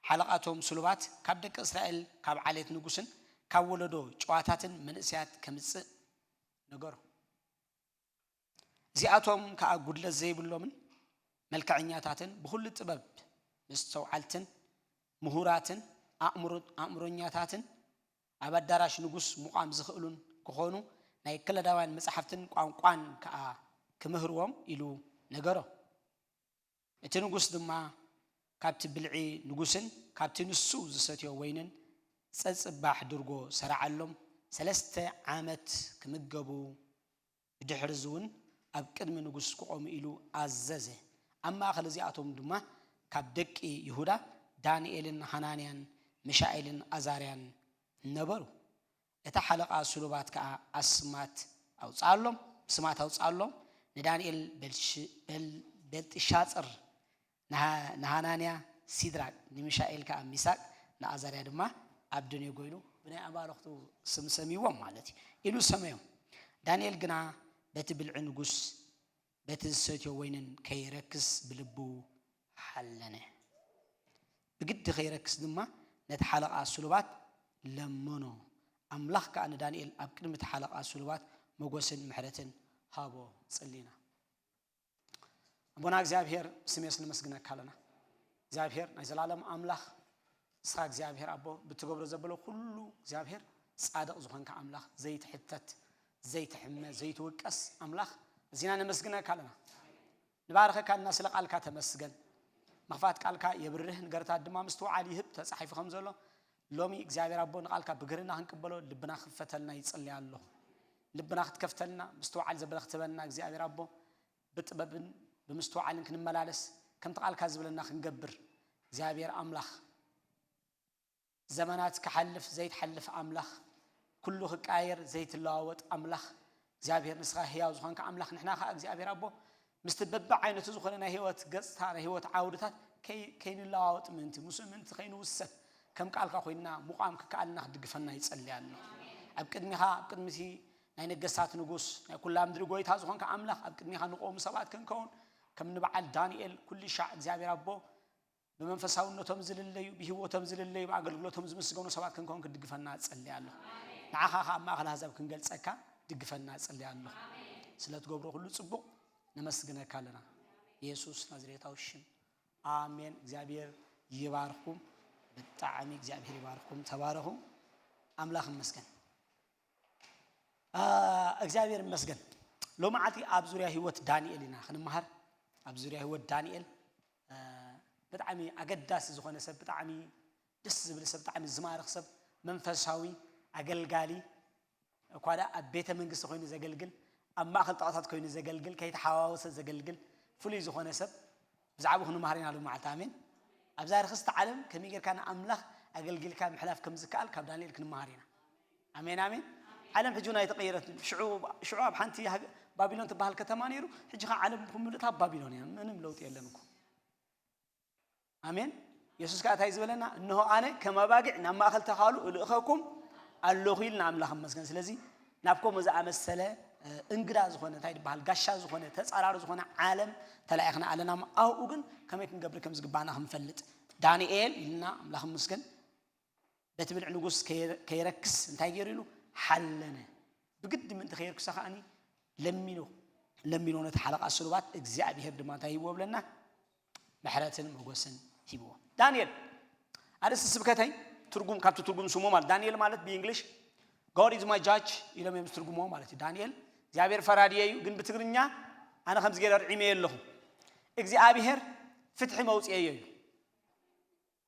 ሓለቓቶም ስሉባት ካብ ደቂ እስራኤል ካብ ዓሌት ንጉስን ካብ ወለዶ ጭዋታትን መንእሰያት ከምጽእ ነገሮ። እዚኣቶም ከኣ ጉድለት ዘይብሎምን መልክዐኛታትን ብኹሉ ጥበብ መስተውዓልትን ምሁራትን ኣእምሮ-፣ ኣእምሮኛታትን ኣብ ኣዳራሽ ንጉስ ምቋም ዝኽእሉን ክኾኑ ናይ ከለዳውያን መጻሕፍትን ቋንቋን ከኣ ክምህርዎም ኢሉ ነገሮ። እቲ ንጉስ ድማ ካብቲ ብልዒ ንጉስን ካብቲ ንሱ ዝሰትዮ ወይንን ጸጽባሕ ድርጎ ሰራዓሎም፣ ሰለስተ ዓመት ክምገቡ፣ ብድሕርዚ እውን ኣብ ቅድሚ ንጉስ ክቖሙ ኢሉ ኣዘዘ። ኣብ ማእከል እዚኣቶም ድማ ካብ ደቂ ይሁዳ ዳንኤልን ሃናንያን ሚሻኤልን ኣዛርያን ነበሩ። እቲ ሓለቓ ስሉባት ከኣ ኣስማት ኣውጽኣሎም፣ ስማት ኣውጽኣሎም፣ ንዳንኤል፣ ቤልሽ-፣ ቤል-፣ ቤልጥሻጽር፣ ንሃ-፣ ንሃናንያ፣ ሲድራቅ፣ ንሚሻኤል ከኣ ሚሳቅ፣ ንኣዛርያ ድማ ኣብደኔጎ ኢሉ ብናይ ኣማልኽቱ ስም ሰምይዎም ማለት እዩ፣ ኢሉ ሰመዮም። ዳንኤል ግና በቲ ብልዒ ንጉስ፣ በቲ ዝሰትዮ ወይንን ከይረክስ ብልቡ ሓለነ። ብግዲ ከይረክስ ድማ ነቲ ሓለቓ ስሉባት ለመኖ። ኣምላኽ ከኣ ንዳንኤል ኣብ ቅድሚ እቲ ሓለቓ ስሉባት ሞገስን ምሕረትን ሃቦ። ጸሊና። ኣቦና እግዚኣብሔር፣ ስሜስ ነመስግነካ ኣለና። እግዚኣብሔር ናይ ዘላለም ኣምላኽ፣ ንስኻ እግዚኣብሔር ኣቦ፣ ብትገብሮ ዘበሎ ኩሉ እግዚኣብሔር ጻድቕ ዝኾንካ ኣምላኽ፣ ዘይትሕተት፣ ዘይትሕመ፣ ዘይትውቀስ ኣምላኽ፣ እዚና ነመስግነካ ኣለና። ንባርኸካ ኣለና ስለ ቃልካ ተመስገን። ምኽፋት ቃልካ የብርህ፣ ንገርታት ድማ ምስትውዓል ይህብ፣ ተጻሒፉ ከም ዘሎ። ሎሚ እግዚኣብሔር ኣቦ ንቃልካ ብግርና ክንቅበሎ ልብና ክፈተልና ይጽልያ ኣለኹ። ልብና ክትከፍተልና፣ ምስትውዓል ዘበለ ክትህበና እግዚኣብሔር ኣቦ፣ ብጥበብን ብምስትውዓልን ክንመላለስ፣ ከምቲ ቃልካ ዝብለና ክንገብር፣ እግዚኣብሔር ኣምላኽ፣ ዘመናት ክሓልፍ ዘይትሓልፍ ኣምላኽ፣ ኩሉ ክቃየር ዘይትለዋወጥ ኣምላኽ፣ እግዚኣብሔር ንስኻ ህያው ዝኾንካ ኣምላኽ፣ ንሕና ኸኣ እግዚኣብሔር ኣቦ፣ ምስቲ በብዓይነቱ ዝኾነ ናይ ህይወት ገጽታ፣ ናይ ህይወት ዓውድታት ከይ-፣ ከይንለዋወጥ ምእንቲ፣ ምስኡ ምእንቲ ከይንውሰድ፣ ከም ቃልካ ኮይንና ምቋም ክከኣልና ክትድግፈና ይጸሊ ኣለኹ። ኣብ ቅድሚኻ፣ ኣብ ቅድሚ እቲ ናይ ነገስታት ንጉስ፣ ናይ ኩላ ምድሪ ጎይታ ዝኾንካ ኣምላኽ፣ ኣብ ቅድሚኻ ንቆሙ ሰባት ክንከውን፣ ከም ንበዓል ዳንኤል ኩሉ ሻዕ እግዚኣብሔር ኣቦ፣ ብመንፈሳውነቶም ዝልለዩ፣ ብህይወቶም ዝልለዩ፣ ብኣገልግሎቶም ዝምስገኑ ሰባት ክንከውን ክትድግፈና እጸሊ ኣለኹ። ንዓኻ ኸኣ ኣብ ማእከል ኣህዛብ ክንገልጸካ ድግፈና እጸሊ ኣለኹ። ስለ ትገብሮ ኩሉ ጽቡቕ ነመስግነካ ኣለና። የሱስ ናዝሬታዊ ሽም። ኣሜን። እግዚኣብሔር ይባርኽኩም። ብጣዕሚ እግዚኣብሔር ይባርኽኩም። ተባረኹ። ኣምላኽ ይመስገን። ኣ፣ እግዚኣብሔር ይመስገን። ሎማዓንቲ ኣብ ዙርያ ህይወት ዳንኤል ኢና ክንመሃር። ኣብ ዙርያ ህይወት ዳንኤል፣ ኣ፣ ብጣዕሚ ኣገዳሲ ዝኾነ ሰብ፣ ብጣዕሚ ደስ ዝብል ሰብ፣ ብጣዕሚ ዝማርኽ ሰብ፣ መንፈሳዊ ኣገልጋሊ፣ እኳ ደኣ ኣብ ቤተ መንግስቲ ኮይኑ ዘገልግል፣ ኣብ ማእከል ጣዖታት ኮይኑ ዘገልግል፣ ከይተሓዋወሰ ዘገልግል ፍሉይ ዝኾነ ሰብ ብዛዕባኡ ክንመሃር ኢና ሎማዓልቲ። ኣሜን። ኣብዛ ርኽስቲ ዓለም ከመይ ጌርካ ንኣምላኽ ኣገልጊልካ ምሕላፍ ከም ዝከኣል ካብ ዳንኤል ክንመሃር ኢና። ኣሜን ኣሜን። ዓለም ሕጂ ናይ ተቐየረት። ሽዑ ሽዑ ኣብ ሓንቲ ሃገ- ባቢሎን ትበሃል ከተማ ነይሩ። ሕጂ ኸዓ ዓለም ብምልእታ ባቢሎን እያ። ምንም ለውጢ የለን እኮ። ኣሜን። የሱስ ከዓ እንታይ ዝበለና? እንሆ ኣነ ከም ኣባጊዕ ናብ ማእከል ተኻሉ እልእኸኩም ኣለኹ ኢልና ኣምላኽ ይመስገን። ስለዚ ናብ ከምኡ ዝኣመሰለ እንግዳ ዝኾነ እንታይ ዝበሃል ጋሻ ዝኾነ ተጻራሪ ዝኾነ ዓለም ተላኢኽና ኣለና። ኣብኡ ግን ከመይ ክንገብር ከም ዝግባና ክንፈልጥ ዳንኤል ኢልና ኣምላኽ ይመስገን። በቲ ብልዕ ንጉስ ከይረክስ እንታይ ገይሩ ኢሉ ሓለነ። ብግዲ ምእንቲ ከየርክሶ ከዓኒ ለሚኑ ለሚኑ ነቲ ሓለቓ ስሉባት እግዚኣብሔር ድማ እንታይ ሂብዎ ብለና? ምሕረትን መጎስን ሂብዎ። ዳንኤል ኣርእስቲ ስብከተይ ትርጉም ካብቲ ትርጉም ስሙ ማለት ዳንኤል ማለት ብእንግሊሽ God is my judge ኢሎም እዮም ዝትርጉምዎ ማለት እዩ። ዳንኤል እግዚኣብሔር ፈራድየ እዩ፣ ግን ብትግርኛ ኣነ ከምዚ ገይረ ርዒመዮ ኣለኹ እግዚኣብሔር ፍትሒ መውፅኤዮ እዩ።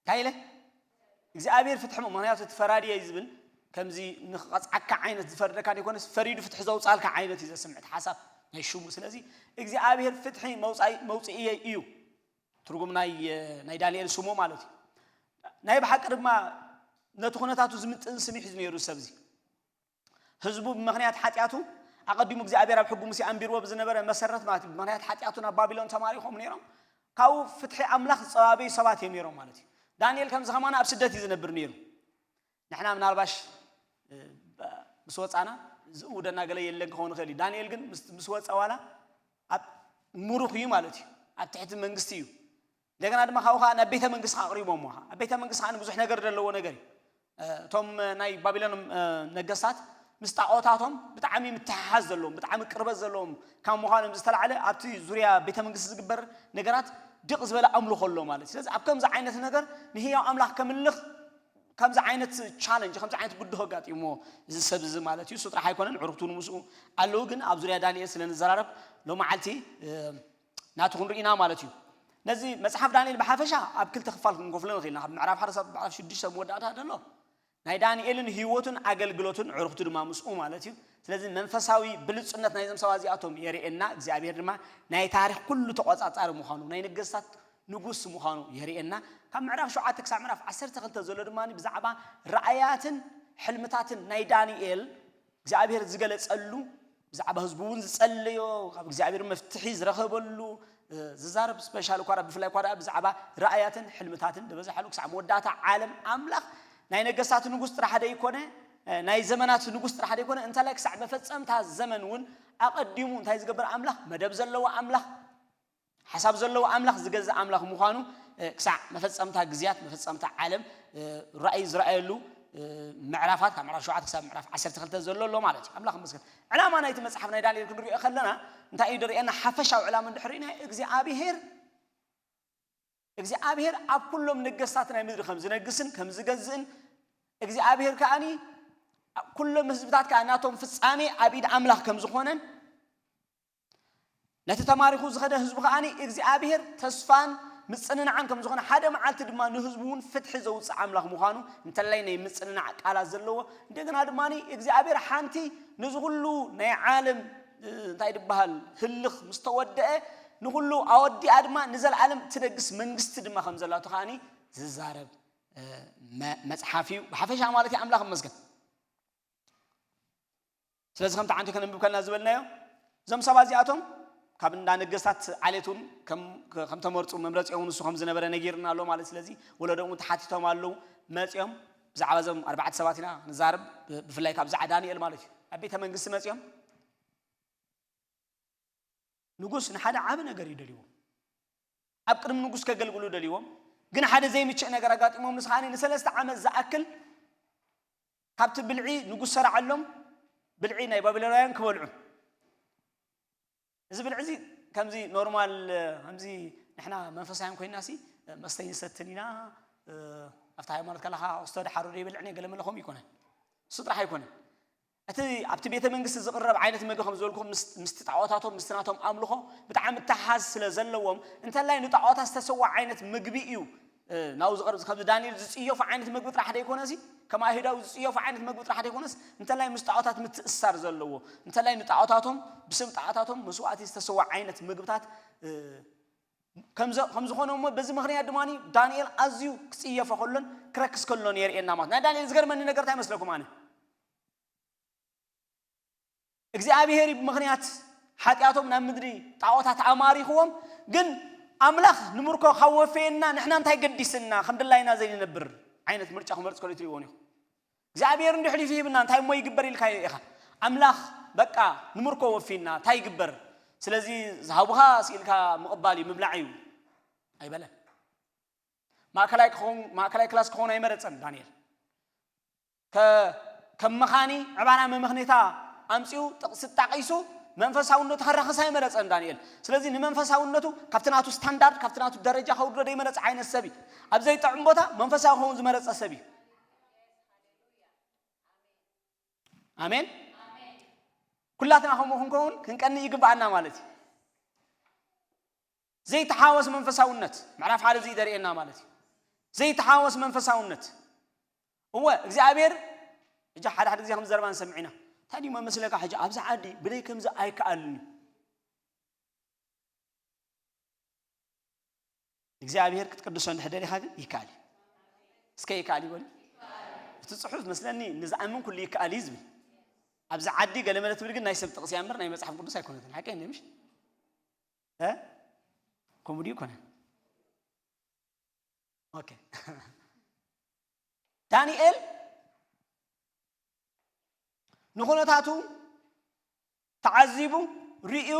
እንታይ ኢለ እግዚኣብሔር ፍትሒ ምክንያቱ እቲ ፈራዲ እየ ዝብል ከምዚ ንክቐፅዓካ ዓይነት ዝፈርደካ ዘይኮነስ ፈሪዱ ፍትሒ ዘውፃልካ ዓይነት እዩ ዘስምዕ እቲ ሓሳብ ናይ ሽሙ። ስለዚ እግዚኣብሔር ፍትሒ መውፅኢ እየ እዩ ትርጉም ናይ ናይ ዳንኤል ስሙ ማለት እዩ። ናይ ብሓቂ ድማ ነቲ ኩነታቱ ዝምጥን ስም እዩ ሒዙ ነይሩ ሰብዚ ህዝቡ ብምኽንያት ሓጢኣቱ ኣቐዲሙ እግዚኣብሔር ኣብ ሕጉ ሙሴ ኣንቢርዎ ብዝነበረ መሰረት ማለት እዩ ብምኽንያት ሓጢኣቱ ናብ ባቢሎን ተማሪኾም ነይሮም። ካብኡ ፍትሒ ኣምላኽ ዝፀባበዩ ሰባት እዮም ነይሮም ማለት እዩ። ዳንኤል ከምዚ ከማና ኣብ ስደት እዩ ዝነብር ነይሩ። ንሕና ምናልባሽ ምስ ወፃና ዝእውደና ገለ የለን ክኸውን ይኽእል እዩ። ዳንኤል ግን ምስ ወፀ ዋላ ኣብ ምሩኽ እዩ ማለት እዩ። ኣብ ትሕቲ መንግስቲ እዩ። እንደገና ድማ ካብኡ ከዓ ናብ ቤተ መንግስቲ ኣቕሪቦም። ኣብ ቤተ መንግስቲ ከዓ ብዙሕ ነገር ዘለዎ ነገር እዩ። እቶም ናይ ባቢሎን ነገስታት ምስ ጣዖታቶም ብጣዕሚ ምትሓሓዝ ዘለዎም ብጣዕሚ ቅርበት ዘለዎም ካብ ምዃኖም ዝተላዕለ ኣብቲ ዙርያ ቤተ መንግስቲ ዝግበር ነገራት ድቕ ዝበለ ኣምልኾ ኣሎ ማለት እዩ። ስለዚ ኣብ ከምዚ ዓይነት ነገር ንህያው ኣምላኽ ከምልኽ ከምዚ ዓይነት ቻለንጅ ከምዚ ዓይነት ብድሆ ኣጋጢሞ እዚ ሰብ እዚ ማለት እዩ። እሱ ጥራሕ ኣይኮነን ዕሩኽቱ ንምስኡ ኣለዉ። ግን ኣብ ዙርያ ዳንኤል ስለ ንዘራረብ ሎመዓልቲ ናቱ ክንርኢና ማለት እዩ። ነዚ መጽሓፍ ዳንኤል ብሓፈሻ ኣብ ክልተ ክፋል ክንከፍሎ ንኽእል ኢና። ካብ ምዕራፍ ሓደ ሳብ ምዕራፍ ሽዱሽተ መወዳእታ ዘሎ ናይ ዳንኤልን ህይወቱን ኣገልግሎትን ዕሩኽቱ ድማ ምስኡ ማለት እዩ። ስለዚ መንፈሳዊ ብልጽነት ናይዞም ሰባት እዚኣቶም የርእየና። እግዚኣብሔር ድማ ናይ ታሪኽ ኩሉ ተቖጻጻሪ ምዃኑ ናይ ነገስታት ንጉስ ምዃኑ የርእየና። ካብ ምዕራፍ ሸውዓተ ክሳብ ምዕራፍ ዓሰርተ ክልተ ዘሎ ድማ ብዛዕባ ራእያትን ሕልምታትን ናይ ዳንኤል እግዚኣብሔር ዝገለጸሉ ብዛዕባ ህዝቡ እውን ዝጸለዮ ካብ እግዚኣብሔር መፍትሒ ዝረኸበሉ ዝዛረብ ስፔሻል እኳ ብፍላይ እኳ ብዛዕባ ራእያትን ሕልምታትን ዝበዝሓሉ ክሳዕ መወዳእታ ዓለም ኣምላኽ ናይ ነገስታት ንጉስ ጥራሕ ደይኮነ ናይ ዘመናት ንጉስ ጥራሕ ደይኮነ እንተላይ ክሳዕ መፈጸምታ ዘመን እውን ኣቐዲሙ እንታይ ዝገብር ኣምላኽ መደብ ዘለዎ ኣምላኽ ሓሳብ ዘለዎ ኣምላኽ ዝገዝእ ኣምላኽ ምዃኑ ክሳዕ መፈጸምታ ግዜያት መፈጸምታ ዓለም ራእይ ዝረኣየሉ ምዕራፋት ካብ ምዕራፍ ሸውዓተ ክሳብ ምዕራፍ ዓሰርተ ክልተ ዘሎ ኣሎ ማለት እዩ። ኣምላኽ ይመስገን። ዕላማ ናይቲ መጽሓፍ ናይ ዳንኤል ክንሪኦ ከለና እንታይ እዩ ደርእየና? ሓፈሻዊ ዕላማ እንድሕር ናይ እግዚኣብሔር እግዚኣብሔር ኣብ ኩሎም ነገስታት ናይ ምድሪ ከም ዝነግስን ከም ዝገዝእን እግዚኣብሔር ከዓኒ ኩሎም ህዝብታት ከዓ ናቶም ፍጻሜ ኣብ ኢድ ኣምላኽ ከም ዝኾነን ነቲ ተማሪኹ ዝኸደ ህዝቡ ከዓኒ እግዚኣብሔር ተስፋን ምጽንናዕን ከም ዝኾነ ሓደ መዓልቲ ድማ ንህዝቡ እውን ፍትሒ ዘውፅእ ኣምላኽ ምዃኑ እንተላይ ናይ ምጽንናዕ ቃላት ዘለዎ እንደገና ድማ እግዚኣብሔር ሓንቲ ንዚ ኩሉ ናይ ዓለም እንታይ ድበሃል ህልኽ ምስ ተወደአ ንኩሉ ኣወዲኣ ድማ ንዘለዓለም ትነግስ መንግስቲ ድማ ከም ዘላቶ ከዓኒ ዝዛረብ መፅሓፍ እዩ ብሓፈሻ ማለት እዩ። ኣምላኽ ይመስገን። ስለዚ ከምቲ ዓንቱ ከነንብብ ከለና ዝበልናዮ እዞም ሰባት እዚኣቶም ካብ እንዳ ነገስታት ዓሌት እውን ከም ተመርፁ መምረፂኦም ንሱ ከም ዝነበረ ነጊርና ኣሎ ማለት። ስለዚ ወለዶም እውን ተሓቲቶም ኣለዉ መፂኦም ብዛዕባ እዞም ኣርባዕተ ሰባት ኢና ንዛረብ። ብፍላይ ካብ ብዛዕባ ዳንኤል ማለት እዩ ኣብ ቤተ መንግስቲ መፂኦም ንጉስ ንሓደ ዓቢ ነገር እዩ ደልዎም። ኣብ ቅድሚ ንጉስ ከገልግሉ ደልዎም፣ ግን ሓደ ዘይምችእ ነገር ኣጋጢሞም። ንስኻኒ ንሰለስተ ዓመት ዝኣክል ካብቲ ብልዒ ንጉስ ሰራዓሎም ብልዒ ናይ ባቢሎናውያን ክበልዑ። እዚ ብልዒ እዚ ከምዚ ኖርማል ከምዚ ንሕና መንፈሳውያን ኮይና ሲ መስተ ይንሰትን ኢና ኣብቲ ሃይማኖት ከለኻ ኦስቶ ድሓሩ ዘይበልዕን ገለ መለኹም ይኮነን። እሱ ጥራሕ ኣይኮነን። እቲ ኣብቲ ቤተ መንግስቲ ዝቕረብ ዓይነት ምግቢ ከም ዝበልኩ ምስቲ ጣዖታቶም ምስቲ ናቶም ኣምልኾ ብጣዕሚ ተሓዝ ስለ ዘለዎም እንተላይ ንጣዖታት ዝተሰዋ ዓይነት ምግቢ እዩ። ናብኡ ዝቐርብ ከምዚ ዳንኤል ዝፅየፉ ዓይነት ምግቢ ጥራሕ ደይኮነ ሲ ከም ኣይሁዳዊ ዝፅየፉ ዓይነት ምግቢ ጥራሕ ደይኮነስ እንተላይ ምስ ጣዖታት ምትእሳር ዘለዎ እንተላይ ንጣዖታቶም ብስም ጣዖታቶም መስዋእቲ ዝተሰዋ ዓይነት ምግብታት ከም ዝኾነ እሞ በዚ ምክንያት ድማ ዳንኤል ኣዝዩ ክፅየፎ ከሎን ክረክስ ከሎን የርእየና ማለት ናይ ዳንኤል ዝገርመኒ ነገር እንታይ መስለኩም ኣነ እግዚኣብሔር እዩ ብምኽንያት ሓጢኣቶም ናብ ምድሪ ጣዖታት ኣማሪኽዎም። ግን ኣምላኽ ንምርኮ ካብ ወፈየና ንሕና እንታይ ገዲስና ከም ድላይና ዘይንነብር ዓይነት ምርጫ ክመርፅ ከሎ ትሪእዎ ኢኹም። እግዚኣብሔር እንዲ ሕሊፉ ሂብና እንታይ እሞ ይግበር ኢልካዮ ኢኻ። ኣምላኽ በቃ ንምርኮ ወፊና እንታይ ይግበር? ስለዚ ዝሃቡኻ ስኢልካ ምቕባል እዩ ምብላዕ እዩ ኣይበለን። ማእከላይ ክኸውን ማእከላይ ክላስ ክኸውን ኣይመረጸን ዳንኤል። ከ ከም መኻኒ ዕባና መመኽኔታ ኣምጺኡ ጥቕሲ ጣቒሱ መንፈሳውነቱ ከራኽስ ኣይመረጸን ዳንኤል። ስለዚ ንመንፈሳውነቱ ካብቲ ናቱ ስታንዳርድ ካብቲ ናቱ ደረጃ ከውርዶ ዘይመረጸ ዓይነት ሰብ እዩ። ኣብ ዘይጥዕም ቦታ መንፈሳዊ ክኸውን ዝመረጸ ሰብ እዩ። ኣሜን። ኩላትና ከምኡ ክንከውን ክንቀኒ ይግባኣና ማለት እዩ። ዘይተሓወስ መንፈሳውነት ምዕራፍ ሓደ እዚ ደርእየና ማለት እዩ። ዘይተሓወስ መንፈሳውነት እወ እግዚኣብሔር እጃ ሓደ ሓደ ግዜ ከም ዘረባ ንሰምዕ ኢና። እንታይ ድዩ መመስለካ ሕጂ ኣብዚ ዓዲ ብደይ ከምዚ ኣይከኣልን እዩ። እግዚኣብሔር ክትቅድሶ እንድሕር ደሊኻ ግን ይከኣል እዩ። እስከ ይከኣል ይበሉ። እቲ ጽሑፍ መስለኒ ንዝኣምን ኩሉ ይከኣል እዩ ዝብል። ኣብዚ ዓዲ ገለመለ ትብል ግን ናይ ሰብ ጥቕሲ እያ እምበር ናይ መጽሓፍ ቅዱስ ኣይኮነትን። ሓቀይ እንደ ምሽ ከምኡ ድዩ ይኮነን? ኦኬ። ዳንኤል ንኹነታቱ ተዓዚቡ ርእዩ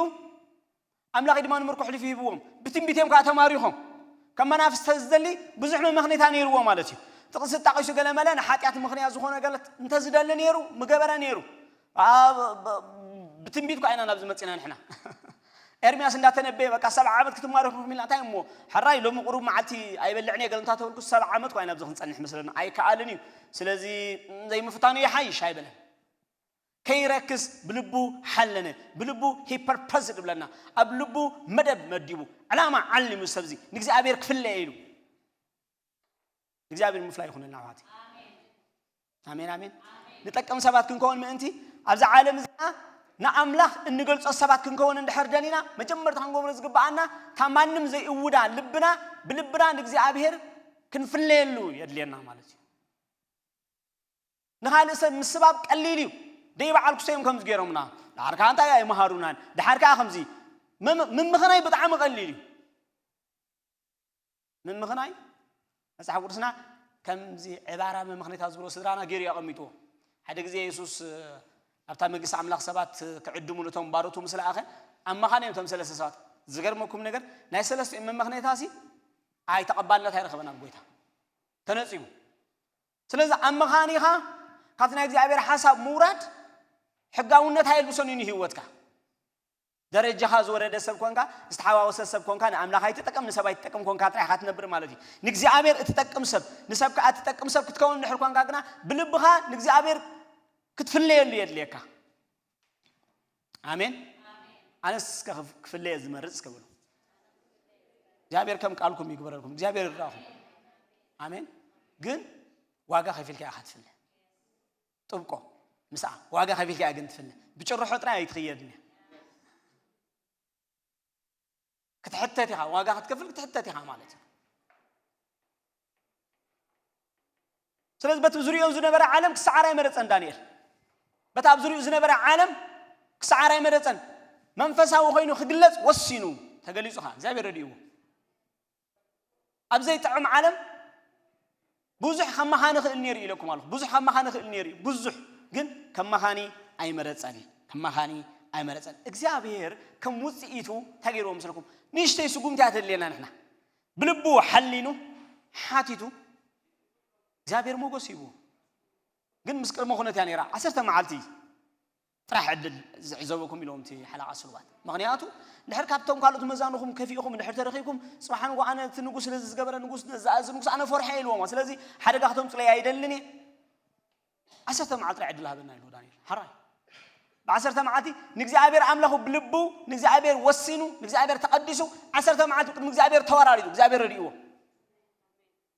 ኣምላኽ ድማ ንምርኮ ሕሊፉ ሂብዎም። ብትንቢት እዮም ከዓ ተማሪኾም። ከም መናፍስቲ ዝደሊ ብዙሕ መመኽኔታ ነይርዎ ማለት እዩ። ጥቕሲ ጣቒሱ ገለመለ ንሓጢኣት ምኽንያት ዝኾነ ገለት እንተዝደሊ ነይሩ ምገበረ ነይሩ። ብትንቢት ኳ ኢና ናብዚ መፂና ንሕና። ኤርሚያስ እንዳተነበየ በቃ ሰብዓ ዓመት ክትማረኹ ኢልና እንታይ እሞ ሕራይ ሎሚ ቁሩብ መዓልቲ ኣይበልዕን እየ ገለ እንታተበልኩ ሰብዓ ዓመት ኳ ኢና ኣብዚ ክንፀንሕ መስለና ኣይከኣልን እዩ። ስለዚ ዘይምፍታኑ ይሓይሽ ኣይበለን። ከይረክስ ብልቡ ሓለነ። ብልቡ ሂ ፐርፐስ ድብለና ኣብ ልቡ መደብ መዲቡ ዕላማ ዓሊሙ ሰብዚ ንእግዚኣብሔር ክፍለየ ኢሉ እግዚኣብሔር ምፍላይ ይኹነልና ኣሕዋት። ኣሜን ኣሜን። ንጠቅም ሰባት ክንከውን ምእንቲ ኣብዚ ዓለም እዚኣ ንኣምላኽ እንገልጾ ሰባት ክንከውን እንድሕር ደሊና መጀመርታ ክንገብሮ ዝግብኣና ካብ ማንም ዘይእውዳ ልብና ብልብና ንእግዚኣብሔር ክንፍለየሉ የድልየና ማለት እዩ። ንኻልእ ሰብ ምስባብ ቀሊል እዩ። ደይ በዓል ክሰዮም ከምዚ ገይሮምና ድሓር ከዓ እንታይ ኣይመሃሩናን ድሓር ከዓ ከምዚ ምምኽናይ ብጣዕሚ ቀሊል እዩ። ምምኽናይ መፅሓፍ ቅዱስና ከምዚ ዕባራ መምኽኔታት ዝብሎ ስድራና ገይሩ ኣቐሚጥዎ። ሓደ ግዜ የሱስ ኣብታ መንግስቲ ኣምላኽ ሰባት ክዕድሙ ነቶም ባሮቱ ምስ ለኣኸ ኣመኻንዮም እቶም ሰለስተ ሰባት። ዝገርመኩም ነገር ናይ ሰለስቲኦም መመኽኔታ ሲ ኣይ ተቐባልነት ኣይረኸበን ኣብ ጎይታ ተነፂጉ። ስለዚ ኣመኻኒኻ ካብቲ ናይ እግዚኣብሔር ሓሳብ ምውራድ ሕጋውነት ኣየልብሶን እዩ ንህይወትካ። ደረጃኻ ዝወረደ ሰብ ኮንካ ዝተሓዋወሰ ሰብ ኮንካ ንኣምላኽ ኣይትጠቅም ንሰብ ኣይትጠቅም ኮንካ ጥራይ ኢኻ ትነብር ማለት እዩ። ንእግዚኣብሔር እትጠቅም ሰብ ንሰብ ከዓ እትጠቅም ሰብ ክትከውን እንድሕር ኮንካ ግና ብልብኻ ንእግዚኣብሔር ክትፍለየሉ የድልየካ። ኣሜን። ኣነስ እስከ ክፍ- ክፍለየ ዝመርፅ እስከ በሉ። እግዚኣብሔር ከም ቃልኩም ይግበረልኩም። እግዚኣብሔር ይርዳኹም። ኣሜን። ግን ዋጋ ከፊልካ ኢኻ ትፍለ። ጥብቆ ምስኣ ዋጋ ከፊልካ ኢኻ ግን ትፍለ። ብጭርሖ ጥራይ ኣይትኽየድን እያ። ክትሕተት ኢኻ፣ ዋጋ ክትከፍል ክትሕተት ኢኻ ማለት እዩ። ስለዚ በቲ ዙሪኡ ዝነበረ ዓለም ክሰዓር ኣይመረፀን ዳንኤል። በቲ ኣብ ዙሪኡ ዝነበረ ዓለም ክሰዓር ኣይመረፀን። መንፈሳዊ ኮይኑ ክግለፅ ወሲኑ ተገሊፁ ኸዓ እግዚኣብሔር ረድእዎ። ኣብ ዘይጥዕም ዓለም ብዙሕ ከማኻኒ ክእል ነይሩ ኢለኩም ኣለኹ። ብዙሕ ከማኻኒ ክእል ነይሩ እዩ። ብዙሕ ግን ከማኻኒ ኣይመረፀን። ከማኻኒ ኣይመረፀን። እግዚኣብሔር ከም ውፅኢቱ እንታይ ገይርዎ ምስለኩም? ንእሽተይ ስጉምቲ እያ ተድልየና ንሕና። ብልቡ ሓሊኑ ሓቲቱ እግዚኣብሔር ሞገስ ሂብዎ። ግን ምስ ቅድመ ኩነት እያ ነይራ። ዓሰርተ መዓልቲ ጥራሕ ዕድል ዝዕዘበኩም ኢሎም እቲ ሓለቓ ስሉባት። ምኽንያቱ ድሕር ካብቶም ካልኦት መዛኑኹም ከፊእኹም ድሕር ተረኺብኩም ጽባሕ ንጎ ኣነ እቲ ንጉስ ስለዚ ዝገበረ ንጉስ ዝኣዝ ንጉስ ኣነ ፈርሐ ኢልዎም። ስለዚ ሓደጋ ክተምፅለይ ኣይደልን እየ። ዓሰርተ መዓልቲ ጥራሕ ዕድል ሃበና ኢሉ ዳንኤል። ሓራይ ብዓሰርተ መዓልቲ ንእግዚኣብሔር ኣምላኹ ብልቡ ንእግዚኣብሔር ወሲኑ ንእግዚኣብሔር ተቐዲሱ ዓሰርተ መዓልቲ ቅድሚ እግዚኣብሔር ተወራሪዱ እግዚኣብሔር ረድእዎ።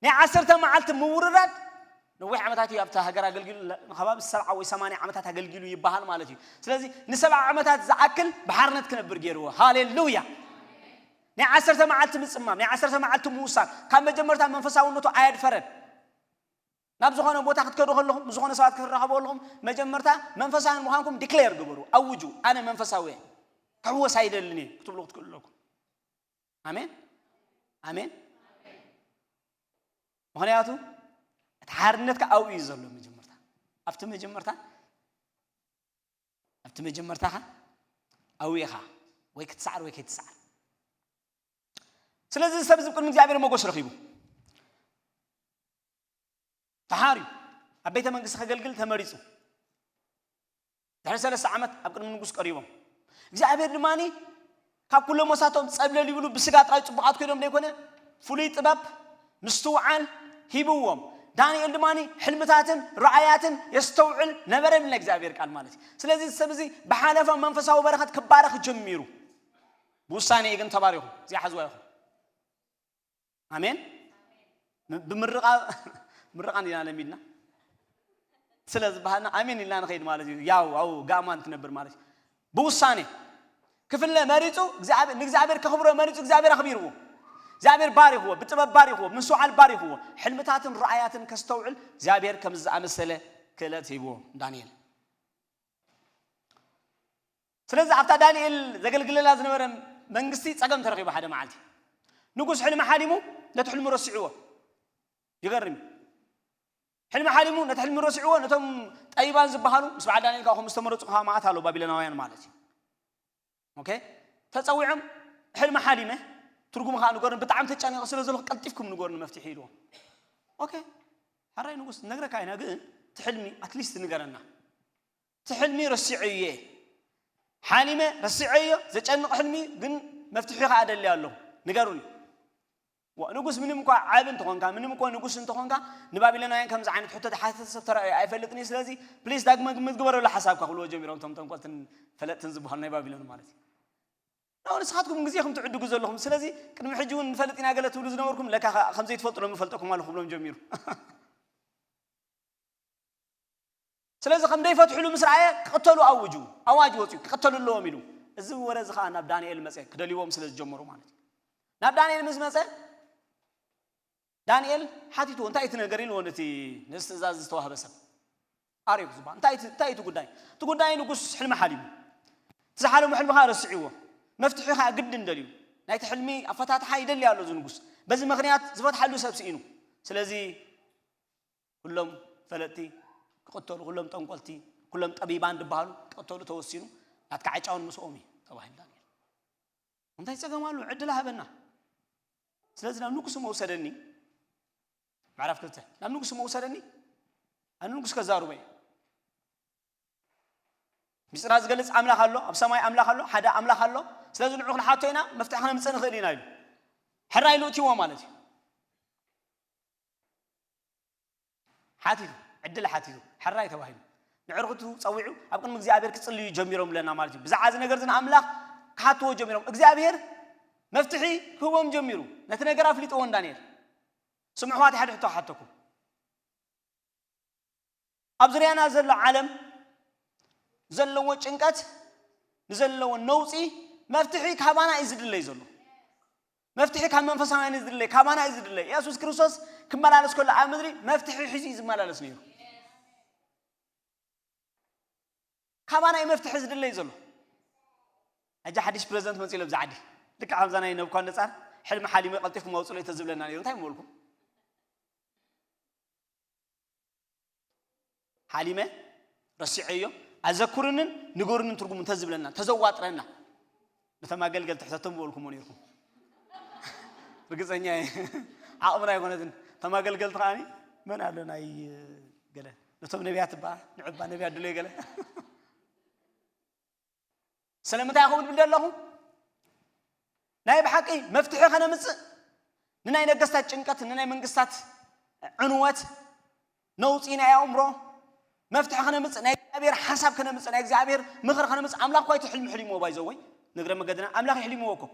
ናይ ዓሰርተ መዓልቲ ምውርራድ ነዊሕ ዓመታት እዩ ኣብታ ሃገር ኣገልጊሉ። ንከባቢ ሰብዓ ወይ ሰማንያ ዓመታት ኣገልጊሉ ይበሃል ማለት እዩ። ስለዚ ንሰብዓ ዓመታት ዝኣክል ብሓርነት ክነብር ገይርዎ። ሃሌሉያ። ናይ ዓሰርተ መዓልቲ ምጽማም ናይ ዓሰርተ መዓልቲ ምውሳን ካብ መጀመርታ መንፈሳውነቱ ኣየድፈረን። ናብ ዝኾነ ቦታ ክትከዱ ከለኹም፣ ምስ ዝኾነ ሰባት ክትራኸቡ ከለኹም፣ መጀመርታ መንፈሳውያን ምዃንኩም ዲክሌር ግበሩ፣ ኣውጁ። ኣነ መንፈሳዊ እየ፣ ክሕወስ ኣይደልን እየ ክትብሉ ክትክእሉ ኣለኩም። ኣሜን፣ ኣሜን። ምኽንያቱ እቲ ሓርነትካ ኣብኡ እዩ ዘሎ። መጀመርታ ኣብቲ መጀመርታ ኣብቲ መጀመርታኻ ኣብኡ ኢኻ፣ ወይ ክትሰዓር ወይ ከይትሰዓር። ስለዚ እዚ ሰብ እዚ ቅድሚ እግዚኣብሔር ሞገስ ረኺቡ ተሓርዩ ኣብ ቤተ መንግስቲ ከገልግል ተመሪጹ። ድሕሪ ሰለስተ ዓመት ኣብ ቅድሚ ንጉስ ቀሪቦም እግዚኣብሔር ድማ ካብ ኩሎም መሳቶም ጸብለል ይብሉ ብስጋ ጥራይ ጽቡቓት ኮይኖም ዘይኮነ ፍሉይ ጥበብ ምስትውዓል ሂብዎም። ዳንኤል ድማ ሕልምታትን ራእያትን የስተውዕል ነበረ ይብል እግዚኣብሔር ቃል ማለት እዩ። ስለዚ እዚ ሰብ እዚ ብሓለፋ መንፈሳዊ በረኸት ክባረኽ ጀሚሩ። ብውሳኔ ግን ተባሪኹ። እዚኣ ሓዝዋ ይኹም። ኣሜን። ም- ብምርቓ ምርቓን ኢና ለሚድና ስለ ዝበሃልና ኣሜን ኢልና ንኸይድ ማለት እዩ። ያው ኣው ጋማን ትነብር ማለት እዩ። ብውሳኔ ክፍለ መሪጹ እግዚኣብሔር ንእግዚኣብሔር ከኽብሮ መሪጹ እግዚኣብሔር ኣኽቢርዎ። እግዚኣብሔር ባሪኽዎ፣ ብጥበብ ባሪኽዎ፣ ምስትውዓል ባሪኽዎ። ሕልምታትን ራእያትን ከስተውዕል እግዚኣብሔር ከም ዝኣመሰለ ክእለት ሂብዎ ዳንኤል። ስለዚ ኣብታ ዳንኤል ዘገልግለላ ዝነበረ መንግስቲ ጸገም ተረኺቡ። ሓደ መዓልቲ ንጉስ ሕልሚ ሓሊሙ ነቲ ሕልሚ ረሲዕዎ። ይገርም እዩ። ሕልሚ ሓሊሙ ነቲ ሕልሚ ረሲዕዎ። ነቶም ጠቢባን ዝበሃሉ ምስ በዓል ዳንኤል ካብኡ ዝተመረጹ ከዓ መዓት ኣለዉ፣ ባቢሎናውያን ማለት እዩ። ኦኬ፣ ተጸዊዖም ሕልሚ ሓሊመ ትርጉሙ ከዓ ንገሩን፣ ብጣዕሚ ተጨኒቐ ስለ ዘለኹ ቀልጢፍኩም ንገሩን መፍትሒ ኢልዎም። ኦኬ፣ ሕራይ ንጉስ ነግረካ ኢና፣ ግን እቲ ሕልሚ ኣትሊስት ንገረና። እቲ ሕልሚ ረሲዐዮ እየ። ሓሊመ ረሲዐዮ፣ ዘጨንቕ ሕልሚ ግን መፍትሒ ከዓ ደሊ ኣሎ። ንገሩኒ። ዋ፣ ንጉስ ምንም እኳ ዓቢ እንተኾንካ፣ ምንም እኳ ንጉስ እንተኾንካ፣ ንባቢሎናውያን ከምዚ ዓይነት ሕቶ ዝሓተተ ሰብ ተራእዩ ኣይፈልጥን እዩ። ስለዚ ፕሊስ ዳግመ ግምት ግበረሉ ሓሳብካ ክብልዎ ጀሚሮም እቶም ተንኮልትን ፈለጥትን ዝበሃሉ ናይ ባቢሎን ማለት እዩ። ናው ንስኻትኩም ግዜኹም ትዕድጉ ዘለኹም። ስለዚ ቅድሚ ሕጂ እውን ንፈልጥ ኢና ገለ ትብሉ ዝነበርኩም ለካ ከም ዘይትፈልጡ ነው ምፈልጠኩም ኣለኹ ክብሎም ጀሚሩ። ስለዚ ከም ዘይፈትሕሉ ምስ ረኣየ ክቕተሉ ኣውጁ። ኣዋጅ ወፅዩ ክቕተሉ ኣለዎም ኢሉ። እዚ ወረ እዚ ከዓ ናብ ዳንኤል መፀ፣ ክደልይዎም ስለ ዝጀመሩ ማለት እዩ። ናብ ዳንኤል ምስ መፀ ዳንኤል ሓቲትዎ፣ እንታይ እቲ ነገር ኢልዎ ነቲ ነዚ ትእዛዝ ዝተዋህበ ሰብ ኣርዮክ ዝበሃል። እንታይ እቲ እንታይ እቲ ጉዳይ? እቲ ጉዳይ ንጉስ ሕልሚ ሓሊሙ፣ እቲ ዝሓለሙ ሕልሚ ከዓ ረስዕዎ፣ መፍትሒ ከዓ ግድን ደልዩ። ናይቲ ሕልሚ ኣፈታትሓ ይደሊ ኣሎ እዚ ንጉስ። በዚ ምክንያት ዝፈትሓሉ ሰብ ስኢኑ። ስለዚ ኩሎም ፈለጥቲ ክቕተሉ፣ ኩሎም ጠንቆልቲ፣ ኩሎም ጠቢባን ዝበሃሉ ክቕተሉ ተወሲኑ። ናትካ ዕጫውን ምስኦም እዩ ተባሂሉ ዳንኤል። እንታይ ጸገም ኣሎ? ዕድል ሃበና። ስለዚ ናብ ንጉስ እሞ ውሰደኒ። ምዕራፍ ክልተ፣ ናብ ንጉስ እሞ ውሰደኒ፣ ኣነ ንጉስ ከዛርቦ እየ። ምስጢራት ዝገልጽ ኣምላኽ ኣሎ፣ ኣብ ሰማይ ኣምላኽ ኣሎ፣ ሓደ ኣምላኽ ኣሎ። ስለዚ ንዑ ክንሓቶ ኢና፣ መፍትሒ ክነምጽእ ንኽእል ኢና ኢሉ። ሕራይ ኢሉ እትይዎ ማለት እዩ። ሓቲቱ፣ ዕድል ሓቲቱ፣ ሕራይ ተባሂሉ። ንዕርክቱ ጸዊዑ ኣብ ቅድሚ እግዚኣብሔር ክጽልዩ ጀሚሮም ኣለና ማለት እዩ። ብዛዕባ እዚ ነገር እዚ ንኣምላኽ ክሓትዎ ጀሚሮም። እግዚኣብሔር መፍትሒ ክህቦም ጀሚሩ። ነቲ ነገር ኣፍሊጥዎ ንዳንኤል። ስምዕዋ እቲ ሓደ ሕቶ ክሓተኩም። ኣብ ዙርያና ዘሎ ዓለም ዘለዎ ጭንቀት፣ ንዘለዎ ነውጺ መፍትሒ ካባና እዩ ዝድለይ ዘሎ። መፍትሒ ካብ መንፈሳውያን እዩ ዝድለይ፣ ካባና እዩ ዝድለይ። የሱስ ክርስቶስ ክመላለስ ከሎ ኣብ ምድሪ መፍትሒ ሒዙ እዩ ዝመላለስ ነይሩ። ካባና እዩ መፍትሒ ዝድለይ ዘሎ። ሕጂ ሓድሽ ፕሬዚደንት መፂኡ ኣሎ ብዛ ዓዲ። ልክዕ ከምዛ ናይ ነብኳንደፃር ሕልሚ ሓሊመ ቀልጢፍኩም ኣውፅሎ ተዝብለና ነይሩ እንታይ ምበልኩም? ሓሊመ ረሲዐዮ ኣዘኩርንን ንገሩንን ትርጉሙ እንተዝብለና እንተዘዋጥረና ነቶም ኣገልገልቲ ሕተቶም ምበልኩሞ ነይርኩም። ርግፀኛ እየ። ዓቕምና ኣይኮነትን። እቶም ኣገልገልቲ ከዓኒ መን ኣሎ ናይ ገለ ነቶም ነቢያት እባ ንዕባ ነቢያት ድለዩ ገለ ስለምንታይ ክብል ብደ ኣለኹ? ናይ ብሓቂ መፍትሒ ከነምጽእ ንናይ ነገስታት ጭንቀት፣ ንናይ መንግስታት ዕንወት፣ ነውጺ ናይ ኣእምሮ መፍትሒ ከነምጽእ፣ ናይ እግዚኣብሔር ሓሳብ ከነምጽእ፣ ናይ እግዚኣብሔር ምኽሪ ከነምጽእ ኣምላኽ እኳ እቲ ሕልሚ ሕሊምዎ ባይዘወይ ንግረ መገድና ኣምላኽ ይሕሊምዎ እኮ።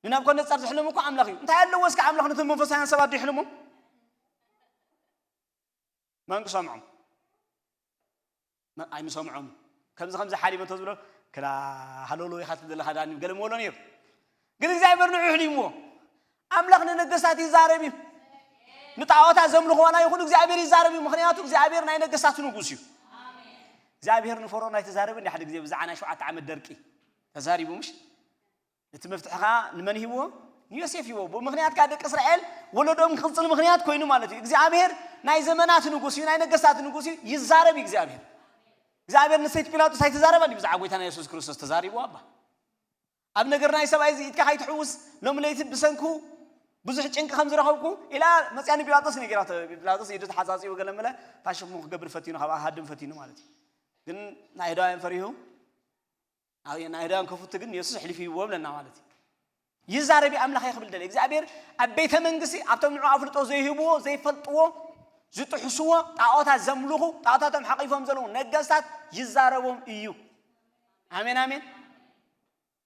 ንናቡከደነጻር ዝሕለሙ እኮ ኣምላኽ እዩ። እንታይ ኣለዎ እስከ ኣምላኽ ነቶም መንፈሳውያን ሰባት ድሕልሞም? መን ክሰምዖም? መ- ኣይምሰምዖም። ከምዚ ከምዚ ሓሊመ እንተዝብሎ ክላ ሃለሎ ኢኻ ትብል ዘለኻ ዳኒ ገለ ምበሎ ነይሩ። ግን እግዚኣብሔር ንዑ ሕሊምዎ። ኣምላኽ ንነገስታት ይዛረብ እዩ። ንጣዖታት ዘምልኽዎ ናይ ይኹን እግዚኣብሔር ይዛረብ እዩ። ምኽንያቱ እግዚኣብሔር ናይ ነገስታት ንጉስ እዩ። እግዚኣብሔር ንፈርዖን ኣይተዛረበ እንዲ ሓደ ግዜ ብዛዕባ ናይ ሸውዓተ ዓመት ደርቂ ተዛሪቡ ምሽ? እቲ መፍትሒ ኸዓ ንመን ሂብዎ? ንዮሴፍ ሂብዎ። ብኡ ምኽንያት ከዓ ደቂ እስራኤል ወለዶም ክቕፅል ምኽንያት ኮይኑ ማለት እዩ። እግዚኣብሔር ናይ ዘመናት ንጉስ እዩ፣ ናይ ነገስታት ንጉስ እዩ። ይዛረብ እዩ እግዚኣብሔር። እግዚኣብሔር ንሰይቲ ጲላጦስ ኣይተዛረበን እዩ ብዛዕባ ጎይታና የሱስ ክርስቶስ ተዛሪቡ ኣባ ኣብ ነገር ናይ ሰብኣይ እዚ ኢድካ ከይትሕውስ ሎም ለይቲ ብሰንኩ ብዙሕ ጭንቂ ከም ዝረኸብኩ ኢላ መፅያ ንጲላጦስ ነጊራቶ። ጲላጦስ ኢዱ ተሓፃፂቡ ገለ መለ ታሽሙ ክገብር ፈቲኑ ካብኣ ሃድም ፈቲኑ ማለት እዩ። ግን ናይ ሄዳውያን ፈሪሁ ናይ ሄዳውያን ከፉት ግን የሱስ ኣሕሊፉ ይብዎ ብለና ማለት እዩ። ይዛረብ ኣምላኽ ክብል ደለ እግዚኣብሔር ኣብ ቤተ መንግስቲ ኣብቶም ንዑ ኣፍልጦ ዘይህብዎ ዘይፈልጥዎ ዝጥሕስዎ ጣዖታት ዘምልኹ ጣዖታቶም ሓቂፎም ዘለዉ ነገስታት ይዛረቦም እዩ። ኣሜን ኣሜን።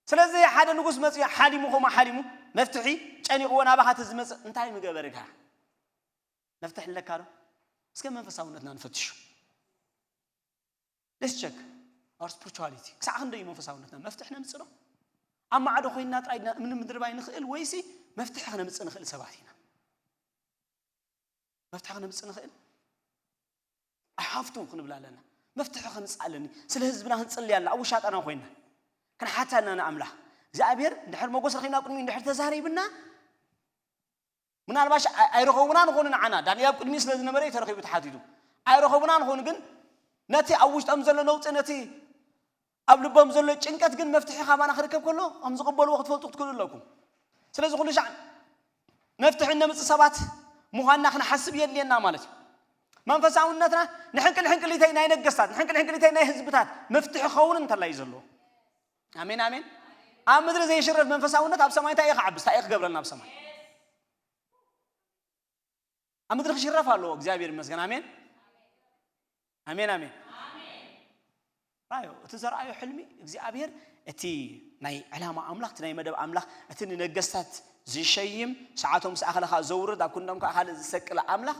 ስለዚ ሓደ ንጉስ መፅኡ ሓሊሙ ከምኡ ሓሊሙ መፍትሒ ጨኒቕዎ ናባኻ ተዝመፅእ እንታይ ምገበርካ? መፍትሒ ኣለካ ዶ? እስከ መንፈሳውነትና ንፈትሹ። Let's check our spirituality። ክሳዕ ክንደይ እዩ መንፈሳውነትና? መፍትሒ ነምፅእ ዶ? ኣብ ማዕዶ ኮይንና ጥራይ እምኒ ምድርባይ ንኽእል ወይሲ መፍትሒ ክነምፅእ ንኽእል ሰባት ኢና? መፍትሒ ክነምፅእ ንኽእል? ኣይሃፍቱ ክንብል ኣለና። መፍትሒ ከምፅእ ኣለኒ። ስለ ህዝብና ክንፅሊ ኣላ ኣብ ውሻጠና ኮይና ክንሓታ ኣለና ንኣምላኽ እግዚኣብሔር እንድሕር መጎስ ረኺብና ቅድሚ እንድሕር ተዛሪብና ምናልባሽ ኣይ- ኣይረኸቡናን ኾኑ ንዓና ዳንኤል ኣብ ቅድሚኡ ስለ ዝነበረ እዩ ተረኺቡ ተሓቲቱ ኣይረኸቡናን ኾኑ ግን ነቲ ኣብ ውሽጦም ዘሎ ነውፂ ነቲ ኣብ ልቦም ዘሎ ጭንቀት ግን መፍትሒ ካባና ክርከብ ከሎ ከም ዝቕበልዎ ክትፈልጡ ክትክእሉ ኣለኩም። ስለዚ ኩሉ ሻዕ መፍትሒ እነምፅእ ሰባት ምዃንና ክንሓስብ የድልየና ማለት እዩ። መንፈሳውነትና ንሕንቅል ሕንቅሊተይ ናይ ነገስታት ንሕንቅል ሕንቅሊተይ ናይ ህዝብታት መፍትሒ ክኸውን እንተላ እዩ ዘለዎ። ኣሜን ኣሜን። ኣብ ምድሪ ዘይሽረፍ መንፈሳውነት ኣብ ሰማይ እንታይ እዩ ክዓብስ እንታይ እዩ ክገብረልና ኣብ ሰማይ? ኣብ ምድሪ ክሽረፍ ኣለዎ እግዚኣብሔር ይመስገን ኣሜን። ኣሜን ኣሜን። ራዮ እቲ ዘርኣዮ ሕልሚ እግዚኣብሔር እቲ ናይ ዕላማ ኣምላኽ እቲ ናይ መደብ ኣምላኽ እቲ ንነገስታት ዝሸይም ሰዓቶም ሰኣኸለ ከዓ ዘውርድ ኣብ ክንዶም ከዓ ካልእ ዝሰቅል ኣምላኽ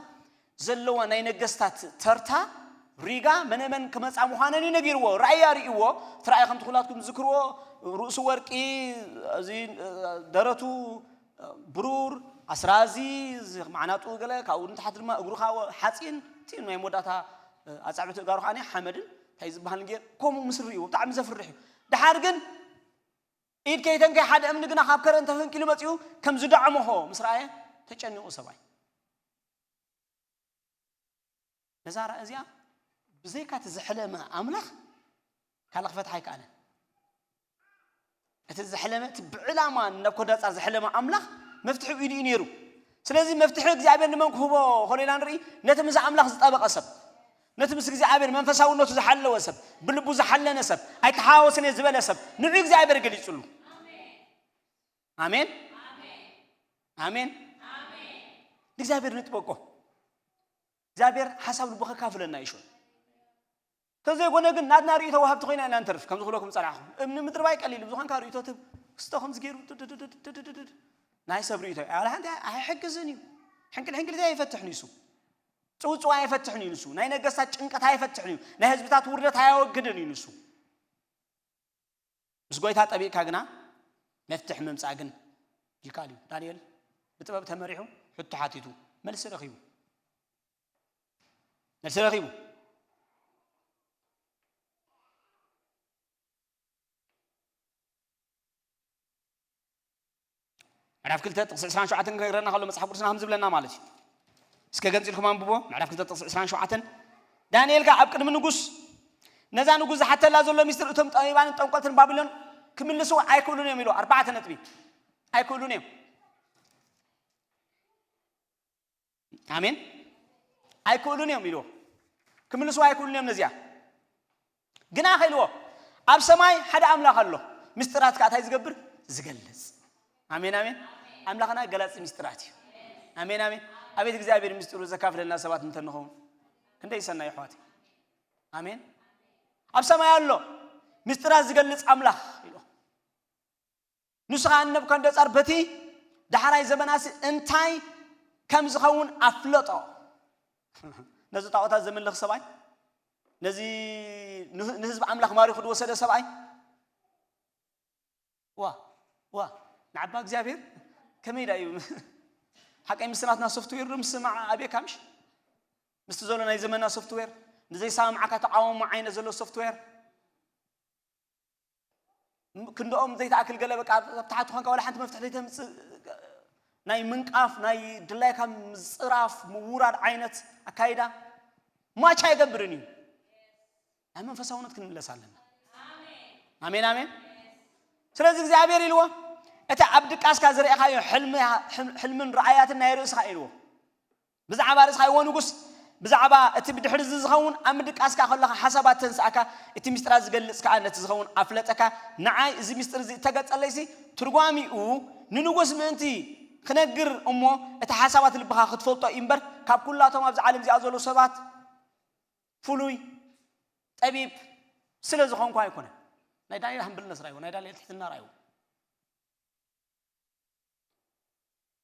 ዘለዋ ናይ ነገስታት ተርታ ሪጋ መነመን ክመፃ ምዃነን እዩ ነጊርዎ። ራእያ ርእይዎ እቲ ራእይ ከምቲ ኩላትኩም ዝክርዎ ርእሱ ወርቂ እዚ ደረቱ ብሩር ኣስራዚ ማዕናጡ ገለ ካብኡ ንታሕቲ ድማ እግሩ ካብ ሓፂን እቲ ናይ መወዳእታ ኣፃብዕቲ እጋሩ ከዓ ሓመድን እንታይ ዝበሃል ገይር ከምኡ ምስ ርእይዎ ብጣዕሚ ዘፍርሕ እዩ። ድሓር ግን ኢድ ከይተንከይ ሓደ እምኒ ግና ካብ ከረን ተፈንቂሉ መፂኡ ከም ዝደዓመኾ ምስ ረኣየ ተጨኒቑ ሰብኣይ ነዛ ራእይ እዚኣ ብዘይካ እቲ ዝሕለመ ኣምላኽ ካልእ ክፈትሓ ኣይከኣለን። እቲ ዝሕለመ እቲ ብዕላማ ነብኮዳፃር ዝሕለመ ኣምላኽ መፍትሒ ኢዱ እዩ ነይሩ። ስለዚ መፍትሒ እግዚኣብሔር ንመን ክህቦ ከሎ ኢና ንርኢ? ነቲ ምስ ኣምላኽ ዝጠበቐ ሰብ፣ ነቲ ምስ እግዚኣብሔር መንፈሳውነቱ ዝሓለወ ሰብ፣ ብልቡ ዝሓለነ ሰብ፣ ኣይተሓዋወስን እየ ዝበለ ሰብ ንዑ እግዚኣብሔር ገሊጹሉ። ኣሜን ኣሜን ኣሜን። ንእግዚኣብሔር ንጥበቆ። እግዚኣብሔር ሓሳብ ልቡ ከካፍለና ይሾን። ተዘይኮነ ግን ናትና ርእይቶ ወሃብቲ ኮይና ኢና ንተርፍ። ከምዚ ክብለኩም ጸናሕኹም እምኒ ምድርባይ ቀሊል እዩ። ብዝኾንካ ርእይቶ ትብ ክስቶ ከምዚ ገይሩ ድድድድድድድድ ናይ ሰብ ርእይቶ እዩ። ኣላ ሓንቲ ኣይሕግዝን እዩ። ሕንቅል ሕንቅሊት ኣይፈትሕን እዩ ንሱ። ጽውጽው ኣይፈትሕን እዩ ንሱ። ናይ ነገስታት ጭንቀት ኣይፈትሕን እዩ። ናይ ህዝብታት ውርደት ኣያወግድን እዩ ንሱ። ምስ ጎይታ ጠቢቕካ ግና መፍትሒ ምምጻእ ግን ይከኣል እዩ። ዳንኤል ብጥበብ ተመሪሑ ሕቶ ሓቲቱ መልሲ ረኺቡ። መልሲ ረኺቡ። ምዕራፍ ክልተ ጥቕሲ ዕስራን ሸውዓተን ክነግረና ከሎ መጽሓፍ ቅዱስና ከም ዝብለና ማለት እዩ። እስከ ገንጺልኩም ኣንብቦ። ምዕራፍ ክልተ ጥቕሲ ዕስራን ሸውዓተን ዳንኤል ከኣ ኣብ ቅድሚ ንጉስ ነዛ ንጉስ ዝሓተላ ዘሎ ሚስጥር እቶም ጠቢባንን ጠንቆልትን ባቢሎን ክምልስዎ ኣይክእሉን እዮም ኢሉ ኣርባዕተ ነጥቢ ኣይክእሉን እዮም። ኣሜን። ኣይክእሉን እዮም ኢልዎ። ክምልስዋ ኣይክእሉን እዮም ነዚኣ። ግና ከ ኢልዎ ኣብ ሰማይ ሓደ ኣምላኽ ኣሎ። ምስጢራት ከዓ እንታይ ዝገብር? ዝገልጽ። ኣሜን ኣሜን። ኣምላኽና ገላጺ ምስጢራት እዩ። ኣሜን ኣሜን። ኣቤት እግዚኣብሔር ምስጢሩ ዘካፍለና ሰባት እንተንኸውን ክንደይ ሰናይ ኣሕዋት። ኣሜን። ኣብ ሰማይ ኣሎ ምስጢራት ዝገልጽ ኣምላኽ ኢልዎ። ንሱ ኸዓ ንነቡካደነፃር በቲ ዳሕራይ ዘመናሲ እንታይ ከም ዝኸውን ኣፍለጦ። ነዚ ጣዖታት ዘምልኽ ሰብኣይ፣ ነዚ ንህ- ንህዝቢ ኣምላኽ ማሪኹ ዝወሰደ ሰብኣይ፣ ዋ ዋ ንዓባ እግዚኣብሔር ከመይ ዳ እዩ? ሓቀይ ምስ ናትና ሶፍትዌር ዶ ምስማዕ ኣብየካ ምሽ? ምስቲ ዘሎ ናይ ዘመና ሶፍትዌር፣ ንዘይሰማምዓካ ተቃውሞ ዓይነት ዘሎ ሶፍትዌር፣ ክንድኦም ዘይተኣክል ገለ በቃ ኣብ ታሕቲ ኮንካ ዋላ ሓንቲ መፍትሒ ዘይተምጽእ፣ ናይ ምንቃፍ፣ ናይ ድላይካ ምጽራፍ፣ ምውራድ ዓይነት ኣካይዳ ማች ኣይገብርን እዩ። ናይ መንፈሳውነት ክንምለስ ኣለና። ኣሜን ኣሜን። ስለዚ እግዚኣብሔር ኢልዎ፣ እቲ ኣብ ድቃስካ ዝረእኻዮ ሕልሚ- ሕልምን ረኣያትን ናይ ርእስኻ ኢልዎ። ብዛዕባ ርእስኻ ኢዎ ንጉስ፣ ብዛዕባ እቲ ብድሕሪ እዚ ዝኸውን ኣብ ምድቃስካ ከለኻ ሓሳባት ተንስኣካ፣ እቲ ምስጢራት ዝገልጽ ከኣ ነቲ ዝኸውን ኣፍለጠካ። ንዓይ እዚ ምስጢር እዚ እተገጸለይሲ ትርጓሚኡ ንንጉስ ምእንቲ ክነግር እሞ እቲ ሓሳባት ልብኻ ክትፈልጦ እዩ እምበር ካብ ኩላቶም ኣብዚ ዓለም እዚኣ ዘለዉ ሰባት ፍሉይ ጠቢብ ስለ ዝኾንኩ ኣይኮነን። ናይ ዳንኤል ሃምብልነስ ራእይዎ፣ ናይ ዳንኤል ትሕትና ራእይዎ።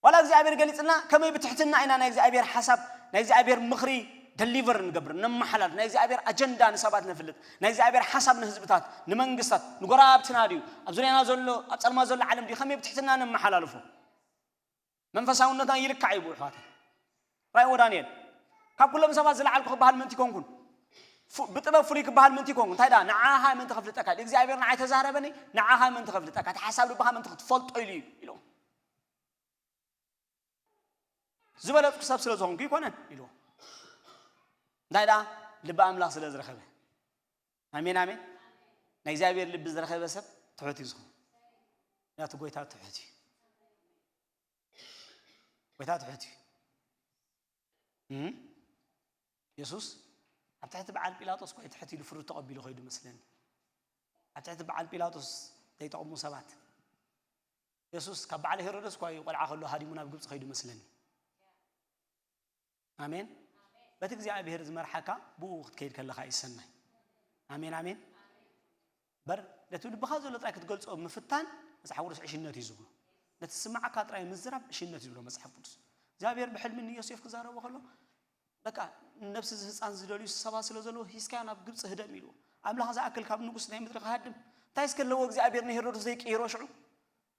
ዋላ እግዚኣብሔር ገሊጽልና ከመይ ብትሕትና ኢና ናይ እግዚኣብሔር ሓሳብ ናይ እግዚኣብሔር ምኽሪ ደሊቨር ንገብር ነመሓላልፍ ናይ እግዚኣብሔር ኣጀንዳ ንሰባት ነፍልጥ ናይ እግዚኣብሔር ሓሳብ ንህዝብታት ንመንግስታት ንጎራብትና ድዩ ኣብ ዙርያና ዘሎ ኣብ ጸልማ ዘሎ ዓለም ድዩ ከመይ ብትሕትና ነመሓላልፎ መንፈሳውነትና ይልካዕ እዩ ብውሕዋት ራእይዎ ዳንኤል ካብ ኩሎም ሰባት ዝለዓልኩ ክበሃል ምእንቲ ኮንኩን ብጥበብ ፍሉይ ክበሃል ምእንቲ ኮንኩ እንታይ ዳ ንዓኻ ምእንቲ ከፍልጠካ እግዚኣብሔር ንዓይ ተዛረበኒ ንዓኻ ምእንቲ ከፍልጠካ እቲ ሓሳብ ልብኻ ምእንቲ ክትፈልጦ ኢሉ እዩ ኢሎም ዝበለፅኩ ሰብ ስለ ዝኾንኩ ይኮነን ኢልዎ እንታይ ዳ ልቢ ኣምላኽ ስለ ዝረኸበ ኣሜን ኣሜን ናይ እግዚኣብሔር ልቢ ዝረኸበ ሰብ ትሑት እዩ ዝኾን ናቲ ጎይታ ትሑት እዩ ጎይታ ትሑት እዩ የሱስ ኣብ ትሕቲ በዓል ጲላጦስ እኳ ትሕት ኢሉ ፍርዲ ተቐቢሉ ከይዱ መስለኒ ኣብ ትሕቲ በዓል ጲላጦስ ዘይጠቕሙ ሰባት የሱስ ካብ በዓል ሄሮደስ እኳ እዩ ቆልዓ ከሎ ሃዲሙ ናብ ግብፂ ከይዱ መስለኒ ኣሜን በቲ እግዚኣብሔር ዝመርሓካ ብኡ ክትከይድ ከለካ እዩ ሰናይ ኣሜን ኣሜን በር ነቲ ልብኻ ዘሎ ጥራይ ክትገልፆ ምፍታን መፅሓፍ ቅዱስ ዕሽነት እዩ ዝብሎ ነቲ ስማዓካ ጥራይ ምዝራብ ዕሽነት እዩ ዝብሎ መፅሓፍ ቅዱስ እግዚኣብሔር ብሕልሚ ንዮሴፍ ክዛረቦ ከሎ በቃ ነብሲ እዚ ህፃን ዝደልዩ ሰባት ስለ ዘለዎ ሂዝካዮ ናብ ግብፂ ህደም ኢልዎ ኣምላኽ ዝኣክል ካብ ንጉስ ናይ ምድሪ ክሃድም እንታይ እስከለዎ እግዚኣብሔር ንሄሮድስ ዘይቅይሮ ሽዑ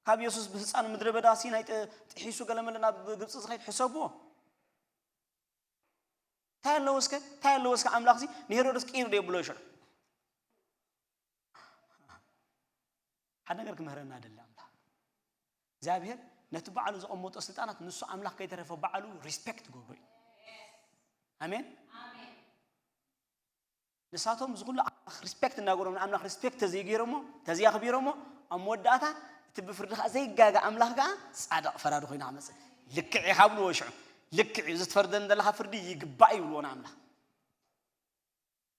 ካብ የሱስ ብህፃን ምድሪ በዳ ሲናይ ጥሒሱ ገለመለ ናብ ግብፂ ዝኸይድ ሕሰብዎ እንታይ ኣለዎ እስከ እንታይ ኣለዎ እስከ ኣምላኽ ሲ ንሄሮድስ ቅይር ዶ የብሎ ሽዑ ሓደ ነገር ክምህረና ደሊ ኣምላኽ እግዚኣብሔር ነቲ በዓሉ ዘቐመጦ ስልጣናት ንሱ ኣምላኽ ከይተረፈ በዓሉ ሪስፔክት ገብሮ እዩ ኣሜን ንሳቶም እዚ ኩሉ ኣምላኽ ሪስፔክት እናገሮም ንኣምላኽ ሪስፔክት ተዘይገይሮሞ ተዘያኽቢሮሞ ኣብ መወዳእታ እቲ ብፍርዲ ከዓ ዘይጋጋ ኣምላኽ ከዓ ፃድቕ ፈራዲ ኮይኑ ክመፅእ ልክዕ ኢኻ ብልዎ ሽዑ ልክዕ እዩ እዚ ትፈርደን ዘለካ ፍርዲ ይግባእ ይብልዎ ንኣምላኽ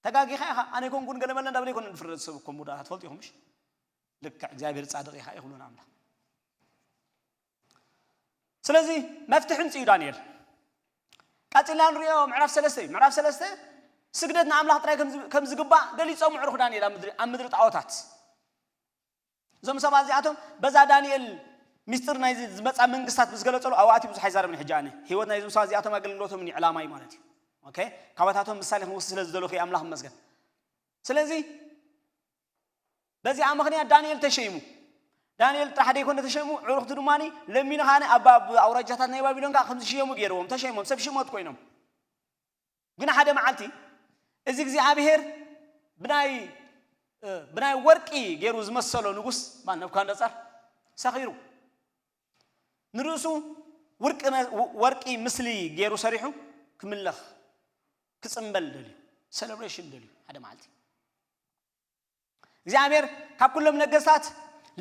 ተጋጊኻ ኢኻ ኣነ ይኮንኩን ገለመለ እንዳበለ ይኮነ ዝፍረድ ሰብ እኮ ሙዳ ትፈልጡ ኢኹም ምሽ ልክዕ እግዚኣብሔር ፃድቕ ኢኻ ይኽብሉን ኣምላኽ ስለዚ መፍትሒ ምፅኡ ዳንኤል ቀፂልና ንሪኦ ምዕራፍ ሰለስተ እዩ ምዕራፍ ሰለስተ ስግደት ንኣምላኽ ጥራይ ከም ዝግባእ ገሊፆም ምዕሩኽ ዳንኤል ኣብ ምድሪ ጣዖታት እዞም ሰባት እዚኣቶም በዛ ዳንኤል ሚስጥር ናይ ዝመፃ መንግስታት ብዝገለፀሉ ኣዋእቲ ብዙሕ ኣይዛረብን ሕጂ ኣነ ህይወት ናይዞም ሰባት እዚኣቶም ኣገልግሎቶም እዩ ዕላማይ ማለት እዩ ካባታቶም ምሳሌ ክንወስድ ስለ ዝደለኹ ኣምላኽ መስገን ስለዚ በዚኣ ምኽንያት ዳንኤል ተሸይሙ ዳንኤል ጥራሕ ደይኮነ ተሸይሙ ዕሩኽቱ ድማ ለሚኑ ኻነ ኣብ ኣውራጃታት ናይ ባቢሎን ከዓ ከምዝሽየሙ ገይርዎም ተሸይሞም ሰብ ሽሞት ኮይኖም ግን ሓደ መዓልቲ እዚ እግዚኣብሔር ብናይ ብናይ ወርቂ ገይሩ ዝመሰሎ ንጉስ ነብኳንደፃር ሰኺሩ ንርእሱ ወርቂ ምስሊ ገይሩ ሰሪሑ ክምለኽ ክፅምበል ደልዩ ሰለብሬሽን ደልዩ ሓደ መዓልቲ እግዚኣብሔር ካብ ኩሎም ነገስታት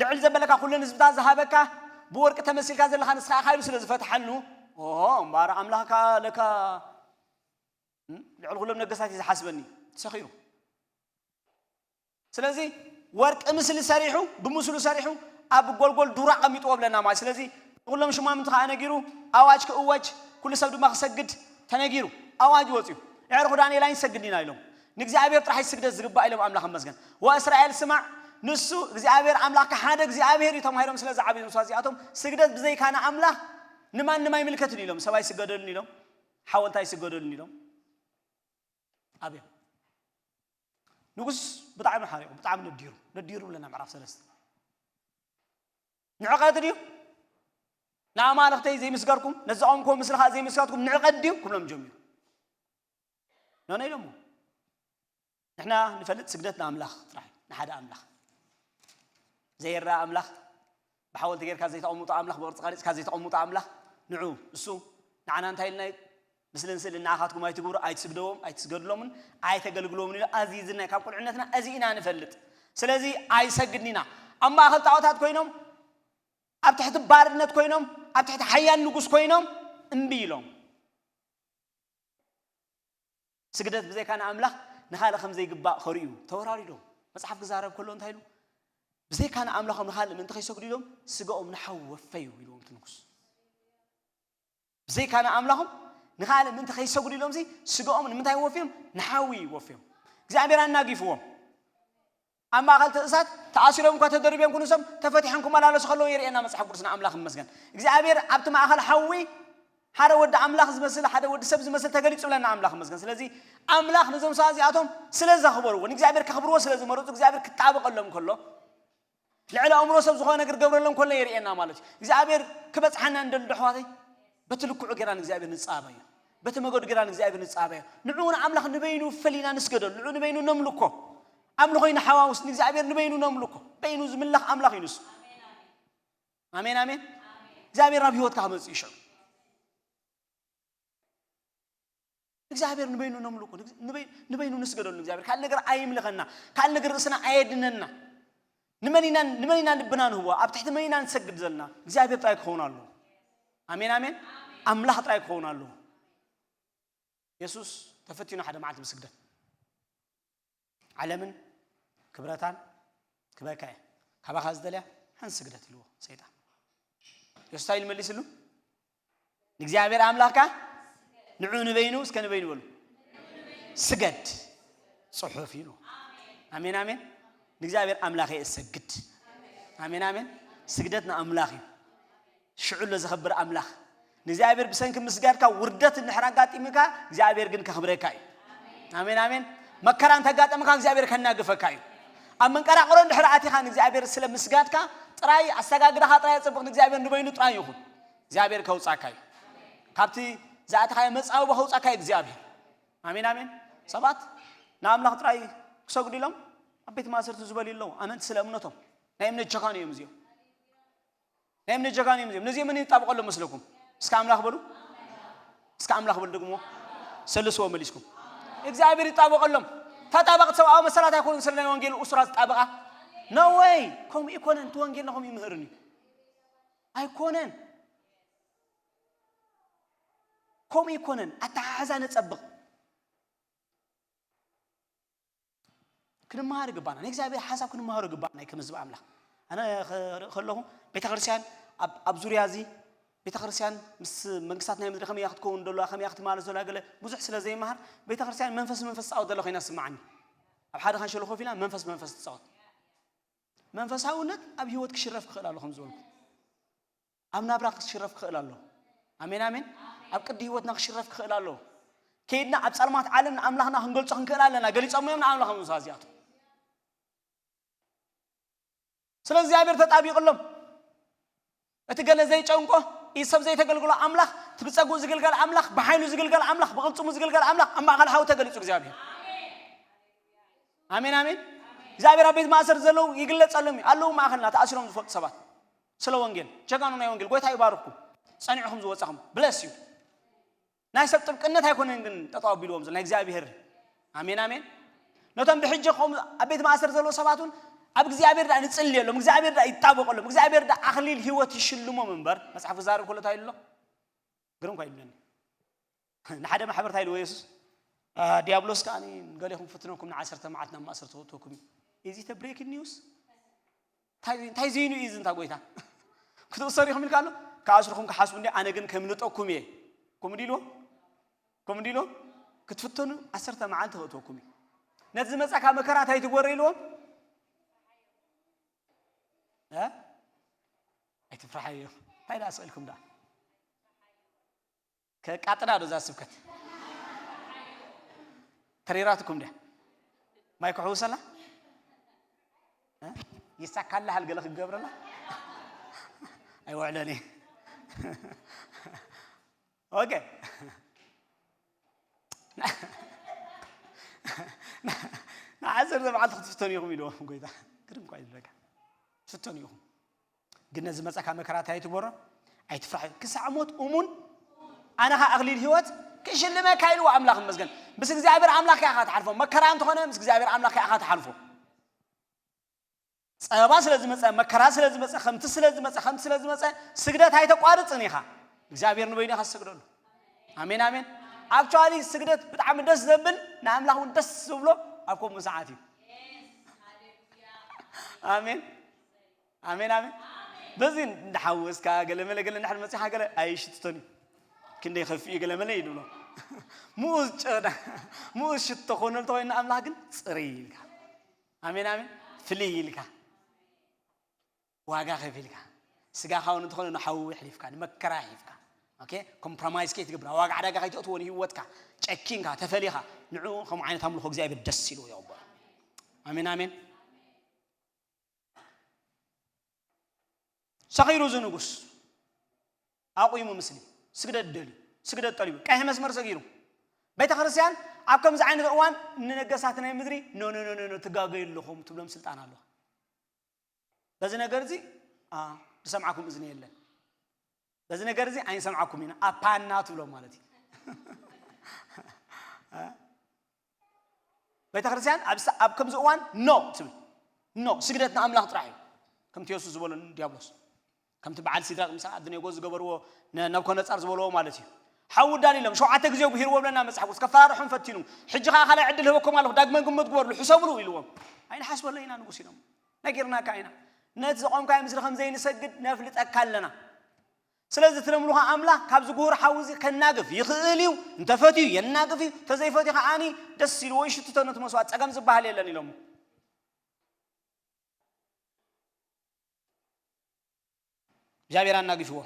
ልዕል ዘበለካ ኩለን ህዝብታት ዝሃበካ ብወርቂ ተመሲልካ ዘለካ ንስኻ ኢኻ ኢሉ ስለ ዝፈትሓሉ ኦሆ እምበኣር ኣምላኽካ ለካ ልዕል ኩሎም ነገስታት እዩ ዝሓስበኒ ሰኺሩ ስለዚ ወርቂ ምስሊ ሰሪሑ ብምስሉ ሰሪሑ ኣብ ጎልጎል ዱር ኣቐሚጥዎ ብለና ማለት ስለዚ ንኩሎም ሽማምንቲ ከዓ ነጊሩ ኣዋጅ ክእወጅ ኩሉ ሰብ ድማ ክሰግድ ተነጊሩ ኣዋጅ ወፅዩ የዕርኹ ዳንኤል ኣይንሰግድ ኢና ኢሎም ንእግዚኣብሔር ጥራሕ ስግደት ዝግባእ ኢሎም ኣምላኽ መስገን ወእስራኤል ስማዕ ንሱ እግዚኣብሔር ኣምላኽካ ሓደ እግዚኣብሔር እዩ ተማሂሮም ስለ ዝዓብዩ ንሳ እዚኣቶም ስግደት ብዘይካና ኣምላኽ ንማንም ኣይምልከትን ኢሎም ሰብ ኣይስገደሉን ኢሎም ሓወልቲ ኣይስገደሉን ኢሎም ኣብዮም ንጉስ ብጣዕሚ ሓሪቑ ብጣዕሚ ነዲሩ ነዲሩ ብለና ምዕራፍ ሰለስተ ንዕቐት ድዩ ንኣማልኽተይ ዘይምስገርኩም፣ ነዚ ዘቐምክዎ ምስልኻ ዘይምስገርኩም ንዕቐት ድዩ ክብሎም ጀሚሩ። ኖ ኖ ኢሎሞ። ንሕና ንፈልጥ ስግደት ንኣምላኽ ጥራሕ፣ ንሓደ ኣምላኽ። ዘይረኣ ኣምላኽ፣ ብሓወልቲ ጌርካ ዘይተቐምጦ ኣምላኽ፣ ብቕርጺ ቀሪጽካ ዘይተቐምጦ ኣምላኽ፣ ንዑ፣ እሱ ንዓና እንታይ ኢልና እዩ? ምስልን ስእልን ንኣኻትኩም ኣይትግብሩ፣ ኣይትስግደዎም፣ ኣይትስገድሎምን፣ ኣይተገልግሎምን ኢሉ ኣዚዝና እዩ። ካብ ቁልዕነትና እዚ ኢና ንፈልጥ። ስለዚ ኣይሰግድን ኢና። ኣብ ማእከል ጣዖታት ኮይኖም፣ ኣብ ትሕቲ ባርነት ኮይኖም፣ ኣብ ትሕቲ ሓያል ንጉስ ኮይኖም እምቢ ኢሎም። ስግደት ብዘይካ ንኣምላኽ ንኻልእ ከም ዘይግባእ ከርእዩ ተወራሪዶም። መጽሓፍ ክዛረብ ከሎ እንታይ ኢሉ? ብዘይካ ንኣምላኾም ንኻልእ ምእንቲ ከይሰግዱ ኢሎም ስጋኦም ንሓዊ ወፈዩ ኢልዎም እቲ ንጉስ። ብዘይካ ንኣምላኾም ንኻልእ ምእንቲ ከይሰግዱ ኢሎም ሲ ስጋኦም ንምንታይ ወፍዮም? ንሓዊ ወፍዮም። እግዚኣብሔር ኣናጊፍዎም። ኣብ ማእከል እቲ እሳት ተኣሲሮም እኳ ተደርብዮም ክንሶም ተፈቲሖም ክመላለሱ ከለዉ የርእየና መጽሓፍ ቅዱስና። ኣምላኽ ይመስገን። እግዚኣብሔር ኣብቲ ማእከል ሓዊ ሓደ ወዲ ኣምላኽ ዝመስል፣ ሓደ ወዲ ሰብ ዝመስል ተገሊጹ ብለና። ኣምላኽ ይመስገን። ስለዚ ኣምላኽ ነዞም ሰባት እዚኣቶም ስለ ዘኽበርዎ፣ ንእግዚኣብሔር ከኽብርዎ ስለ ዝመረጹ፣ እግዚኣብሔር ክጣበቐሎም ከሎ፣ ልዕሊ ኣእምሮ ሰብ ዝኾነ ነገር ክገብረሎም ከሎ የርእየና ማለት እዩ። እግዚኣብሔር ክበጽሓና እንደሊ ኣሕዋተይ፣ በቲ ልክዑ ጌራ ንእግዚኣብሔር ንጻበዮ፣ በቲ መገዱ ጌራ ንእግዚኣብሔር ንጻበዮ። ንዕኡ ንኣምላኽ ንበይኑ ፈሊና ንስገደሉ፣ ንዕኡ ንበይኑ ነምልኮ። ኣምልኾ ይንሓዋውስ፣ ንእግዚኣብሔር ንበይኑ ነምልኮ። በይኑ ዝምለኽ ኣምላኽ እዩ ንሱ። ኣሜን፣ ኣሜን። እግዚኣብሔር ናብ ህይወትካ ክመጽእ እዩ ሽዑ። እግዚኣብሔር ንበይኑ ነምልኮ፣ ንበይ-፣ ንበይኑ ንስገደሉ። እግዚኣብሔር ካልእ ነገር ኣይምልኸና፣ ካልእ ነገር ርእስና ኣየድነና። ንመን ኢና፣ ንመን ኢና ልብና ንህቦ? ኣብ ትሕቲ መን ኢና ንሰግድ ዘለና? እግዚኣብሔር ጥራይ ክኸውን ኣለዎ። ኣሜን፣ ኣሜን። ኣምላኽ ጥራይ ክኸውን ኣለዎ። የሱስ ተፈቲኑ ሓደ መዓልቲ ብስግደት። ዓለምን ክብረታን ክበካ እየ፣ ካባኻ ዝደልያ ሓንቲ ስግደት ኢልዎ ሰይጣን። የሱስ እንታይ ኢሉ መሊስሉ? ንእግዚኣብሔር ኣምላኽካ ንዑ ንበይኑ፣ እስከ ንበይኑ በሉ፣ ስገድ፣ ጽሑፍ ኢሉ። ኣሜን፣ ኣሜን። ንእግዚኣብሔር ኣምላኽ እየ እሰግድ። ኣሜን፣ ኣሜን። ስግደት ንኣምላኽ እዩ። ሽዑ ኣሎ ዘኸብር ኣምላኽ። ንእግዚኣብሔር ብሰንኪ ምስጋድካ ውርደት እንድሕር ኣጋጢምካ፣ እግዚኣብሔር ግን ከኽብረካ እዩ። ኣሜን፣ ኣሜን። መከራ እንተጋጠምካ እግዚኣብሔር ከናግፈካ እዩ። ኣብ መንቀራቕሮ እንድሕር ኣቲኻ ንእግዚኣብሔር ስለ ምስጋድካ ጥራይ፣ ኣሰጋግዳኻ ጥራይ ኣጸብቕ፣ ንእግዚኣብሔር ንበይኑ ጥራይ ይኹን። እግዚኣብሔር ከውጻካ እዩ። ካብቲ ዝኣተኻዮ መጻብቦ ከውጻካ እዩ እግዚኣብሔር። ኣሜን፣ ኣሜን። ሰባት ንኣምላኽ ጥራይ ክሰግዱ ኢሎም ኣብ ቤት ማእሰርቲ ዝበሉ ኣለዉ። ኣመንቲ ስለ እምነቶም፣ ናይ እምነት ጀጋኑ እዮም እዚኦም። ናይ እምነት ጀጋኑ እዮም እዚኦም። ነዚኦም መን ይጣበቐሎም መስለኩም? እስከ ኣምላኽ በሉ። እስከ ኣምላኽ በሉ ደግሞ። ሰልስዎ መሊስኩም። እግዚኣብሔር ይጣበቐሎም። ተጣበቕቲ ሰብኣዊ መሰላት ኣይኮኑን ስለ ናይ ወንጌል እሱራት ዝጣበቓ። No way። ከምኡ ኣይኮነን። እቲ ወንጌልና ከምኡ ይምህርን እዩ። ኣይኮነን። ከምኡ ኣይኮነን። ኣተሓሕዛ ነጸብቕ። ክንመሃር ይግባና። ናይ እግዚኣብሔር ሓሳብ ክንመሃሮ ይግባና እዩ ከም ህዝቢ ኣምላኽ። ኣነ ክርኢ ከለኹ ቤተክርስትያን ኣብ፣ ኣብ ዙርያ እዚ ቤተክርስትያን ምስ መንግስታት ናይ ምድሪ ከመይ እያ ክትከውን ደለዋ፣ ከመይ እያ ክትመላለስ ደለዋ ገለ ብዙሕ ስለ ዘይመሃር ቤተክርስትያን መንፈስ መንፈስ ትጻወት ደለ ኮይና ትስምዓኒ። ኣብ ሓደ ካንሸሎ ኮፍ ኢላ መንፈስ መንፈስ ትጻወት። መንፈሳውነት ኣብ ህይወት ክሽረፍ ክኽእል ኣሎ ከም ዝበልኩ። ኣብ ናብራ ክሽረፍ ክኽእል ኣሎ። ኣሜን፣ ኣሜን። ኣብ ቅዲ ህይወትና ክሽረፍ ክኽእል ኣሎ። ከይድና ኣብ ጸልማት ዓለም ንኣምላኽና ክንገልጾ ክንክእል ኣለና። ገሊጾም እዮም ንኣምላኽ ምሳ እዚኣቶም። ስለ እግዚኣብሔር ተጣቢቕሎም። እቲ ገለ ዘይጨንቆ፣ ኢድ ሰብ ዘይተገልግሎ ኣምላኽ፣ እቲ ብጸግኡ ዝግልገል ኣምላኽ፣ ብሓይሉ ዝግልገል ኣምላኽ፣ ብቕልጽሙ ዝግልገል ኣምላኽ፣ ኣብ ማእከል ሓዊ ተገሊጹ እግዚኣብሔር። ኣሜን፣ ኣሜን። እግዚኣብሔር ኣብ ቤት ማእሰርቲ ዘለዉ ይግለጸሎም እዩ። ኣለዉ ማእከልና ተኣሲሮም ዝፈልጡ ሰባት። ስለ ወንጌል፣ ጀጋኑ ናይ ወንጌል፣ ጎይታ ይባርኩም። ጸኒዕኹም ዝወጻኹም። Bless you። ናይ ሰብ ጥብቅነት ኣይኮነን ግን ጠጠው ኣቢልዎም ዘሎ፣ ናይ እግዚኣብሔር። ኣሜን፣ ኣሜን። ነቶም ብሕጂ ከምኡ ኣብ ቤት ማእሰር ዘለዉ ሰባት እውን ኣብ እግዚኣብሔር ደኣ ንጽልየሎም፣ እግዚኣብሔር ደኣ ይጣበቐሎም፣ እግዚኣብሔር ደኣ ኣኽሊል ህይወት ይሽልሞም እምበር፣ መጽሓፍ ክዛረብ ከሎ እንታይ ኢሉ ኣሎ? ግርም እኳ ኢሉኒ። ንሓደ ማሕበር እንታይ ኢልዎ የሱስ? "አ፣ ዲያብሎስ ከኣ ንገሌኹም ክፍትነኩም ንዓሰርተ መዓልቲ ናብ ማእሰርቲ ከእትወኩም እዩ." Is it a breaking news? እንታይ፣ እንታይ ዘይኑ እዩ እዚ እንታ ጎይታ? ክትእሰሩ ኢኹም ኢልካ ኣሎ? ክኣስርኹም ክሓስቡ እንዲ፣ ኣነ ግን ከምልጠኩም እየ። ከምኡ ድዩ ኢልዎም? ከምኡ ድዩ ኢልዎም? ክትፍተኑ ዓሰርተ መዓልቲ ከእትወኩም እዩ። ነቲ ዝመጻካ መከራ እንታይ ትግበሮ ኢልዎም? እ? ኣይትፍርሓዮ። እንታይ ደኣ ስቕ ኢልኩም ደኣ? ከቃጥላ ዶ እዛ ስብከት? ተሪራትኩም ድያ? ማይ ክሕውሰላ? እ? ይሳካልሃል ገለ ክገብረላ? ኣይውዕለን እየ። ኦኬ። ንዓሰርተ መዓልቲ ክትፍተኑ ኢኹም ኢልዎም ጎይታ። ግርም እኳ እዩ ዝብለካ። ትፍተኑ ኢኹም። ግን ነዚ መጻካ መከራ እንታይ ኣይትግበሮ? ኣይትፍራሕ። ክሳዕ ሞት እሙን ኣነ ኸኣ ኣኽሊል ህይወት ክሽልመካ ኢልዎ። ኣምላኽ ይመስገን። ምስ እግዚኣብሔር ኣምላኽ ኢኻ ትሓልፎ። መከራ እንተኾነ ምስ እግዚኣብሔር ኣምላኽ ኢኻ ትሓልፎ። ጸበባ ስለ ዝመጸ፣ መከራ ስለ ዝመጸ፣ ከምቲ ስለ ዝመጸ፣ ከምቲ ስለ ዝመጸ፣ ስግደት ኣይተቋርጽን ኢኻ። እግዚኣብሔር ንበይኑ ኢኻ ትሰግደሉ። ኣሜን፣ ኣሜን። ኣክቹዋሊ ስግደት ብጣዕሚ ደስ ዘብል፣ ንኣምላኽ እውን ደስ ዝብሎ ኣብ ከምኡ ሰዓት እዩ። ኣሜን፣ ኣሜን፣ ኣሜን። በዚ እንዳሓወስካ ገለ መለ ገለ እንድሕር መጺኻ ገለ ኣይሽትቶን እዩ። ክንደይ ከፊኡ ገለ መለ እዩ ዝብሎ። ምኡዝ ጨና፣ ምኡዝ ሽቶ ኮነ እንተኾይኑ ኣምላኽ ግን ጽርይ ኢልካ። ኣሜን፣ ኣሜን። ፍልይ ኢልካ። ዋጋ ከፊልካ። ስጋኻ እውን እንተኾነ ንሓዊ ኣሕሊፍካ፣ ንመከራ ኣሕሊፍካ። ኦኬ? ኮምፕሮማይዝ ከይትገብር፣ ዋጋ ዕዳጋ ከይተእትዎ ንህይወትካ። ጨኪንካ፣ ተፈሊኻ። ንዕኡ ከምኡ ዓይነት ኣምልኾ እግዚኣብሔር ደስ ኢልዎ ይቕበሎ። ኣሜን፣ ኣሜን። ሰኺሩ እዚ ንጉስ ኣቑሙ ምስሊ። ስግደት ደልዩ። ስግደት ጠሊቡ። ቀይሕ መስመር ሰጊሩ። ቤተ ክርስቲያን ኣብ ከምዚ ዓይነት እዋን ንነገስታት ናይ ምድሪ ኖ፣ ኖ፣ ኖ፣ ኖ፣ ኖ፣ ትጋገዩ ኣለኹም ትብሎም ስልጣን ኣለዋ። በዚ ነገር እዚ፣ አ፣ ዝሰምዓኩም እዝኒ የለን። በዚ ነገር እዚ ኣይንሰምዓኩም ኢና። ኣፓና ትብሎም ማለት እዩ። ቤተ ክርስቲያን ኣብ ሳ-፣ ኣብ ከምዚ እዋን ኖ ትብል። ኖ፣ ስግደት ንኣምላኽ ጥራሕ እዩ። ከምቲ የሱስ ዝበሎ ንዲያብሎስ። ከምቲ በዓል ሲድራቅ፣ ሚሳቅ፣ ኣብደኔጎ ዝገበርዎ ነ-፣ ነብኮነጻር ዝበልዎ ማለት እዩ። ሓዊ ዳን ኢሎም ሸውዓተ ግዜ ጉሂርዎ ብለና መጽሓፍ ቅዱስ። ከፈራርሖም ፈቲኑ። ሕጂ ኸኣ ካልኣይ ዕድል ህበኩም ኣለኹ፣ ዳግመ ግምት ግበርሉ፣ ሕሰብሉ ኢልዎም። ኣይንሓስበሉ ኢና ንጉስ ኢሎም። ነጊርናካ ኢና። ነቲ ዘቆምካዮ ምስሊ ከም ዘይንሰግድ ነፍልጠካ ኣለና። ስለዚ እቲ ለምሉኻ ኣምላኽ ካብዚ ጉሁር ሓዊ እዚ ከናግፍ ይኽእል እዩ። እንተፈትዩ የናግፍ እዩ። እንተዘይፈትዩ ከዓኒ ደስ ኢልዎ ይሽትቶ ነቲ መስዋዕት፣ ጸገም ዝበሃል የለን ኢሎሞ። እግዚኣብሔር ኣናጊፍዎ።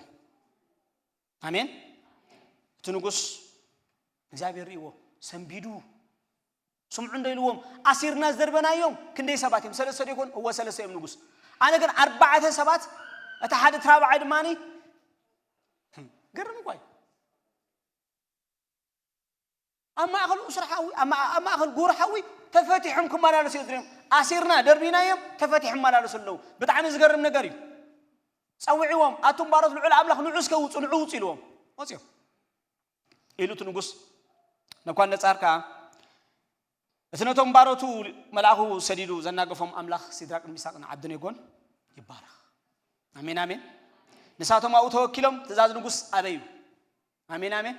ኣሜን። እቲ ንጉስ እግዚኣብሔር ርእይዎ፣ ሰንቢዱ። ስምዑ እንዶ ኢልዎም፣ ኣሲርና ዝደርበናዮም ክንደይ ሰባት እዮም? ሰለስተ ዶ ይኮን? እወ፣ ሰለስተ እዮም ንጉስ። ኣነ ግን ኣርባዕተ ሰባት፣ እቲ ሓደ እቲ ራብዓይ ድማኒ፣ ግርም እኳ እዩ። ኣብ ማእከል ኡስራ ሓዊ፣ ኣብ ማ-፣ ኣብ ማእከል ጉር ሓዊ ተፈቲሖም ክመላለሱ እዮም ዝደልዮም። ኣሲርና ደርቢናዮም፣ ተፈቲሖም ይመላለሱ ኣለዉ። ብጣዕሚ ዝገርም ነገር እዩ። ጸዊዕዎም፣ ኣቱም ባሮት ልዑል ኣምላኽ ንዑ እስከ ውጹ፣ ንዑ ውጹ ኢልዎም። ወጽዮም። ኢሉ እቲ ንጉስ ነብኳድነጻር ከኣ፣ እቲ ነቶም ባሮቱ መልኣኹ ሰዲዱ ዘናገፎም ኣምላኽ ሲድራቅን ሚሳቅን ዓብደኔጎን ይባረኽ። ኣሜን፣ ኣሜን። ንሳቶም ኣብኡ ተወኪሎም ትእዛዝ ንጉስ ኣበዩ። ኣሜን፣ ኣሜን።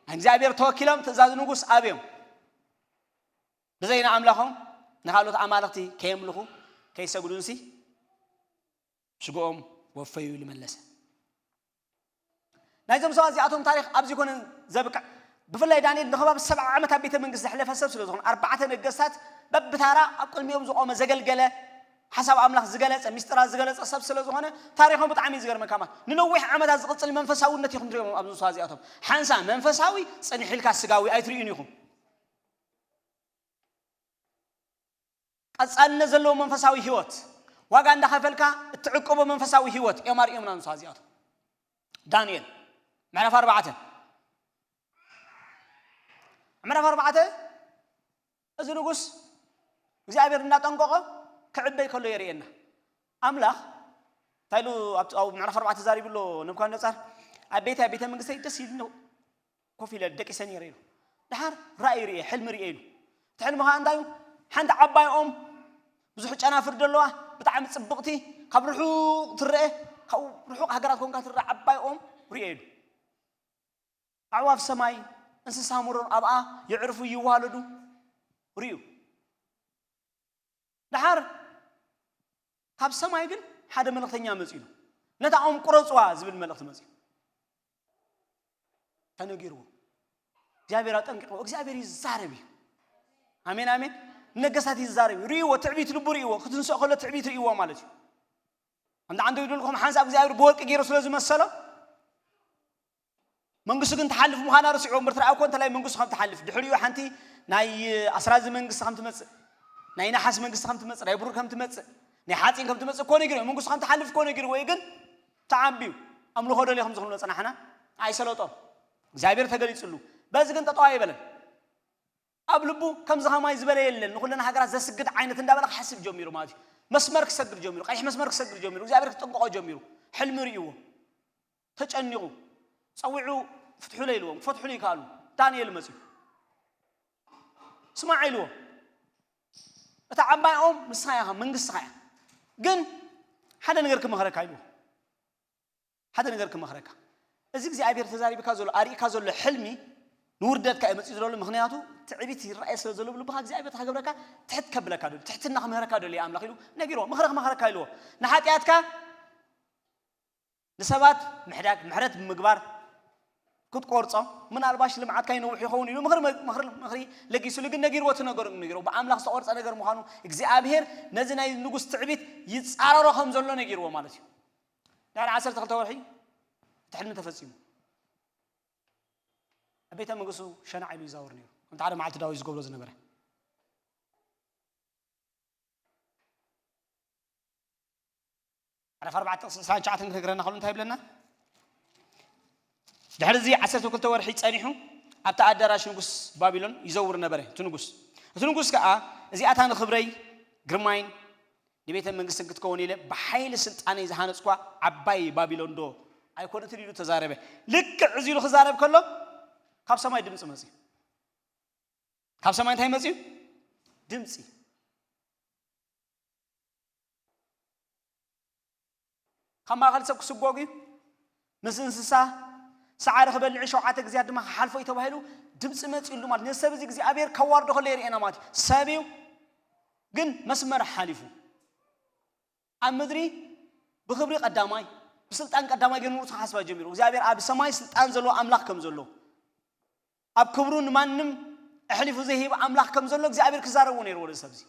እግዚኣብሔር ተወኪሎም ትእዛዝ ንጉስ ኣበዮም። ብዘይ ንኣምላኾም ንኻልኦት ኣማልኽቲ ከየምልኹ ከይሰግዱንሲ ስግኦም ወፈዩ ኢሉ መለሰ። ናይዞም ሰባት እዚኣቶም ታሪኽ ኣብዚ ኮነ ዘብቅዕ። ብፍላይ ዳንኤል ንኸባቢ ሰብዓ ዓመት ኣብ ቤተ መንግስቲ ዘሕለፈ ሰብ ስለ ዝኾነ፣ ኣርባዕተ ነገስታት በብታራ ኣብ ቅድሚኦም ዝቖመ ዘገልገለ፣ ሓሳብ ኣምላኽ ዝገለጸ፣ ሚስጥራት ዝገለጸ ሰብ ስለ ዝኾነ፣ ታሪኾም ብጣዕሚ እዩ ዝገርመካ። ማለት ንነዊሕ ዓመታት ዝቕጽል መንፈሳውነት ኢኹም ትሪኦም ኣብዚ ሰባት እዚኣቶም። ሓንሳ መንፈሳዊ ጽንሕ ኢልካ ስጋዊ ኣይትርእዩን ኢኹም። ቀጻልነት ዘለዎ መንፈሳዊ ህይወት፣ ዋጋ እንዳኸፈልካ እትዕቅቦ መንፈሳዊ ህይወት እዮም ኣርእዮምና ንሳ እዚኣቶም። ዳንኤል ምዕራፍ ኣርባዕተ፣ ምዕራፍ ኣርባዕተ፣ እዚ ንጉስ እግዚኣብሔር እንዳጠንቀቖ ክዕበይ ከሎ የርእየና። ኣምላኽ እንታይ ኢሉ ኣብ፣ ኣብ ምዕራፍ ኣርባዕተ ተዛሪቡ ኣሎ ነብኳድነጻር? ኣብ ቤተይ፣ ኣብ ቤተ መንግስተይ ደስ ኢሉ ኮፍ ኢለ ደቂሰ ነይረ ኢሉ። ደሓር ራእይ ርኤ፣ ሕልሚ ርኤ ኢሉ። እቲ ሕልሚ ኸዓ እንታይ እዩ? ሓንቲ ዓባይ ኦም፣ ብዙሕ ጨናፍር ዘለዋ፣ ብጣዕሚ ጽብቕቲ፣ ካብ ርሑቕ ትረአ፣ ካብ ርሑቕ ሃገራት ኮንካ ትረአ ዓባይ ኦም ርኤ ኢሉ። ኣዕዋፍ ሰማይ፣ እንስሳ መሮር ኣብኣ የዕርፉ፣ ይዋለዱ ርእዩ። ደሓር ካብ ሰማይ ግን ሓደ መልእኽተኛ መጺኡ ኢሉ። ነታ ኦም ቁረጽዋ ዝብል መልእኽቲ መጺኡ። ተነጊርዎ። እግዚኣብሔር ኣጠንቂቕዎ። እግዚኣብሔር ይዛረብ እዩ። ኣሜን፣ ኣሜን። ነገስታት ይዛረብ እዩ። ርእይዎ፣ ትዕቢት ልቡ ርእይዎ። ክትንስኦ ከሎ ትዕቢት ርእይዎ ማለት እዩ። ኣንዳ ዓንዶ ይደልኩም ሓንሳብ እግዚኣብሔር ብወርቂ ገይሩ ስለ ዝመሰሎ፣ መንግስቱ ግን ትሓልፍ ምዃና ርስዕዎ። እምበር ትረኣ እኮ እንተላይ መንግስቱ ከም ትሓልፍ፣ ድሕሪኡ ሓንቲ ናይ ኣስራዚ መንግስቲ ከም ትመጽእ፣ ናይ ነሓስ መንግስቲ ከም ትመጽእ፣ ናይ ብሩር ከም ትመጽእ፣ ናይ ሓጺን ከም ትመጽእ እኮ ነጊርዎ። መንግስቱ ከም ትሓልፍ እኮ ነጊርዎ እዩ። ግን ተዓቢዩ። ኣምልኾ ደልዮም ዝኽኑ ዝጸናሕና ኣይሰለጦም። እግዚኣብሔር ተገሊጽሉ። በዚ ግን ጠጠው ኣይበለን። ኣብ ልቡ ከምዚ ኸማይ ዝበለ የለን፣ ንኹለን ሃገራት ዘስግድ ዓይነት እንዳበለ ክሓስብ ጀሚሩ ማለት እዩ። መስመር ክሰግድ ጀሚሩ፣ ቀይሕ መስመር ክሰግድ ጀሚሩ፣ እግዚኣብሔር ክጥንቀቖ ጀሚሩ። ሕልሚ ርእይዎ፣ ተጨኒቑ፣ ጸዊዑ ፍትሑለይ ኢልዎም፣ ክፈትሑሉ ይከኣሉ። ዳንኤል መጺኡ፣ ስማዕ ኢልዎ፣ እታ ዓባይ ኦም ንስኻ ኢኻ፣ መንግስትኻ እያ። ግን ሓደ ነገር ክመኽረካ ኢልዎ። ሓደ ነገር ክመኽረካ። እዚ እግዚኣብሔር ተዛሪብካ ዘሎ፣ ኣርእካ ዘሎ ሕልሚ ንውርደትካ እዩ መጺኡ ዘሎ። ምኽንያቱ ትዕቢት ይረኣየ ስለ ዘሎ ብልብኻ እግዚኣብሔር እንታይ ክገብረካ፣ ትሕት ከብለካ ደልዩ፣ ትሕትና ክምህረካ ደልዩ ኣምላኽ ኢሉ ነጊርዎ። ምኽሪ ክመኽረካ ኢልዎ። ንሓጢኣትካ ንሰባት ምሕዳግ፣ ምሕረት ብምግባር ክትቆርጾ፣ ምናልባሽ ልምዓትካ ይነውሕ ይኸውን ኢሉ ምኽሪ፣ ምኽሪ፣ ምኽሪ ለጊሱሉ፣ ግን ነጊርዎ፣ እቲ ነገሩ ነጊርዎ። ብኣምላኽ ዝተቆርጸ ነገር ምዃኑ እግዚኣብሔር ነዚ ናይ ንጉስ ትዕቢት ይጻረሮ ከም ዘሎ ነጊርዎ ማለት እዩ። ድሕሪ ዓሰርተ ክልተ ወርሒ እቲ ሕልሚ ተፈጺሙ። ኣብ ቤተ መንግስቱ ሸናዕ ኢሉ ይዛወር ነይሩ። ከምቲ ሓደ መዓልቲ ዳዊት ዝገብሮ ዝነበረ። ምዕራፍ ኣርባዕተ ጥቕሲ ዕስራን ትሽዓተን ክነግረና ከሎ እንታይ ይብለና? ድሕሪ እዚ ዓሰርተ ክልተ ወርሒ ጸኒሑ ኣብቲ ኣዳራሽ ንጉስ ባቢሎን ይዘውር ነበረ። እቲ ንጉስ፣ እቲ ንጉስ ከኣ፣ "እዚኣታ ንኽብረይ ግርማይን ንቤተ መንግስትን ክትከውን ኢለ ብሓይሊ ስልጣነይ ዝሃነጽኳ ዓባይ ባቢሎን ዶ ኣይኮነትን?" ኢሉ ተዛረበ። ልክዕ እዚ ኢሉ ክዛረብ ከሎ ካብ ሰማይ ድምፂ መፅዩ። ካብ ሰማይ እንታይ መፅዩ? ድምፂ። ካብ ማእኸል ሰብ ክስጎግ እዩ። ምስ እንስሳ ሳዕሪ ክበልዕ ሸውዓተ ግዜያት ድማ ክሓልፎ እዩ ተባሂሉ ድምፂ መፂኡሉ ማለት። ነዚ ሰብ እዚ እግዚኣብሔር ከዋርዶ ከሎ የርእየና ማለት እዩ። ሰብ እዩ ግን መስመር ሓሊፉ ኣብ ምድሪ ብኽብሪ ቀዳማይ ብስልጣን ቀዳማይ ገይሩ ንርእሱ ክሓስባ ጀሚሩ። እግዚኣብሔር ኣብ ሰማይ ስልጣን ዘለዎ ኣምላኽ ከም ዘሎ ኣብ ክብሩ ንማንም ኣሕሊፉ ዘይህብ ኣምላኽ ከም ዘሎ እግዚኣብሔር ክዛረብዎ ነይርዎ ነዚ ሰብ እዚ።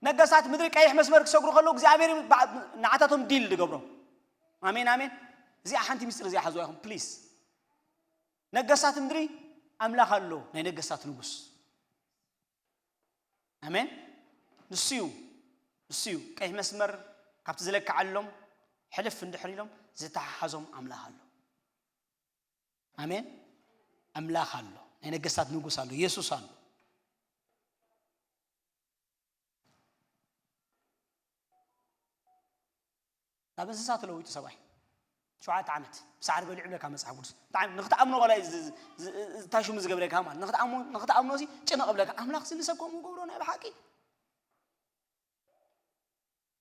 ነገስታት ምድሪ ቀይሕ መስመር ክሰግሩ ከለዉ እግዚኣብሔር ንዓታቶም ዲል ዝገብሮም። ኣሜን ኣሜን። እዚኣ ሓንቲ ሚስጥር እዚኣ ሓዝዋ ኢኹም ፕሊስ። ነገስታት ምድሪ ኣምላኽ ኣሎ፣ ናይ ነገስታት ንጉስ። ኣሜን። ንሱ እዩ፣ ንሱ እዩ ቀይሕ መስመር ካብቲ ዝለክዓሎም ሕልፍ እንድሕር ኢሎም ዝተሓሓዞም ኣምላኽ ኣሎ። ኣሜን። ኣምላኽ ኣሎ፣ ናይ ነገስታት ንጉስ ኣሎ፣ የሱስ ኣሎ። ናብ እንስሳ ተለዊጡ ሰብኣይ ሸውዓተ ዓመት ብሳዕሪ በሊዑ ብለካ መጽሓፍ ቅዱስ። ብጣዕሚ ንክትኣምኖ ከላይ ዝ- ዝ- ዝ- እንታይ ሽሙ ዝገብረካ ማለት ንክትኣምኖ ንክትኣምኖ ሲ ጭንቕ ብለካ። ኣምላኽ ሲ ንሰብ ከምኡ ገብሮ ናይ ብሓቂ።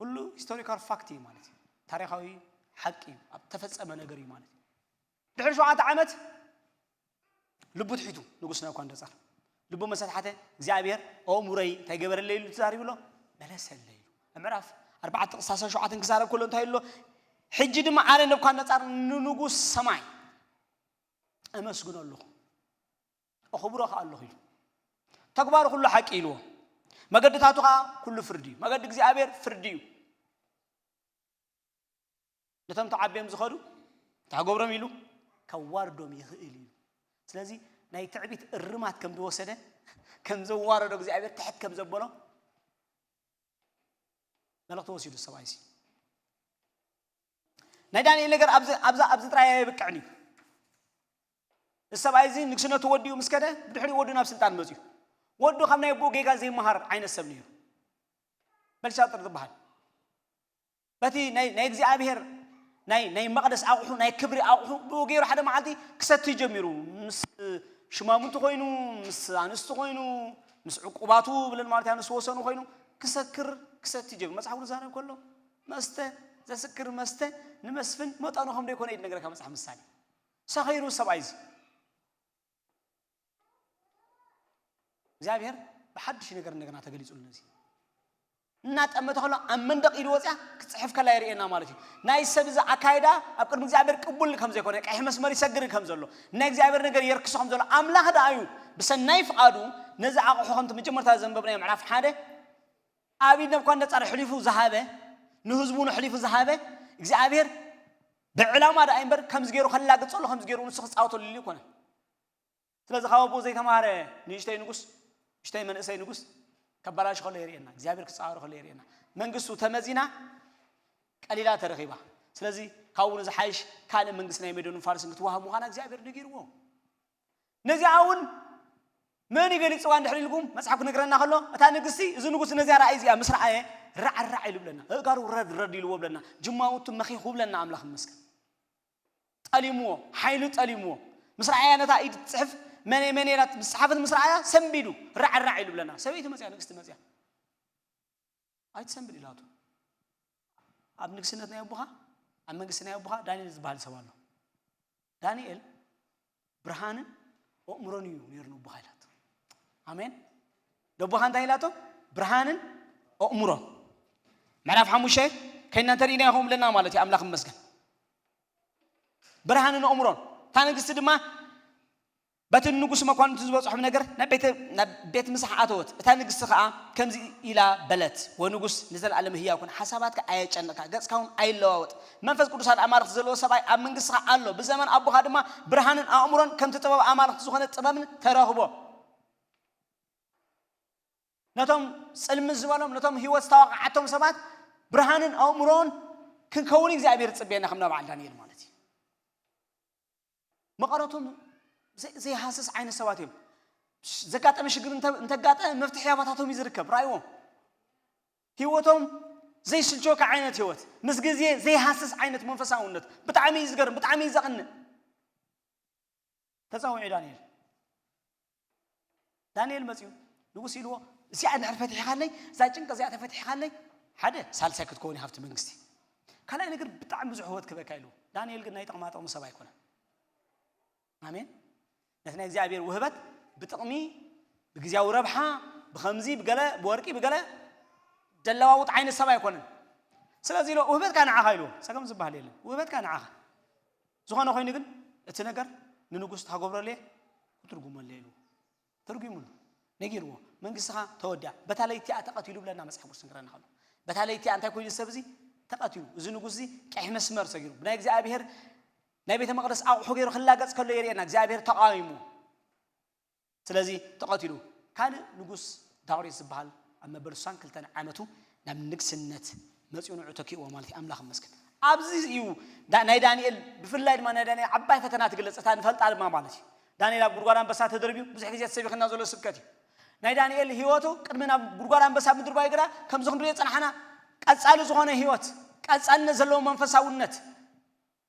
ኩሉ ሂስቶሪካል ፋክት እዩ ማለት እዩ። ታሪኻዊ ሓቂ እዩ፣ ኣብ ተፈጸመ ነገር እዩ ማለት እዩ። ድሕሪ ሸውዓተ ዓመት ልቡ ትሒቱ ንጉስ ናቡከደነጻር ልቡ መሰትሓተ። እግዚኣብሔር ኣእምሮይ እንታይ ገበረለይ ኢሉ ተዛሪቡ ኣሎ? መለሰለይ ኢሉ። ኣብ ምዕራፍ ኣርባዕተ ጥቕሲ ዓሰርተ ሸውዓተ ክዛረብ ከሎ እንታይ ኣሎ? ሕጂ ድማ ኣነ ነቡካደነጻር ንንጉስ ሰማይ ኣመስግኖ ኣለኹ፣ ኣኽብሮ ከኣ ኣለኹ ኢሉ። ተግባሩ ኩሉ ሓቂ ኢልዎ፣ መገድታቱ ከኣ ኩሉ ፍርዲ እዩ። መገዲ እግዚኣብሔር ፍርዲ እዩ። ነቶም ተዓብዮም ዝኸዱ እንታይ ክገብሮም ኢሉ ከዋርዶም ይኽእል እዩ። ስለዚ ናይ ትዕቢት እርማት ከም ዝወሰደ ከም ዘዋረዶ እግዚኣብሔር ትሕት ከም ዘበሎ መልእኽቲ ወሲዱ ሰብኣይ ሲ ናይ ዳንኤል ነገር ኣብዚ ኣብዚ ኣብዚ ጥራይ ኣይብቅዕን እዩ። እዚ ሰብኣይ እዚ ንግስነቱ ወዲኡ ምስ ከደ ብድሕሪኡ ወዱ ናብ ስልጣን መፅዩ። ወዱ ካብ ናይ ኣቦኡ ጌጋ ዘይመሃር ዓይነት ሰብ ነይሩ። በልሻጥር ዝበሃል በቲ ናይ ናይ እግዚኣብሔር ናይ ናይ መቕደስ ኣቑሑ ናይ ክብሪ ኣቑሑ ብኡ ገይሩ ሓደ መዓልቲ ክሰቲ ጀሚሩ። ምስ ሽማሙንቲ ኮይኑ ምስ ኣንስቲ ኮይኑ ምስ ዕቁባቱ ብለን ማለት ኣንስቲ ወሰኑ ኮይኑ ክሰክር ክሰቲ ጀሚሩ። መጽሓፍ ቅዱስ ዛረብ ከሎ መስተ ዘስክር መስተ ንመስፍን መጠኑ ከም ዘይኮነ እዩ ዝነግረካ መጽሓፍ ምሳሌ። ሰኺሩ ሰብኣይ እዚ እግዚኣብሔር ብሓድሽ ነገር እንደገና ተገሊጹሉ ነዚ እናጠመተ ከሎ ኣብ መንደቕ ኢሉ ወፅያ ክትፅሕፍ ከላ የርእየና ማለት እዩ። ናይ ሰብ እዚ ኣካይዳ ኣብ ቅድሚ እግዚኣብሔር ቅቡል ከም ዘይኮነ ቀይሕ መስመር ይሰግር ከም ዘሎ ናይ እግዚኣብሔር ነገር የርክሶ ከም ዘሎ ኣምላኽ ደኣ እዩ ብሰናይ ፍቓዱ ነዚ ኣቑሑ ከምቲ መጀመርታ ዘንበብናዮ ምዕራፍ ሓደ ኣብ ኢድ ነብኳደነፃር ኣሕሊፉ ዝሃበ ንህዝቡ ኣሕሊፉ ዝሃበ እግዚኣብሔር ብዕላማ ደኣ እምበር ከምዚ ገይሩ ከላግፀሉ ከምዚ ገይሩ ንሱ ክፃወተሉ ኢሉ ይኮነ። ስለዚ ካብ ኣቦኡ ዘይተማሃረ ንእሽተይ ንጉስ ንእሽተይ መንእሰይ ንጉስ ከባላሽ ከሎ የርእየና እግዚኣብሔር ክፃወሩ ከሎ የርእየና። መንግስቱ ተመዚና ቀሊላ ተረኺባ። ስለዚ ካብኡ ንዝሓይሽ ካልእ መንግስቲ ናይ ሜዶን ፋርስን ክትወሃብ ምዃና እግዚኣብሔር ነጊርዎ። ነዚኣ እውን መን ይገሊፅዋ እንድሕር ኢልኩም መፅሓፍ ክነግረና ከሎ፣ እታ ንግስቲ፣ እዚ ንጉስ ነዚኣ ራእይ እዚኣ ምስ ረኣየ፣ ራዕራዕ ኢሉ ብለና፣ እጋሩ ረድ ረድ ኢልዎ ብለና፣ ጅማውቱ መኺኹ ብለና። ኣምላኽ ይመስገን። ጠሊምዎ፣ ሓይሉ ጠሊምዎ። ምስ ረኣያ ነታ ኢድ ትጽሕፍ፣ መነ መነ ኢላ ምስ ጸሓፈት ምስ ረኣያ ሰንቢዱ፣ ራዕራዕ ኢሉ ብለና። ሰበይቲ መጽያ፣ ንግስቲ መጽያ። ኣይትሰንብድ ኢላቶ። ኣብ ንግስነት ናይ ኣቦኻ፣ ኣብ መንግስቲ ናይ ኣቦኻ ዳንኤል ዝበሃል ሰብ ኣሎ። ዳንኤል ብርሃንን ኣእምሮን እዩ ነይሩ ንኣቦኻ ኢላቶ። ኣሜን። ንኣቦኻ እንታይ ኢላቶ? ብርሃንን ኣእምሮን። ምዕራፍ ሓሙሽተ ከይና እንተሪእና ኢኹም ብለና ማለት እዩ። ኣምላኽ ይመስገን። ብርሃንን ኣእምሮን። እታ ንግስቲ ድማ በቲ ንጉስ መኳንንቱ ዝበጽሖም ነገር ናብ ቤተ-፣ ናብ ቤት ምሳሕ ኣተወት። እታ ንግስቲ ኸኣ ከምዚ ኢላ በለት፣ "ወንጉስ ንዘለኣለም ህያው ኩን፣ ሓሳባትካ ኣየጨንቕካ፣ ገጽካ እውን ኣይለዋወጥ። መንፈስ ቅዱሳን ኣማልኽቲ ዘለዎ ሰብኣይ ኣብ መንግስትኻ ኣሎ። ብዘመን ኣቦኻ ድማ ብርሃንን ኣእምሮን ከምቲ ጥበብ ኣማልኽቲ ዝኾነ ጥበብን ተረኽቦ።" ነቶም ጽልሚ ዝበሎም፣ ነቶም ህይወት ዝተዋቕዓቶም ሰባት ብርሃንን ኣእምሮን ክንከውን እግዚኣብሔር ይጽበየና፣ ከም ናብ በዓል ዳንኤል ማለት እዩ። መቐረቶም ዘይ-፣ ዘይሃስስ ዓይነት ሰባት እዮም። ዘጋጠመ ሽግር እንተ-፣ እንተጋጠመ መፍትሒ ኣባታቶም እዩ ዝርከብ። ረኣይዎም። ህይወቶም ዘይስልቸወካ ዓይነት ህይወት፣ ምስ ግዜ ዘይሃስስ ዓይነት መንፈሳውነት። ብጣዕሚ እዩ ዝገርም፣ ብጣዕሚ እዩ ዘቕንእ። ተጸዊዑ ዳንኤል። ዳንኤል መጺኡ ንጉስ ኢልዎ፣ "እዚኣ እንድሕር ፈቲሕኻለይ፣ እዛ ጭንቂ እዚኣ ተፈቲሕኻለይ፣ ሓደ ሳልሳይ ክትከውን ኢኻ ኣብቲ መንግስቲ። ካልኣይ ነገር ብጣዕሚ ብዙሕ ህይወት ክበካ" ኢልዎ። ዳንኤል ግን ናይ ጥቕማ ጥቕሚ ሰብ ኣይኮነን። ኣሜን። ነቲ ናይ እግዚኣብሔር ውህበት ብጥቕሚ፣ ብግዜያዊ ረብሓ፣ ብኸምዚ፣ ብገለ፣ ብወርቂ፣ ብገለ ደለዋውጥ ዓይነት ሰብ ኣይኮነን። ስለዚ ኢሎ፣ "ውህበትካ ንዓኻ" ኢልዎ። ጸገም ዝበሃል የለን። "ውህበትካ ንዓኻ። ዝኾነ ኮይኑ ግን እቲ ነገር ንንጉስ ተገብረለየ፣ ክትርጉመለየ" ኢልዎ። ተርጉሙሉ። ነጊርዎ። "መንግስትኻ ተወዲኣ። በታ ለይቲ እያ ተቐቲሉ" ብለና መጽሓፍ ቅዱስ ንገረና ከሎ። በታ ለይቲ እያ እንታይ ኮይኑ ሰብ እዚ? ተቐቲሉ። እዚ ንጉስ እዚ ቀይሕ መስመር ሰጊሩ። ብናይ እግዚኣብሔር ናይ ቤተ መቕደስ ኣቑሑ ገይሩ ክላገጽ ከሎ የርእየና። እግዚኣብሔር ተቓዊሙ። ስለዚ ተቐቲሉ። ካልእ ንጉስ ዳርዮስ ዝበሃል ኣብ መበል ስሳን ክልተን ዓመቱ ናብ ንግስነት መጺኡ ንዑ ተኪእዎ ማለት እዩ። ኣምላኽ ይመስገን። ኣብዚ እዩ ዳ-፣ ናይ ዳንኤል፣ ብፍላይ ድማ ናይ ዳንኤል ዓባይ ፈተና ትግለጽ፣ እታ ንፈልጣ ድማ ማለት እዩ። ዳንኤል ኣብ ጉድጓድ ኣንበሳ ተደርብዩ፣ ብዙሕ ግዜ ተሰቢኽና ዘሎ ስብከት እዩ። ናይ ዳንኤል ህይወቱ ቅድሚ ናብ ጉድጓድ ኣንበሳ ምድርባይ ግና ከምዚ ክንሪኦ ጸናሕና፣ ቀጻሊ ዝኾነ ህይወት፣ ቀጻልነት ዘለዎ መንፈሳውነት፣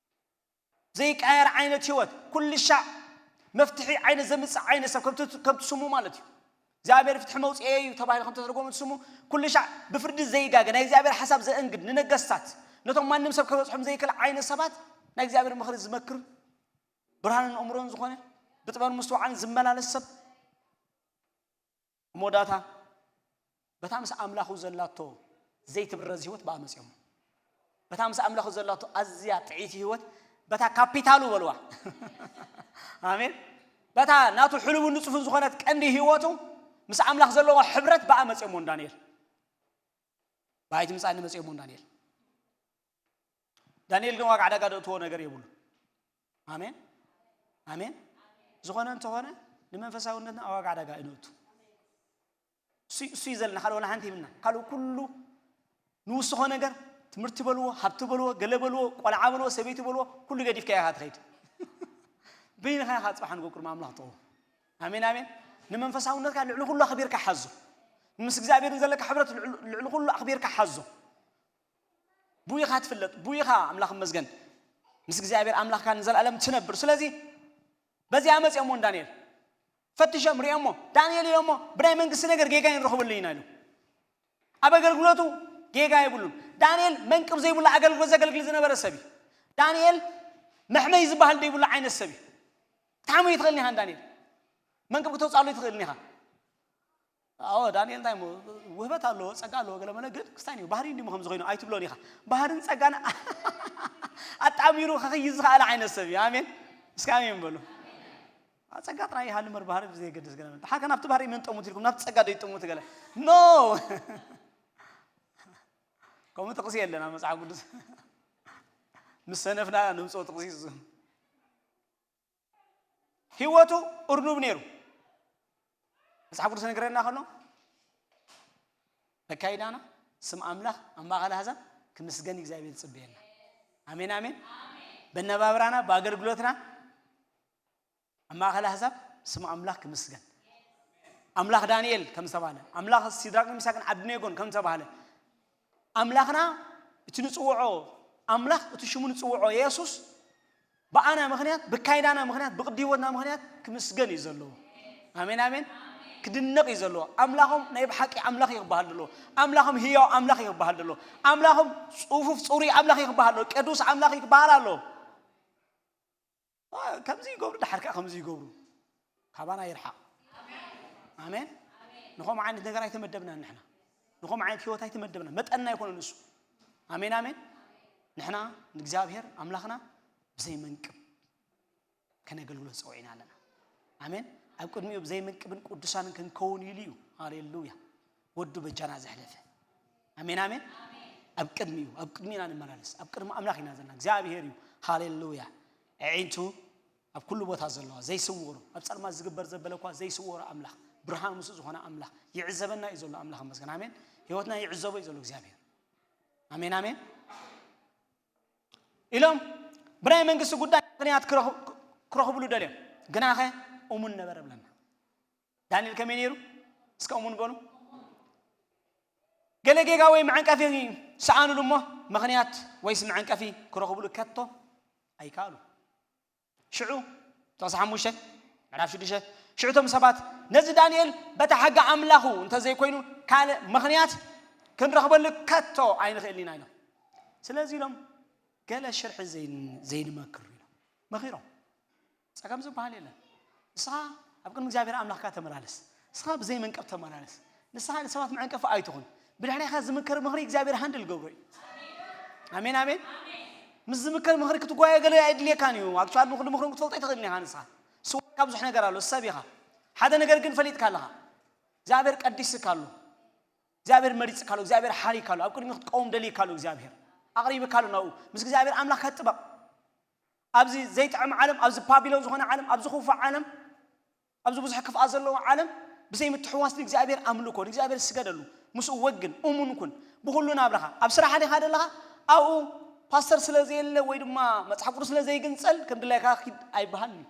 ዘይቀየር ዓይነት ህይወት፣ ኩሉ ሻዕ መፍትሒ ዓይነት ዘምጽእ ዓይነት ሰብ፣ ከምቲ፣ ከምቲ ስሙ ማለት እዩ። እግዚኣብሔር ፍትሒ መውጽኤ እዩ ተባሂሉ ከም ተተርጎመ እቲ ስሙ፣ ኩሉ ሻዕ ብፍርዲ ዘይጋገ፣ ናይ እግዚኣብሔር ሓሳብ ዘእንግድ፣ ንነገስታት፣ ነቶም ማንም ሰብ ከበጽሖም ዘይክእል ዓይነት ሰባት፣ ናይ እግዚኣብሔር ምኽሪ ዝመክር፣ ብርሃንን ኣእምሮን ዝኾነ፣ ብጥበብን ምስትውዓልን ዝመላለስ ሰብ፣ ኣብ መወዳእታ በታ ምስ ኣምላኹ ዘላቶ ዘይትብረዝ ህይወት ብኣ መጽዮሞ። በታ ምስ ኣምላኹ ዘላቶ ኣዝያ ጥዕይቲ ህይወት፣ በታ ካፒታሉ በልዋ። ኣሜን። በታ ናቱ ሕሉብን ንጹፍን ዝኾነት ቀንዲ ህይወቱ ምስ ኣምላኽ ዘለዎ ሕብረት ብኣ መጽዮሞ ንዳንኤል። ብኣይቲ ምጻኒ መጽዮሞ ንዳንኤል። ዳንኤል ግን ዋጋ ዕዳጋ ዘእትዎ ነገር የብሉ። ኣሜን፣ ኣሜን። ዝኾነ እንተኾነ ንመንፈሳውነትና ዋጋ ዕዳጋ ኣይነእቱ። እሱ፣ እሱ እዩ ዘለና፣ ካልእ ወላ ሓንቲ ይብልና። ካልእ ኩሉ ንውስኾ ነገር፣ ትምህርቲ በልዎ፣ ሃብቲ በልዎ፣ ገለ በልዎ፣ ቆልዓ በልዎ፣ ሰበይቲ በልዎ፣ ኩሉ ገዲፍካ ኢኻ ትኸይድ። በይንኻ ኢኻ ጽባሕ ንጎ ቅድሚ ኣምላኽ ትቐውም። ኣሜን፣ ኣሜን። ንመንፈሳውነትካ ልዕሊ ኩሉ ኣኽቢርካ ሓዞ። ምስ እግዚኣብሔር ዘለካ ሕብረት ልዕሊ፣ ልዕሊ ኩሉ ኣኽቢርካ ሓዞ። ብኡ ኢኻ ትፍለጥ፣ ብኡ ኢኻ ኣምላኽ ይመስገን፣ ምስ እግዚኣብሔር ኣምላኽካ ንዘለኣለም ትነብር። ስለዚ በዚኣ መጺኦሞ ንዳንኤል ፈትሾም ሪኦሞ፣ ዳንኤል ኢሎሞ፣ "ብናይ መንግስቲ ነገር ጌጋ ኣይንረኽበሉ ኢና" ኢሉ። ኣብ ኣገልግሎቱ ጌጋ የብሉን። ዳንኤል መንቅብ ዘይብሉ ኣገልግሎት ዘገልግል ዝነበረ ሰብ እዩ። ዳንኤል መሕመይ ዝበሃል ዘይብሉ ዓይነት ሰብ እዩ። ክትሓምዮ ትኽእል ኢኻ ንዳንኤል። መንቅብ ክተውፅኣሉ ትኽእል ኢኻ። ኣዎ፣ ዳንኤል እንታይ እሞ ውህበት ኣለዎ፣ ጸጋ ኣለዎ፣ ገለ መለ፣ ግን ክስታይ እዩ። ባህሪ እንዲሞ ከምዚ ኮይኑ ኣይትብሎን ኢኻ። ባህርን ጸጋን ኣጣሚሩ ክኽይዝ ዝኸኣለ ዓይነት ሰብ እዩ። ኣሜን። እስከ ኣሜን በሉ። ጸጋ ጥራይ ይሃሉ እምበር ባህሪ ብዘየገድስ ገለ መለ። ሓከ ናብቲ ባህሪ መን ጠሙት ኢልኩም፣ ናብቲ ጸጋ ዶ ይጠሙት ገለ? ኖ። ከምኡ ጥቕሲ የለን ኣብ መጽሓፍ ቅዱስ። ምስ ሰነፍና ንምጽኦ ጥቕሲ እሱ። ህይወቱ እርኑብ ነይሩ። መጽሓፍ ቅዱስ ነገረና ከሎ፣ መካይዳና ስም ኣምላኽ ኣብ ማእከል ኣህዛብ ክምስገን እግዚኣብሔር ይጽበየና። ኣሜን ኣሜን። በነባብራና፣ በኣገልግሎትና ኣብ ማእከል ኣህዛብ ስም ኣምላኽ ክምስገን። ኣምላኽ ዳንኤል ከም ዝተባህለ፣ ኣምላኽ ሲድራቅን ሚሳቅን ዓብድኔጎን ከም ዝተባህለ፣ ኣምላኽና እቲ ንጽውዖ ኣምላኽ፣ እቲ ሽሙ ንጽውዖ የሱስ፣ ብኣና ምኽንያት፣ ብካይዳና ምኽንያት፣ ብቅዲ ህይወትና ምኽንያት ክምስገን እዩ ዘለዎ። ኣሜን ኣሜን። ክድነቕ እዩ ዘለዎ። ኣምላኾም ናይ ብሓቂ ኣምላኽ እዩ ክበሃል ዘለዎ። ኣምላኾም ህያው ኣምላኽ እዩ ክበሃል ዘለዎ። ኣምላኾም ጽፉፍ ጽሩይ ኣምላኽ እዩ ክበሃል ኣለዎ። ቅዱስ ኣምላኽ እዩ ክበሃል ኣለዎ። ከምዚ ይገብሩ፣ ድሓር ከዓ ከምዚ ይገብሩ። ካባና ይርሓቕ። ኣሜን። ንኸምኡ ዓይነት ነገር ኣይተመደብናን ንሕና። ንኸምኡ ዓይነት ህይወት ኣይተመደብናን። መጠንና ኣይኮነን እሱ። ኣሜን ኣሜን። ንሕና ንእግዚኣብሔር ኣምላኽና ብዘይ መንቅብ ከነገልግሎ ተጸዊዕና ኣለና። ኣሜን። ኣብ ቅድሚኡ ብዘይ መንቅብን ቅዱሳንን ክንከውን ኢሉ እዩ። ሃሌሉያ። ወዱ በጃና ዘሕለፈ። ኣሜን ኣሜን። ኣብ ቅድሚኡ፣ ኣብ ቅድሚና ንመላለስ፣ ኣብ ቅድሚ ኣምላኽ ኢና ዘለና። እግዚኣብሔር እዩ። ሃሌሉያ። ኣዒንቱ ኣብ ኩሉ ቦታ ዘለዋ፣ ዘይስወሩ፣ ኣብ ጸልማት ዝግበር ዘበለ እኳ ዘይስወሩ ኣምላኽ፣ ብርሃን ምስኡ ዝኾነ ኣምላኽ፣ ይዕዘበና እዩ ዘሎ ኣምላኽ ይመስገን። ኣሜን። ህይወትና ይዕዘቦ እዩ ዘሎ እግዚኣብሔር። ኣሜን ኣሜን። ኢሎም ብናይ መንግስቲ ጉዳይ ምኽንያት ክረኽ-፣ ክረኽብሉ ደልዮም። ግናኸ እሙን ነበረ ብለና። ዳንኤል ከመይ ነይሩ? እስከ እሙን በሉ። ገለ ጌጋ ወይ መዐንቀፊ ሰኣኑሉ እሞ ምኽንያት ወይስ መዐንቀፊ ክረኽብሉ ከቶ ኣይከኣሉ። ሽዑ ጥቕሲ ሓሙሽተ፣ ምዕራፍ ሽዱሽተ፣ ሽዑ እቶም ሰባት ነዚ ዳንኤል በታ ሕጊ ኣምላኹ እንተዘይኮይኑ ካልእ ምኽንያት ክንረኽበሉ ከቶ ኣይንኽእልን ኢና ኢሎም። ስለዚ ኢሎም ገለ ሽርሒ ዘይን-፣ ዘይንመክር ኢሎም መኺሮም። ጸገም ዝበሃል የለን። ንስኻ ኣብ ቅድሚ እግዚኣብሔር ኣምላኽካ ተመላለስ። ንስኻ ብዘይ መንቀብ ተመላለስ። ንስኻ ንሰባት መዐንቀፊ ኣይትኹን። ብድሕሬኻ ዝምከር ምኽሪ እግዚኣብሔር ሃንድል ገብሮ እዩ። ኣሜን፣ ኣሜን። ምስ ዝምከር ምኽሪ ክትጓየ ገለ ኣይድልየካን እዩ። ኣክቹዋሊ ንኹሉ ምኽሪ ክትፈልጦ ኣይትኽእልን ኢኻ ንስኻ። ስዋካ ብዙሕ ነገር ኣሎ፣ ሰብ ኢኻ። ሓደ ነገር ግን ፈሊጥካ ኣለኻ። እግዚኣብሔር ቀዲስካ ኣሎ። እግዚኣብሔር መሪጽካ ኣሎ። እግዚኣብሔር ሓሪካ ኣሎ። ኣብ ቅድሚ ክትቀውም ደሊካ ኣሎ። እግዚኣብሔር ኣቕሪብካ ኣሎ ናብኡ። ምስ እግዚኣብሔር ኣምላኽ ከጥበቕ። ኣብዚ ዘይጥዕም ዓለም፣ ኣብዚ ባቢሎን ዝኾነ ዓለም፣ ኣብዚ ክፉእ ዓለም፣ ኣብዚ ብዙሕ ክፍኣት ዘለዎ ዓለም ብዘይ ምትሕዋስ ንእግዚኣብሔር ኣምልኮ፣ ንእግዚኣብሔር ስገደሉ፣ ምስኡ ወግን፣ እሙን ኩን። ብኹሉ ናብራኻ፣ ኣብ ስራሕ ዲኻ ዘለኻ፣ ኣብኡ ፓስተር ስለ ዘየለ ወይ ድማ መጽሓፍ ቅዱስ ስለ ዘይግንጸል ከም ድላይካ ኪድ ኣይበሃልን እዩ።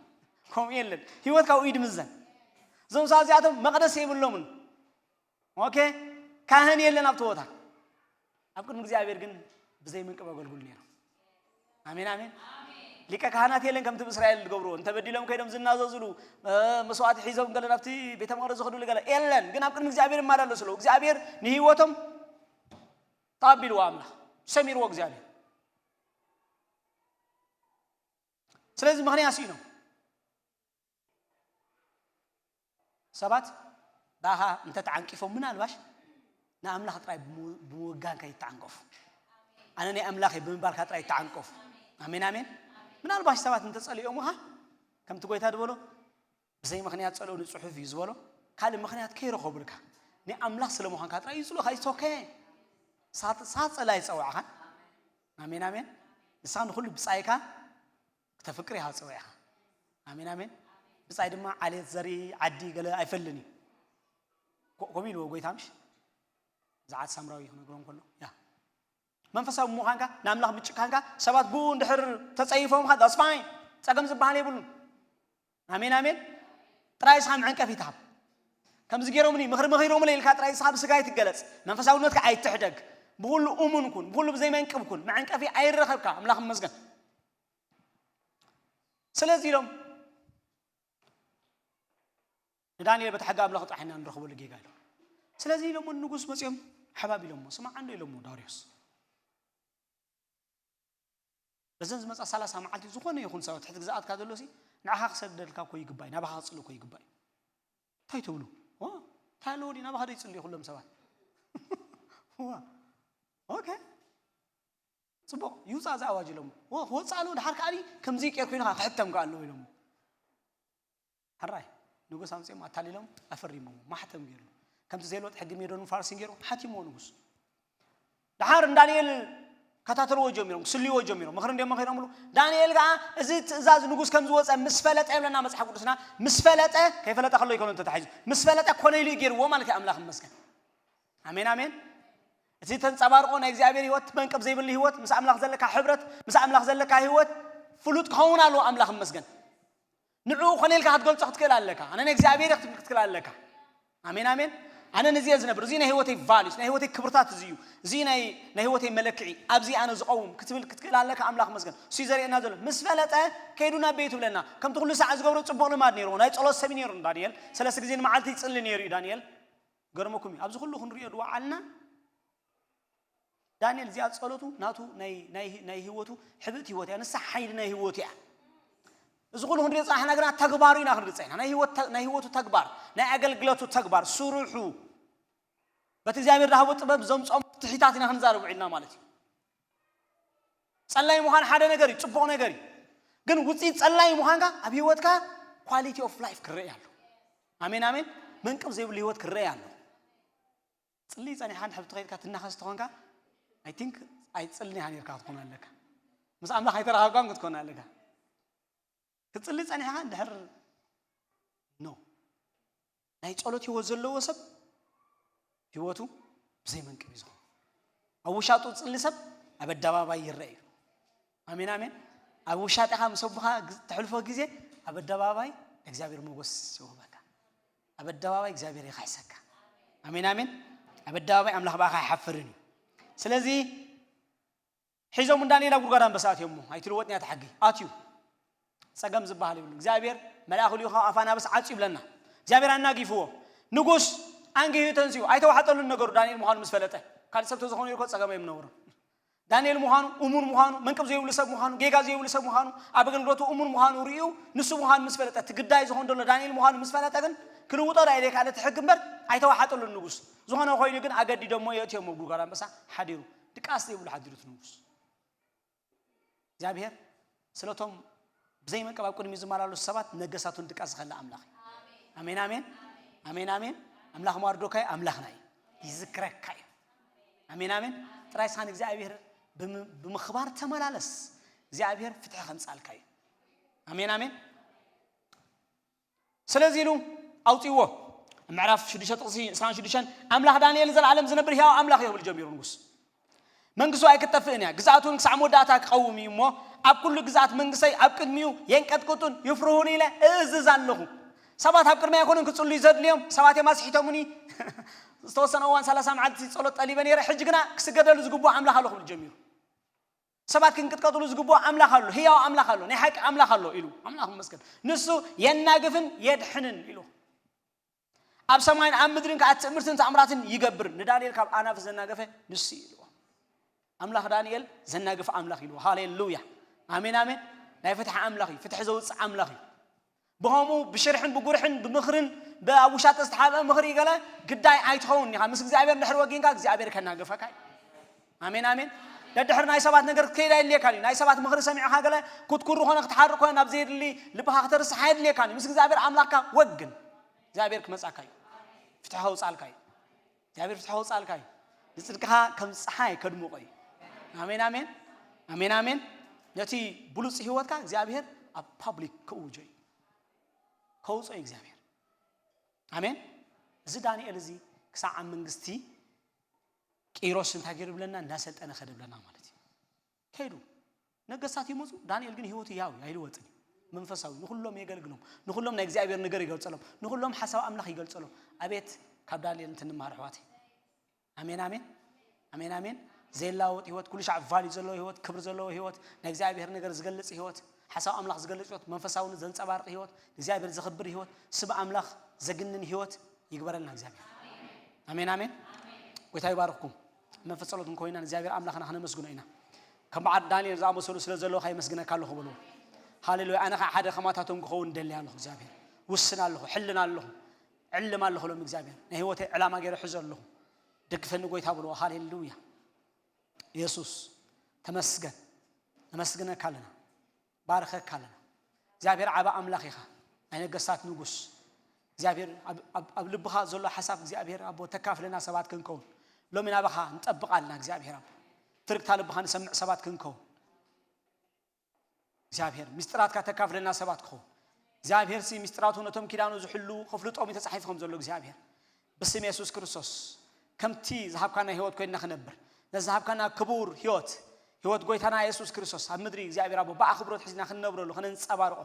ከምኡ የለን። ህይወትካ ኣብኡ ይድምዘን። እዞም ሰባት እዚኣቶም መቕደስ የብሎምን። ኦኬ፣ ካህን የለን ኣብቲ ቦታ። ኣብ ቅድሚ እግዚኣብሔር ግን ብዘይ ምንቅብ ኣገልግሉ ነይሮም። ኣሜን፣ ኣሜን። ሊቀ ካህናት የለን ከምቲ ብእስራኤል ዝገብርዎ። እንተበዲሎም ከይዶም ዝናዘዙሉ፣ እ፣ መስዋዕቲ ሒዞም ገለ ናብቲ ቤተ መቕደስ ዝኸዱሉ ገለ የለን። ግን ኣብ ቅድሚ እግዚኣብሔር ይመላለሱ ኣለዉ። እግዚኣብሔር ንህይወቶም ተቐቢልዎ ኣምላኽ። ሰሚርዎ እግዚኣብሔር። ስለዚ ምኽንያት ስኢኖም። ሰባት ብኣኻ እንተተዓንቂፎም ምናልባሽ ንኣምላኽ ጥራይ ብሙ-፣ ብምውጋንካ ይተዓንቀፉ። ኣነ ናይ ኣምላኽ እየ ብምባልካ ጥራይ ይተዓንቀፉ። ኣሜን፣ ኣሜን። ምናልባሽ ሰባት እንተጸሊኦምኻ ከምቲ ጎይታ ዝበሎ ብዘይ ምኽንያት ጸልኦ ንጽሑፍ እዩ ዝበሎ። ካልእ ምኽንያት ከይረኸቡልካ ናይ ኣምላኽ ስለ ምዃንካ ጥራይ ይጽልኡኻ። It's okay። ሳት-፣ ሳት ጸላ ይጸዋዕኻን። ኣሜን፣ ኣሜን። ንስኻ ንኹሉ ብጻይካ ክተፍቅር ኢኻ ጸዊዕኻ። ኣሜን፣ ኣሜን። ብጻይ ድማ ዓሌት፣ ዘርኢ፣ ዓዲ ገለ ኣይፈልን እዩ። ኮ-፣ ከምኡ ኢልዎ ጎይታ ምሽ? ብዛዕባ ሳምራዊ ክነግሮም ከሎ፣ ያ። መንፈሳዊ ምዃንካ፣ ንኣምላኽ ምጭካንካ፣ ሰባት ብኡ እንድሕር ተጸይፎምካ፣ that's fine። ጸገም ዝበሃል የብሉን። ኣሜን፣ ኣሜን። ጥራይ እስኻ መዐንቀፊ ትሃብ። ከምዚ ገይሮምኒ፣ ምኽሪ መኺሮምለይ ኢልካ ጥራይ እስኻ ብስጋ ኣይትገለጽ። መንፈሳውነትካ ኣይትሕደግ። ብኹሉ እሙን ኩን፣ ብኹሉ ብዘይ መንቅብ ኩን። መዐንቀፊ ኣይረኸብካ፣ ኣምላኽ ይመስገን። ስለዚ ኢሎም ንዳንኤል በቲ ሕጊ ኣምላኽ ጥራሕ ኢና ንረኽበሉ ጌጋ ኢሎም። ስለዚ ኢሎሞ ንጉስ መጺኦም ሓባብ ኢሎሞ፣ ስማዕ እንዶ ኢሎሞ ዳርዮስ። በዘን ዝመጻ ሰላሳ መዓልቲ ዝኾነ ይኹን ሰብ ኣብ ትሕቲ ግዝኣትካ ዘሎ ሲ ንዓኻ ክሰደልካ እኮ ይግባእ፣ ናባኻ ክጽሊ እኮ ይግባእ እዩ። እንታይ ትብሉ? ዋ፣ እንታይ ኣለዎ ድዩ ናባኻ ዶ ይጽልዩ ኩሎም ሰባት? ዋ፣ ኦኬ። ጽቡቕ፣ ይውጻእ እዚ ኣዋጅ ኢሎሞ። ወ-፣ ክወጽእ ኣለዎ፣ ድሓር ከኣ ከምዚ ይቄር ኮይኑ ከኣ ክሕተም ከኣ ኣለዎ ኢሎሞ። ሕራይ፣ ንጉስ ኣምጺኦም ኣታሊሎም ኣፈሪሞም፣ ማሕተም ገይሩ። ከምቲ ዘይልወጥ ሕጊ ሜዶንን ፋርሲን ገይሩ ሓቲምዎ ንጉስ። ድሓር ንዳንኤል ከታተልዎ ጀሚሮም፣ ክስልይዎ ጀሚሮም። ምኽሪ እንዲኦም መኺሮምሉ። ዳንኤል ከኣ እዚ ትእዛዝ ንጉስ ከም ዝወጸ ምስ ፈለጠ ይብለና መጽሓፍ ቅዱስና፣ ምስ ፈለጠ፣ ከይፈለጠ ከሎ ይኮነ ተታሒዙ። ምስ ፈለጠ ኮነ ኢሉ እዩ ገይርዎ ማለት እዩ። ኣምላኽ ይመስገን። ኣሜን፣ ኣሜን። እቲ ተንጸባርቆ ናይ እግዚኣብሔር ህይወት፣ መንቀብ ዘይብሉ ህይወት፣ ምስ ኣምላኽ ዘለካ ሕብረት፣ ምስ ኣምላኽ ዘለካ ህይወት ፍሉጥ ክኸውን ኣለዎ። ኣምላኽ ይመስገን። ንዕኡ ኮነ ኢልካ ክትገልጾ ክትክእል ኣለካ። ኣነ ናይ እግዚኣብሔር ክትብል ክትክእል ኣለካ። ኣሜን፣ ኣሜን። ኣነ ነዚ እየ ዝነብር። እዚ ናይ ህይወተይ ቫሉስ፣ ናይ ህይወተይ ክብርታት እዚ እዩ። እዚ ናይ፣ ናይ ህይወተይ መለክዒ። ኣብዚ ኣነ ዝቐውም ክትብል ክትክእል ኣለካ። ኣምላኽ ይመስገን። እሱ እዩ ዘርእየና ዘሎ። ምስ ፈለጠ ከይዱ ናብ ቤቱ ብለና። ከምቲ ኩሉ ሰዓት ዝገብሮ ጽቡቕ ልማድ ነይርዎ። ናይ ጸሎት ሰብ እዩ ነይሩ ዳንኤል። ሰለስተ ግዜ ንመዓልቲ ይጽሊ ነይሩ እዩ ዳንኤል። ገርመኩም እዩ። ኣብዚ ኩሉ ክንሪኦ ድወዓልና ዳንኤል እዚኣ ጸሎቱ ናቱ ናይ፣ ናይ፣ ናይ ህይወቱ ሕብእቲ ህይወት እያ። ንሳ ሓይሊ ናይ ህይወቱ እያ። እዚ ኩሉ ክንሪኦ ጸናሕና ግና ተግባሩ ኢና ክንርኢ ጸና። ናይ ህይወት ተ-፣ ናይ ህይወቱ ተግባር፣ ናይ ኣገልግለቱ ተግባር፣ ስርሑ፣ በቲ እግዚኣብሔር ዝሃቦ ጥበብ ዘምጾም ፍትሒታት ኢና ክንዛረብ ውዒልና ማለት እዩ። ጸላይ ምዃን ሓደ ነገር እዩ፣ ጽቡቕ ነገር እዩ። ግን ውጽኢት ጸላይ ምዃንካ ኣብ ህይወትካ ኳሊቲ ኦፍ ላይፍ ክረአ ኣሎ። ኣሜን፣ ኣሜን። መንቅብ ዘይብሉ ህይወት ክረአ ኣሎ። ጽሊ ጸኒሕካ ንድሕር ተኸይድካ ትናኸስ ተኾንካ፣ I think ኣይትጽልን ኢኻ ነርካ ክትኮን ኣለካ። ምስ ኣምላኽ ኣይተራኸብካን ክትኮን ኣለካ። ክትጽሊ ጸኒሕካ እንድሕር፣ no። ናይ ጸሎት ህይወት ዘለዎ ሰብ ህይወቱ ብዘይ መንቅብ እዩ ዝኸውን። ኣብ ውሻጡ ዝጽሊ ሰብ ኣብ ኣደባባይ ይረአ እዩ። ኣሜን፣ ኣሜን። ኣብ ውሻጥኻ ምስ ኣቦኻ ግ-፣ ተሕልፎ ግዜ ኣብ ኣደባባይ እግዚኣብሔር ሞገስ ይውህበካ። ኣብ ኣደባባይ እግዚኣብሔር ይኻሕሰካ። ኣሜን፣ ኣሜን። ኣብ ኣደባባይ ኣምላኽ ብኣኻ ኣይሓፍርን እዩ። ስለዚ ሒዞም ንዳንኤል ኣብ ጉድጓድ ኣንበሳ ኣትዮሞ። ኣይትልወጥን እያ እቲ ሕጊ። ኣትዩ። ጸገም ዝበሃል የብሉን። እግዚኣብሔር መልኣኹ ልኢኹ ኣፍ ኣናብስ ዓጽዩ ይብለና። እግዚኣብሔር ኣናጊፍዎ። ንጉስ ኣንጊሁ ተንሲኡ። ኣይተዋሕጠሉን ነገሩ ዳንኤል ምዃኑ ምስ ፈለጠ። ካልእ ሰብ ተዝኾነ እኮ ጸገም እዮም ነብሩ። ዳንኤል ምዃኑ፣ እሙን ምዃኑ፣ መንቅብ ዘይብሉ ሰብ ምዃኑ፣ ጌጋ ዘይብሉ ሰብ ምዃኑ፣ ኣብ ኣገልግሎቱ እሙን ምዃኑ ርእዩ፣ ንሱ ምዃኑ ምስ ፈለጠ፣ እቲ ግዳይ ዝኾን ዘሎ ዳንኤል ምዃኑ ምስ ፈለጠ ግን ክልውጦ ዶ ኣይደልየካ እቲ ሕጊ እምበር ኣይተዋሓጠሉን ንጉስ። ዝኾነ ኮይኑ ግን ኣገዲዶሞ የእትዮሞ ጉድጓድ ኣንበሳ ሓዲሩ። ድቃስ ዘይብሉ ሓዲሩ እቲ ንጉስ። እግዚኣብሔር ስለቶም ብዘይ መንቀብ ኣብ ቅድሚኡ ዝመላለሱ ሰባት ነገስታቱን ድቃስ ዝኸልእ ኣምላኽ እዩ። ኣሜን፣ ኣሜን። ኣሜን፣ ኣሜን። ኣምላኽ ማርዶካይ ኣምላኽና እዩ። ይዝክረካ እዩ። ኣሜን፣ ኣሜን። ጥራይ ስኻ ንእግዚኣብሔር ብም-፣ ብምኽባር ተመላለስ። እግዚኣብሔር ፍትሒ ከምጽኣልካ እዩ። ኣሜን፣ ኣሜን። ስለዚ ኢሉ ኣውጽእዎ። ምዕራፍ ሽዱሽተ ጥቕሲ ዕስራን ሽዱሽተን፣ ኣምላኽ ዳንኤል ንዘለዓለም ዝነብር ህያው ኣምላኽ እዩ ክብል ጀሚሩ ንጉስ። መንግስቱ ኣይክትጠፍእን እያ፣ ግዝኣቱ እውን ክሳዕ መወዳእታ ክቐውም እዩ እሞ፣ ኣብ ኩሉ ግዝኣት መንግስተይ ኣብ ቅድሚኡ የንቀጥቅጡን ይፍርሁን ኢለ እእዝዝ ኣለኹ። ሰባት ኣብ ቅድሚ ኣይኮኑን ክጽልዩ ዘድልዮም፣ ሰባት እዮም ኣስሒቶምኒ። ዝተወሰነ እዋን ሰላሳ መዓልቲ ጸሎት ጠሊበ ነይረ፣ ሕጂ ግና ክስገደሉ ዝግብኦ ኣምላኽ ኣሎ ክብል ጀሚሩ። ሰባት ክንቅጥቀጥሉ ዝግብኦ ኣምላኽ ኣሎ፣ ህያው ኣምላኽ ኣሎ፣ ናይ ሓቂ ኣምላኽ ኣሎ ኢሉ። ኣምላኽ ይመስገን። ንሱ የናግፍን የድሕንን ኢሉ። ኣብ ሰማይን ኣብ ምድርን ከኣ ትእምርትን ተኣምራትን ይገብር። ንዳንኤል ካብ ኣናፍስ ዘናገፈ ንሱ እዩ ኢልዎ። ኣምላኽ ዳንኤል ዘናግፍ ኣምላኽ ኢልዎ። ሃሌሉያ። ኣሜን፣ ኣሜን። ናይ ፍትሒ ኣምላኽ እዩ። ፍትሒ ዘውጽእ ኣምላኽ እዩ። ብኸምኡ ብሽርሕን ብጉርሕን ብምኽርን ብ-፣ ኣብ ውሻጠ ዝተሓብአ ምኽሪ ገለ ግዳይ ኣይትኸውን ኢኻ። ምስ እግዚኣብሔር እንድሕር ወጊንካ እግዚኣብሔር ከናግፈካ እዩ። ኣሜን፣ ኣሜን። ደድሕር ናይ ሰባት ነገር ክትከይድ ኣይድልየካን እዩ። ናይ ሰባት ምኽሪ ሰሚዕኻ ገለ ክትኩሪ ኮነ ክትሓርቕ ኮነ ናብ ዘየድሊ ልብኻ ክተርስሕ ኣይድልየካን እዩ። ምስ እግዚኣብሔር ኣምላኽካ ወግን። እግዚኣብሔር ክመጻካ እዩ። ፍትሒ ከውጻልካ እዩ። እግዚኣብሔር ፍትሒ ከውጻልካ እዩ። ንጽድቅኻ ከም ጸሓይ ከድምቖ እዩ። ኣሜን፣ ኣሜን። ኣሜን፣ ኣሜን። ነቲ ብሉጽ ህይወትካ እግዚኣብሔር ኣብ ፓብሊክ ክእውጆ እዩ። ከውጾ እዩ እግዚኣብሔር። ኣሜን። እዚ ዳንኤል እዚ ክሳዕ ኣብ መንግስቲ ቂሮስ እንታይ ገይሩ ብለና? እንዳሰልጠነ ከደ ብለና ማለት እዩ። ከይዱ ነገስታት ይመፁ፣ ዳንኤል ግን ህይወቱ ያው ኣይልወጥን እዩ። መንፈሳዊ ንኩሎም የገልግሎም፣ ንኩሎም ናይ እግዚኣብሔር ነገር ይገልጸሎም፣ ንኩሎም ሓሳብ ኣምላኽ ይገልጸሎም። ኣቤት ካብ ዳንኤል እንትንማር ኣሕዋተይ። ኣሜን፣ ኣሜን። ኣሜን፣ ኣሜን። ዘይላወጥ ህይወት፣ ኩሉ ሻዕ ቫልዩ ዘለዎ ህይወት፣ ክብሪ ዘለዎ ህይወት፣ ናይ እግዚኣብሔር ነገር ዝገልጽ ህይወት፣ ሓሳብ ኣምላኽ ዝገልጽ ህይወት፣ መንፈሳውነት ዘንጸባርቕ ህይወት፣ እግዚኣብሔር ዘኽብር ህይወት፣ ስም ኣምላኽ ዘግንን ህይወት ይግበረልና እግዚኣብሔር። ኣሜን፣ ኣሜን። ጎይታ ይባርኽኩም። መንፈስ ጸሎት እንኮይና እግዚኣብሔር ኣምላኽና ክነመስግኖ ኢና። ከም በዓል ዳንኤል ዝኣመሰሉ ስለ ዘለውኻ የመስግነካ ኣለኹ በልዎ። ሃሌሉያ። ኣነ ኸዓ ሓደ ከማታቶም ክኸውን ደሊ ኣለኹ እግዚኣብሔር። ውስን ኣለኹ፣ ሕልን ኣለኹ፣ ዕልም ኣለኹ ሎም እግዚኣብሔር። ናይ ህይወተይ ዕላማ ገይረ ሕዞ ኣለኹ። ደግፈኒ ጎይታ በልዎ። ሃሌሉያ። የሱስ ተመስገን። ነመስግነካ ኣለና። ባርኸካ ኣለና። እግዚኣብሔር ዓቢ ኣምላኽ ኢኻ። ናይ ነገስታት ንጉስ። እግዚኣብሔር ኣብ፣ ኣብ፣ ኣብ ልብኻ ዘሎ ሓሳብ እግዚኣብሔር ኣቦ ተካፍለና ሰባት ክንከውን። ሎሚ ናባኻ ንጠብቕ ኣለና እግዚኣብሔር ኣቦ። ትርግታ ልብኻ ንሰምዕ ሰባት ክንከውን። እግዚኣብሔር ምስጢራትካ ተካፍለና ሰባት ክኸውን። እግዚኣብሔር ሲ ምስጢራቱ ነቶም ኪዳኑ ዝሕሉ ክፍልጦም እዩ ተጻሒፉ ከም ዘሎ እግዚኣብሔር። ብስም የሱስ ክርስቶስ ከምቲ ዝሃብካና ህይወት ኮይንና ክነብር፣ ነዚ ዝሃብካና ክቡር ህይወት፣ ህይወት ጎይታና የሱስ ክርስቶስ ኣብ ምድሪ እግዚኣብሔር ኣቦ ብኣኽብሮት ሒዝና ክንነብረሉ፣ ከነንጸባርቆ፣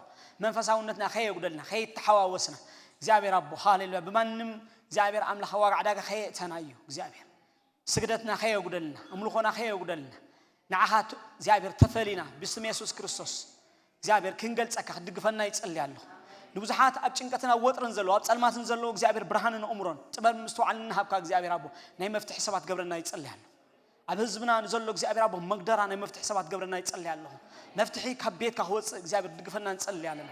መንፈሳውነትና ከየጉደልና፣ ከየተሓዋወስና፣ እግዚኣብሔር ኣቦ ሃሌሉያ፣ ብማንም እግዚኣብሔር ኣምላኽ ዋጋ ዕዳጋ ከየእተና እዩ እግዚኣብሔር። ስግደትና ከየጉደልና፣ ኣምልኾና ከየጉደልና፣ ንዓኻ ት-፣ እግዚኣብሔር ተፈሊና ብስም የሱስ ክርስቶስ እግዚኣብሔር ክንገልጸካ ክድግፈና ይጸሊ ኣለኹ። ንብዙሓት ኣብ ጭንቀትን ኣብ ወጥርን ዘለዉ፣ ኣብ ጸልማትን ዘለዉ እግዚኣብሔር ብርሃንን ኣእምሮን ጥበብ ምስትውዓልን ንሃብካ እግዚኣብሔር ኣቦ ናይ መፍትሒ ሰባት ገብረና ይጸሊ ኣለኹ። ኣብ ህዝብና ንዘሎ እግዚኣብሔር ኣቦ መግደራ ናይ መፍትሒ ሰባት ገብረና ይጸሊ ኣለኹ። መፍትሒ ካብ ቤትካ ክወጽእ እግዚኣብሔር ድግፈና ንጸሊ ኣለና።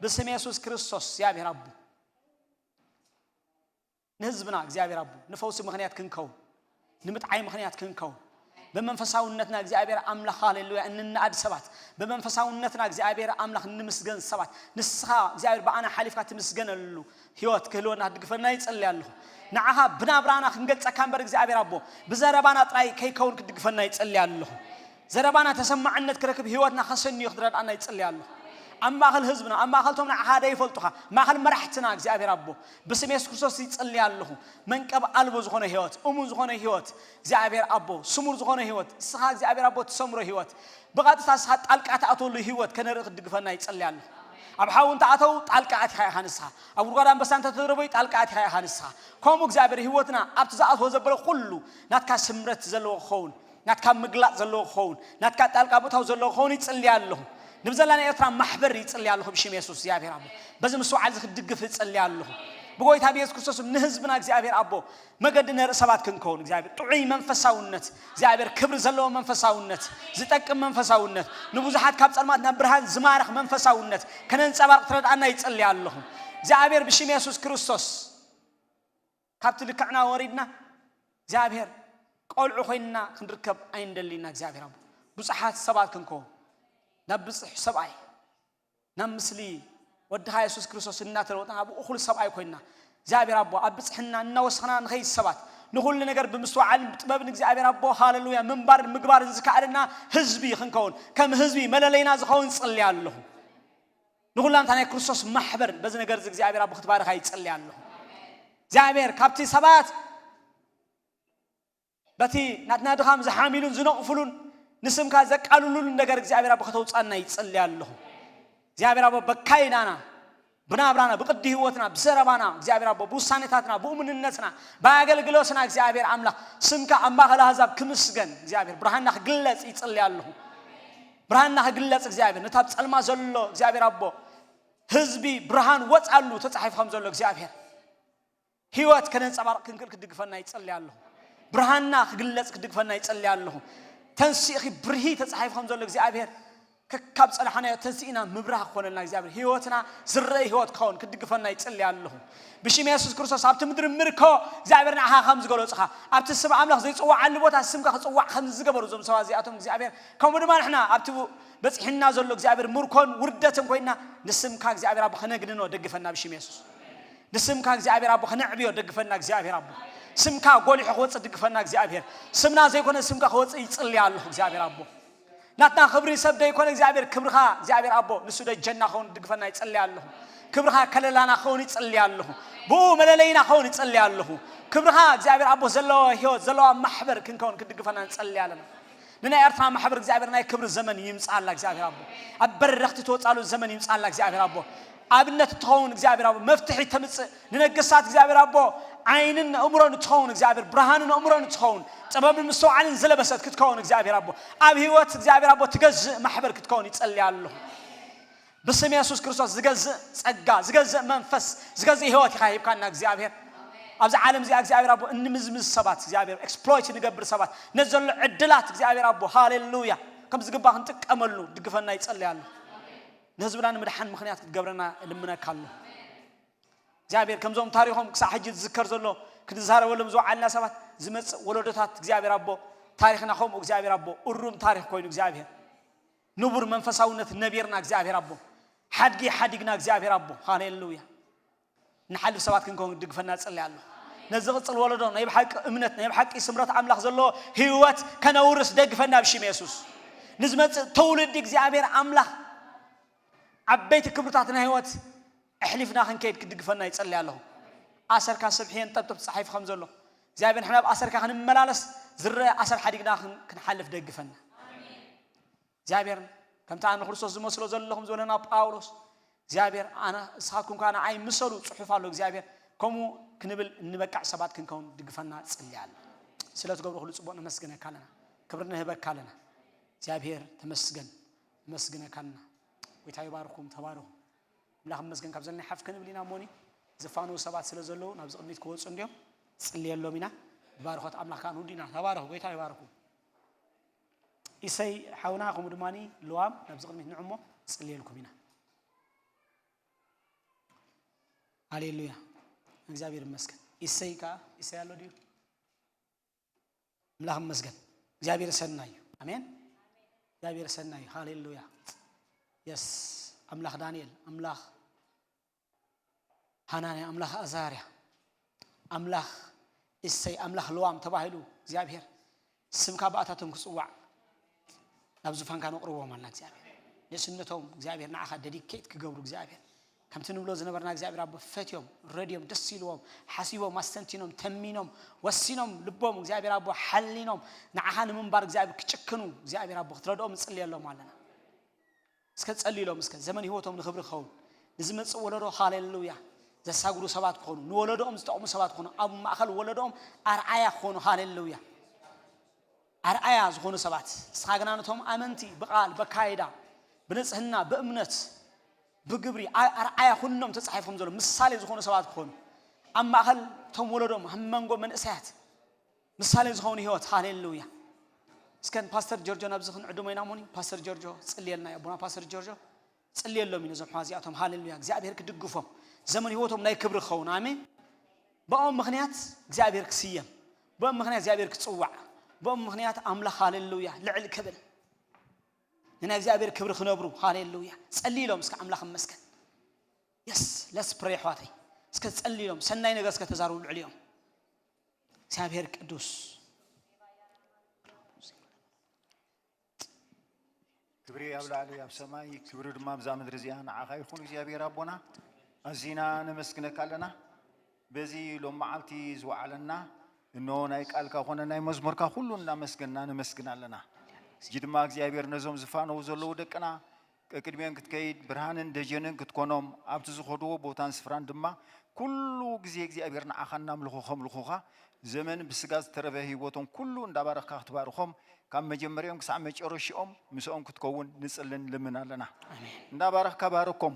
ብስም የሱስ ክርስቶስ እግዚኣብሔር ኣቦ ንህዝብና እግዚኣብሔር ኣቦ ንፈውሲ ምኽንያት ክንከውን፣ ንምጥዓይ ምኽንያት ክንከውን፣ ብመንፈሳውነትና እግዚኣብሔር ኣምላኽ ሃሌሉያ እንንኣድ ሰባት፣ ብመንፈሳውነትና እግዚኣብሔር ኣምላኽ እንምስገን ሰባት፣ ንስኻ እግዚኣብሔር ብኣና ሓሊፍካ ትምስገነሉ ህይወት ክህልወና ክትድግፈና ይጸሊ ኣለኹ። ንዓኻ ብናብራና ክንገልጸካ እምበር እግዚኣብሔር ኣቦ ብዘረባና ጥራይ ከይከውን ክትድግፈና ይጸሊ ኣለኹ። ዘረባና ተሰማዕነት ክረክብ ህይወትና ከሰንዮ ክትረድኣና ይጸሊ ኣለኹ። ኣብ ማእኸል ህዝብና፣ ኣብ ማእኸል ቶም ንዓኻ ዘይፈልጡኻ፣ ማእኸል መራሕትና እግዚኣብሔር ኣቦ ብስም የሱስ ክርስቶስ ይጸሊ ኣለኹ። መንቀብ ኣልቦ ዝኾነ ህይወት፣ እሙን ዝኾነ ህይወት እግዚኣብሔር ኣቦ፣ ስሙር ዝኾነ ህይወት፣ ንስኻ እግዚኣብሔር ኣቦ ትሰምሮ ህይወት፣ ብቐጥታ ንስኻ ጣልቃ ትኣትወሉ ህይወት ከነርኢ ክትድግፈና ይጸሊ ኣለኹ። ኣብ ሓዊ እንተኣተው ጣልቃ ኣቲኻ ኢኻ ንስኻ። ኣብ ጉድጓድ ኣንበሳ እንተተደረበዩ ጣልቃ ኣቲኻ ኢኻ ንስኻ። ከምኡ እግዚኣብሔር ህይወትና ኣብቲ ዝኣትዎ ዘበለ ኩሉ ናትካ ስምረት ዘለዎ ክኸውን፣ ናትካ ምግላጽ ዘለዎ ክኸውን፣ ናትካ ጣልቃ ምእታው ዘለዎ ክኸውን ይጽሊ ኣለኹ። ንብዘላ ናይ ኤርትራ ማሕበር ይጽሊ ኣለኹ ብሽም የሱስ እግዚኣብሔር ኣቦ። በዚ ምስትውዓል እዚ ክድግፍ እጽሊ ኣለኹ። ብጎይታ ብየሱስ ክርስቶስ ንህዝብና እግዚኣብሔር ኣቦ መገዲ ነርኢ ሰባት ክንከውን እግዚኣብሔር ጥዑይ መንፈሳውነት፣ እግዚኣብሔር ክብሪ ዘለዎ መንፈሳውነት፣ ዝጠቅም መንፈሳውነት፣ ንብዙሓት ካብ ጸልማት ናብ ብርሃን ዝማርኽ መንፈሳውነት ከነንጸባርቕ ትረድኣና ይጽሊ ኣለኹ። እግዚኣብሔር ብሽም የሱስ ክርስቶስ ካብቲ ልክዕና ወሪድና እግዚኣብሔር ቆልዑ ኮይንና ክንርከብ ኣይንደሊና እግዚኣብሔር ኣቦ። ብዙሓት ሰባት ክንከውን ናብ ብጽሕ ሰብኣይ ናብ ምስሊ ወድኻ የሱስ ክርስቶስ እናተለወጥና ኣብ እኹል ሰብኣይ ኮይንና እግዚኣብሔር ኣቦ ኣብ ብጽሕና እናወሰኽና ንኸይድ ሰባት ንኹሉ ነገር ብምስትውዓልን ብጥበብን እግዚኣብሔር ኣቦ ሃሌሉያ ምንባርን ምግባርን ዝከኣለና ህዝቢ ክንከውን ከም ህዝቢ መለለይና ዝኸውን ጽልያ ኣለኹ። ንኹላምታ ናይ ክርስቶስ ማሕበር በዚ ነገር እዚ እግዚኣብሔር ኣቦ ክትባርኻ ይጽልያ ኣለኹ። እግዚኣብሔር ካብቲ ሰባት በቲ ናትና ድኻም ዝሓሚሉን ዝነቕፍሉን ንስምካ ዘቃልሉሉን ነገር እግዚኣብሔር ኣቦ ከተውፃና ይጽልያ ኣለኹ። እግዚኣብሔር ኣቦ በካይናና ብናብራና ብቅዲ ህይወትና ብዘረባና እግዚኣብሔር ኣቦ ብውሳኔታትና ብእሙንነትና ብኣገልግሎትና እግዚኣብሔር ኣምላኽ ስምካ ኣብ ማእኸል ኣህዛብ ክምስገን እግዚኣብሔር ብርሃንና ክግለጽ ይጽልያ ኣለኹ። ብርሃንና ክግለጽ እግዚኣብሔር ነታ ኣብ ጸልማ ዘሎ እግዚኣብሔር ኣቦ ህዝቢ ብርሃን ወጻሉ ተጻሒፉ ከም ዘሎ እግዚኣብሔር ህይወት ከነንጸባርቕ ክንክእል ክትድግፈና ይጸልያ ኣለኹ። ብርሃንና ክግለጽ ክትድግፈና ይጸልያ ኣለኹ። ተንሲእኺ ብርሂ ተጻሒፉ ከም ዘሎ እግዚኣብሔር ከካብ ጸናሕናዮ ተንሲእና ምብራህ ክኾነልና እግዚኣብሔር ህይወትና ዝረአ ህይወት ክኸውን ክትድግፈና ይጸልያ ኣለኹ። ብሽም የሱስ ክርስቶስ ኣብቲ ምድሪ ምርኮ እግዚኣብሔር ንዓኻ ከም ዝገለጹኻ ኣብቲ ስም ኣምላኽ ዘይጽዋዓሉ ቦታ ስምካ ክጽዋዕ ከም ዝገበሩ እዞም ሰባት እዚኣቶም እግዚኣብሔር ከምኡ ድማ ንሕና ኣብቲ በጺሕና ዘሎ እግዚኣብሔር ምርኮን ውርደትን ኮይና ንስምካ እግዚኣብሔር ኣቦ ከነግንኖ ደግፈና ብሽም የሱስ። ንስምካ እግዚኣብሔር ኣቦ ከነዕብዮ ደግፈና እግዚኣብሔር ኣቦ። ስምካ ጎሊሑ ክወፅእ ድግፈና እግዚኣብሔር። ስምና ዘይኮነ ስምካ ክወፅእ ይፅልያ ኣለኹ እግዚኣብሔር ኣቦ። ናትና ክብሪ ሰብ ዘይኮነ እግዚኣብሔር ክብርኻ እግዚኣብሔር ኣቦ ንሱ ደጀና ኸውን ድግፈና ይፅልያ ኣለኹ። ክብርኻ ከለላና ኸውን ይፅልያ ኣለኹ። ብኡ መለለይና ኸውን ይፅልያ ኣለኹ። ክብርኻ እግዚኣብሔር ኣቦ ዘለዎ ህይወት ዘለዋ ማሕበር ክንከውን ክድግፈና ንፅልያ ኣለና። ንናይ ኤርትራ ማሕበር እግዚኣብሔር ናይ ክብሪ ዘመን ይምፅኣላ እግዚኣብሔር ኣቦ። ኣብ በረኽቲ ትወፃሉ ዘመን ይምፅኣላ እግዚኣብሔር ኣቦ። ኣብነት እትኸውን እግዚኣብሔር ኣቦ መፍትሒ ተምፅእ ንነገስታት እግዚኣብሔር ኣቦ ዓይንን ኣእምሮን እትኸውን እግዚኣብሔር ብርሃንን ኣእምሮን እትኸውን ጥበብን ምስተውዓልን ዝለበሰት ክትከውን እግዚኣብሔር ኣቦ ኣብ ህይወት እግዚኣብሔር ኣቦ ትገዝእ ማሕበር ክትከውን ይጸልያ ኣለኹ። ብስም የሱስ ክርስቶስ ዝገዝእ ጸጋ ዝገዝእ መንፈስ ዝገዝእ ህይወት ኢኻ ሂብካና እግዚኣብሔር። ኣብዚ ዓለም እዚኣ እግዚኣብሔር ኣቦ እንምዝምዝ ሰባት እግዚኣብሔር ኤክስፕሎይት ንገብር ሰባት ነዚ ዘሎ ዕድላት እግዚኣብሔር ኣቦ ሃሌሉያ ከም ዝግባ ክንጥቀመሉ ድግፈና ይጸልያ ኣለኹ። ንህዝብና ንምድሓን ምኽንያት ክትገብረና እልምነካ ኣለኹ። እግዚኣብሔር ከምዞም ታሪኾም ክሳዕ ሕጂ ዝዝከር ዘሎ ክንዛረበሎም ዝወዓልና ሰባት ዝመፅእ ወለዶታት እግዚኣብሔር ኣቦ ታሪኽና ከምኡ እግዚኣብሔር ኣቦ እሩም ታሪኽ ኮይኑ እግዚኣብሔር ንቡር መንፈሳውነት ነቢርና እግዚኣብሔር ኣቦ ሓድጊ ሓዲግና እግዚኣብሔር ኣቦ ሃሌሉያ ንሓልፍ ሰባት ክንከውን ድግፈና ጸልያ ኣለኹ። ነዚ ቅጽል ወለዶ ናይ ብሓቂ እምነት ናይ ብሓቂ ስምረት ኣምላኽ ዘለዎ ህይወት ከነውርስ ደግፈና ብሽም የሱስ። ንዝመጽእ ትውልዲ እግዚኣብሔር ኣምላኽ ዓበይቲ ክብርታት ናይ ህይወት ኣሕሊፍና ክንከይድ ክድግፈና ይጸልይ ኣለኹ። ኣሰርካ ስብሒ የንጠብጥብ ተጻሒፉ ከም ዘሎ እግዚኣብሔር ንሕና ኣብ ኣሰርካ ክንመላለስ ዝረአ ኣሰር ሓዲግና ክን- ክንሓልፍ ደግፈና። እግዚኣብሔር ከምቲ ኣነ ክርስቶስ ዝመስሎ ዘለኹም ዝበለና ጳውሎስ እግዚኣብሔር ኣነ እስኻትኩም ከኣ ንዓይ ምሰሉ ጽሑፍ ኣሎ እግዚኣብሔር ከምኡ ክንብል እንበቃዕ ሰባት ክንከውን ድግፈና ጽልያለ። ስለ ትገብሮ ኩሉ ጽቡቕ ነመስግነካ ኣለና። ክብሪ ንህበካ ኣለና። እግዚኣብሔር ተመስገን። ነመስግነካ ኣለና። ጎይታ ይባርኩም። ተባረኹ። ኣምላኽ ይመስገን። ካብ ዘለናይ ሓፍ ክንብል ኢና እሞኒ ዝፋነው ሰባት ስለ ዘለዉ ናብዚ ቅድሚት ክወፁ እንዲዮም ጽልየሎም ኢና። ብባርኾት ኣምላኽ ከዓ ንውዱ ኢና። ተባረኹ። ጎይታ ይባርኩም። ኢሰይ ሓውና ከምኡ ድማ ልዋም ናብዚ ቅድሚት ንዕሞ ጽልየልኩም ኢና። ሃሌሉያ። እግዚኣብሔር ይመስገን። ኢሰይ ከዓ ኢሰይ ኣሎ ድዩ? ኣምላኽ ይመስገን። እግዚኣብሔር ሰናይ እዩ። ኣሜን። እግዚኣብሔር ሰናይ እዩ። ሃሌሉያ። የስ። ኣምላኽ ዳንኤል፣ ኣምላኽ ሃናንያ፣ ኣምላኽ ኣዛርያ፣ ኣምላኽ እሰይ፣ ኣምላኽ ለዋም ተባሂሉ እግዚኣብሔር ስምካ ብኣታቶም ክጽዋዕ ናብ ዙፋንካ ነቕርቦም ኣልና እግዚኣብሔር። ንእስነቶም እግዚኣብሔር ንዓኻ ደዲኬት ክገብሩ እግዚኣብሔር ከምቲ ንብሎ ዝነበርና እግዚኣብሔር ኣቦ ፈትዮም ረድዮም ደስ ኢልዎም ሓሲቦም ኣስተንቲኖም ተሚኖም ወሲኖም ልቦም እግዚኣብሔር ኣቦ ሓሊኖም ንዓኻ ንምንባር እግዚኣብሔር ክጭክኑ እግዚኣብሔር ኣቦ ክትረድኦም ንጽልየሎም ኣለና። እስከ ጸልይሎም እስከ ዘመን ህይወቶም ንኽብሪ ክኸውን ንዝመጽእ ወለዶ ሃሌሉያ ዘሳግሩ ሰባት ክኾኑ ንወለዶኦም ዝጠቕሙ ሰባት ክኾኑ ኣብ ማእኸል ወለዶኦም ኣርኣያ ክኾኑ ሃሌሉያ ኣርኣያ ዝኾኑ ሰባት እስኻ ግና ነቶም ኣመንቲ ብቓል በካይዳ ብንጽህና ብእምነት ብግብሪ ኣ- ኣርኣያ ኩኖም ተጻሒፎም ዘሎ ምሳሌ ዝኾኑ ሰባት ክኾኑ ኣብ ማእኸል እቶም ወለዶም ኣብ መንጎ መንእሰያት ምሳሌ ዝኾኑ ህይወት ሃሌሉያ እስከ ፓስተር ጆርጆ ናብዚ ክንዕድሞ ኢና ሞኒ ፓስተር ጆርጆ ጽልየልና ኣቦና ፓስተር ጆርጆ ጽልየሎም እዩ ነዞም ኣሕዋት እዚኣቶም ሃሌሉያ እግዚኣብሔር ክድግፎም ዘመን ህይወቶም ናይ ክብሪ ክኸውን ኣሜን ብኦም ምኽንያት እግዚኣብሔር ክስየም ብኦም ምኽንያት እግዚኣብሔር ክጽዋዕ ብኦም ምኽንያት ኣምላኽ ሃሌሉያ ልዕል ክብል ንናይ እግዚኣብሔር ክብሪ ክነብሩ ሃሌሉያ ጸልይሎም እስከ ኣምላኽ መስገን የስ ለስ ፕሬ ኣሕዋተይ እስከ ጸልይሎም ሰናይ ነገር እስከ ተዛርቡ ልዕሊኦም እግዚኣብሔር ቅዱስ ክብሪ ኣብ ላዕሊ ኣብ ሰማይ ክብሪ ድማ ኣብዛ ምድሪ እዚኣ ንዓኻ ይኹን እግዚኣብሔር ኣቦና ኣዚና ነመስግነካ ኣለና በዚ ሎም መዓልቲ ዝወዓለና እኖ ናይ ቃልካ ኮነ ናይ መዝሙርካ ኩሉ እናመስገንና ነመስግን ኣለና እጂ ድማ እግዚኣብሔር ነዞም ዝፋነው ዘለዉ ደቅና ቅቅድሚኦም ክትከይድ ብርሃንን ደጀንን ክትኮኖም ኣብቲ ዝኸድዎ ቦታን ስፍራን ድማ ኩሉ ግዜ እግዚኣብሔር ንዓኻ እናምልኹ ከምልኹኻ ዘመን ብስጋ ዝተረፈ ህይወቶም ኩሉ እንዳባረኽካ ክትባርኾም ካብ መጀመሪኦም ክሳዕ መጨረሽኦም ምስኦም ክትከውን ንጽልን ልምን ኣለና። እንዳባረኽካ ባርኮም።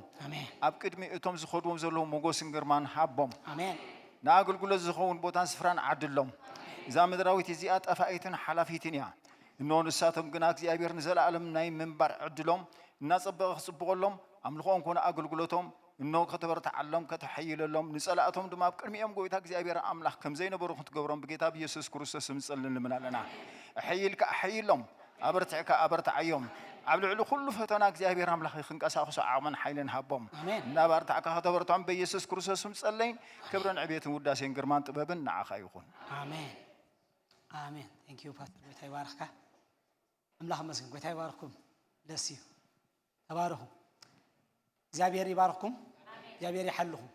ኣብ ቅድሚ እቶም ዝኸድዎም ዘለዉ ሞጎስን ግርማን ሃቦም። ንኣገልግሎት ዝኸውን ቦታን ስፍራን ዓድሎም። እዛ ምድራዊት እዚኣ ጠፋኢትን ሓላፊትን እያ። እኖ ንሳቶም ግና እግዚኣብሔር ንዘለኣለም ናይ ምንባር ዕድሎም እናጸበቐ ክጽብቐሎም ኣምልኾኦም ኮነ ኣገልግሎቶም እነሆ ከተበርትዓሎም ከተሐይለሎም ንጸላእቶም ድማ ኣብ ቅድሚኦም ጎይታ እግዚኣብሔር ኣምላኽ ከም ዘይነበሩ ክትገብሮም ብጌታ ብየሱስ ክርስቶስ ስም ንጸልን ንልምን ኣለና። ኣሐይልካ ኣሐይሎም፣ ኣበርቲዕካ ኣበርትዓዮም። ኣብ ልዕሊ ኩሉ ፈተና እግዚኣብሔር ኣምላኽ ክንቀሳቕሶ ዓቕምን ሓይልን ሃቦም። ኣሜን። እናባርታዕካ ከተበርትዖም በየሱስ ክርስቶስ ስም ጸለይን ክብርን ዕቤትን ውዳሴን ግርማን ጥበብን ንዓኻ ይኹን። ኣሜን ኣሜን። Thank you ፓስተር፣ ጎይታ ይባርኽካ። ኣምላኽ ይመስገን። ጎይታ ይባርኽኩም። ደስ እዩ። ተባረኹ። እግዚኣብሔር ይባርኽኩም። እግዚኣብሔር ይሓልኹም።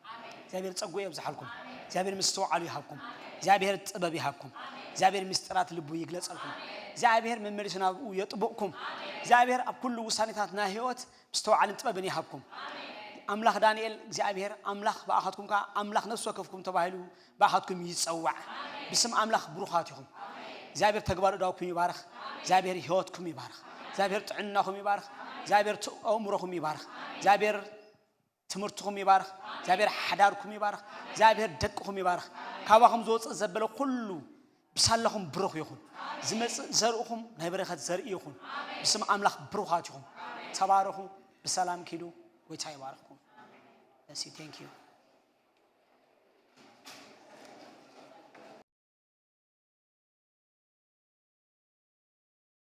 እግዚኣብሔር ጸጉኡ የብዝሓልኩም። እግዚኣብሔር ምስትውዓሉ ይሃብኩም። እግዚኣብሔር ጥበብ ይሃብኩም። እግዚኣብሔር ምስጢራት ልቡ ይግለጸልኩም። እግዚኣብሔር መመሊሱ ናብኡ የጥብቕኩም። እግዚኣብሔር ኣብ ኩሉ ውሳኔታት ናይ ህይወት ምስትውዓልን ጥበብን ይሃብኩም። ኣምላኽ ዳንኤል እግዚኣብሔር ኣምላኽ ብኣኻትኩም ከኣ ኣምላኽ ነፍሲ ወከፍኩም ተባሂሉ ብኣኻትኩም ይጸዋዕ። ብስም ኣምላኽ ብሩኻት ኢኹም። እግዚኣብሔር ተግባር እዳውኩም ይባርኽ። እግዚኣብሔር ህይወትኩም ይባርኽ። እግዚኣብሔር ጥዕናኹም ይባርኽ። እግዚኣብሔር ት- ኣእምሮኹም ይባርኽ። እግዚኣብሔር ትምህርትኹም ይባርኽ። እግዚኣብሔር ሓዳርኩም ይባርኽ። እግዚኣብሔር ደቅኹም ይባርኽ። ካባኹም ዝወፅእ ዘበለ ኩሉ ብሳላኹም ብሩኽ ይኹን። ዝመፅእ ዘርእኹም ናይ በረኸት ዘርኢ ይኹን። ብስም ኣምላኽ ብሩኻት ኢኹም። ተባረኹ። ብሰላም ኪዱ። ጎይታ ይባርኽኩም። Bless you. Thank you.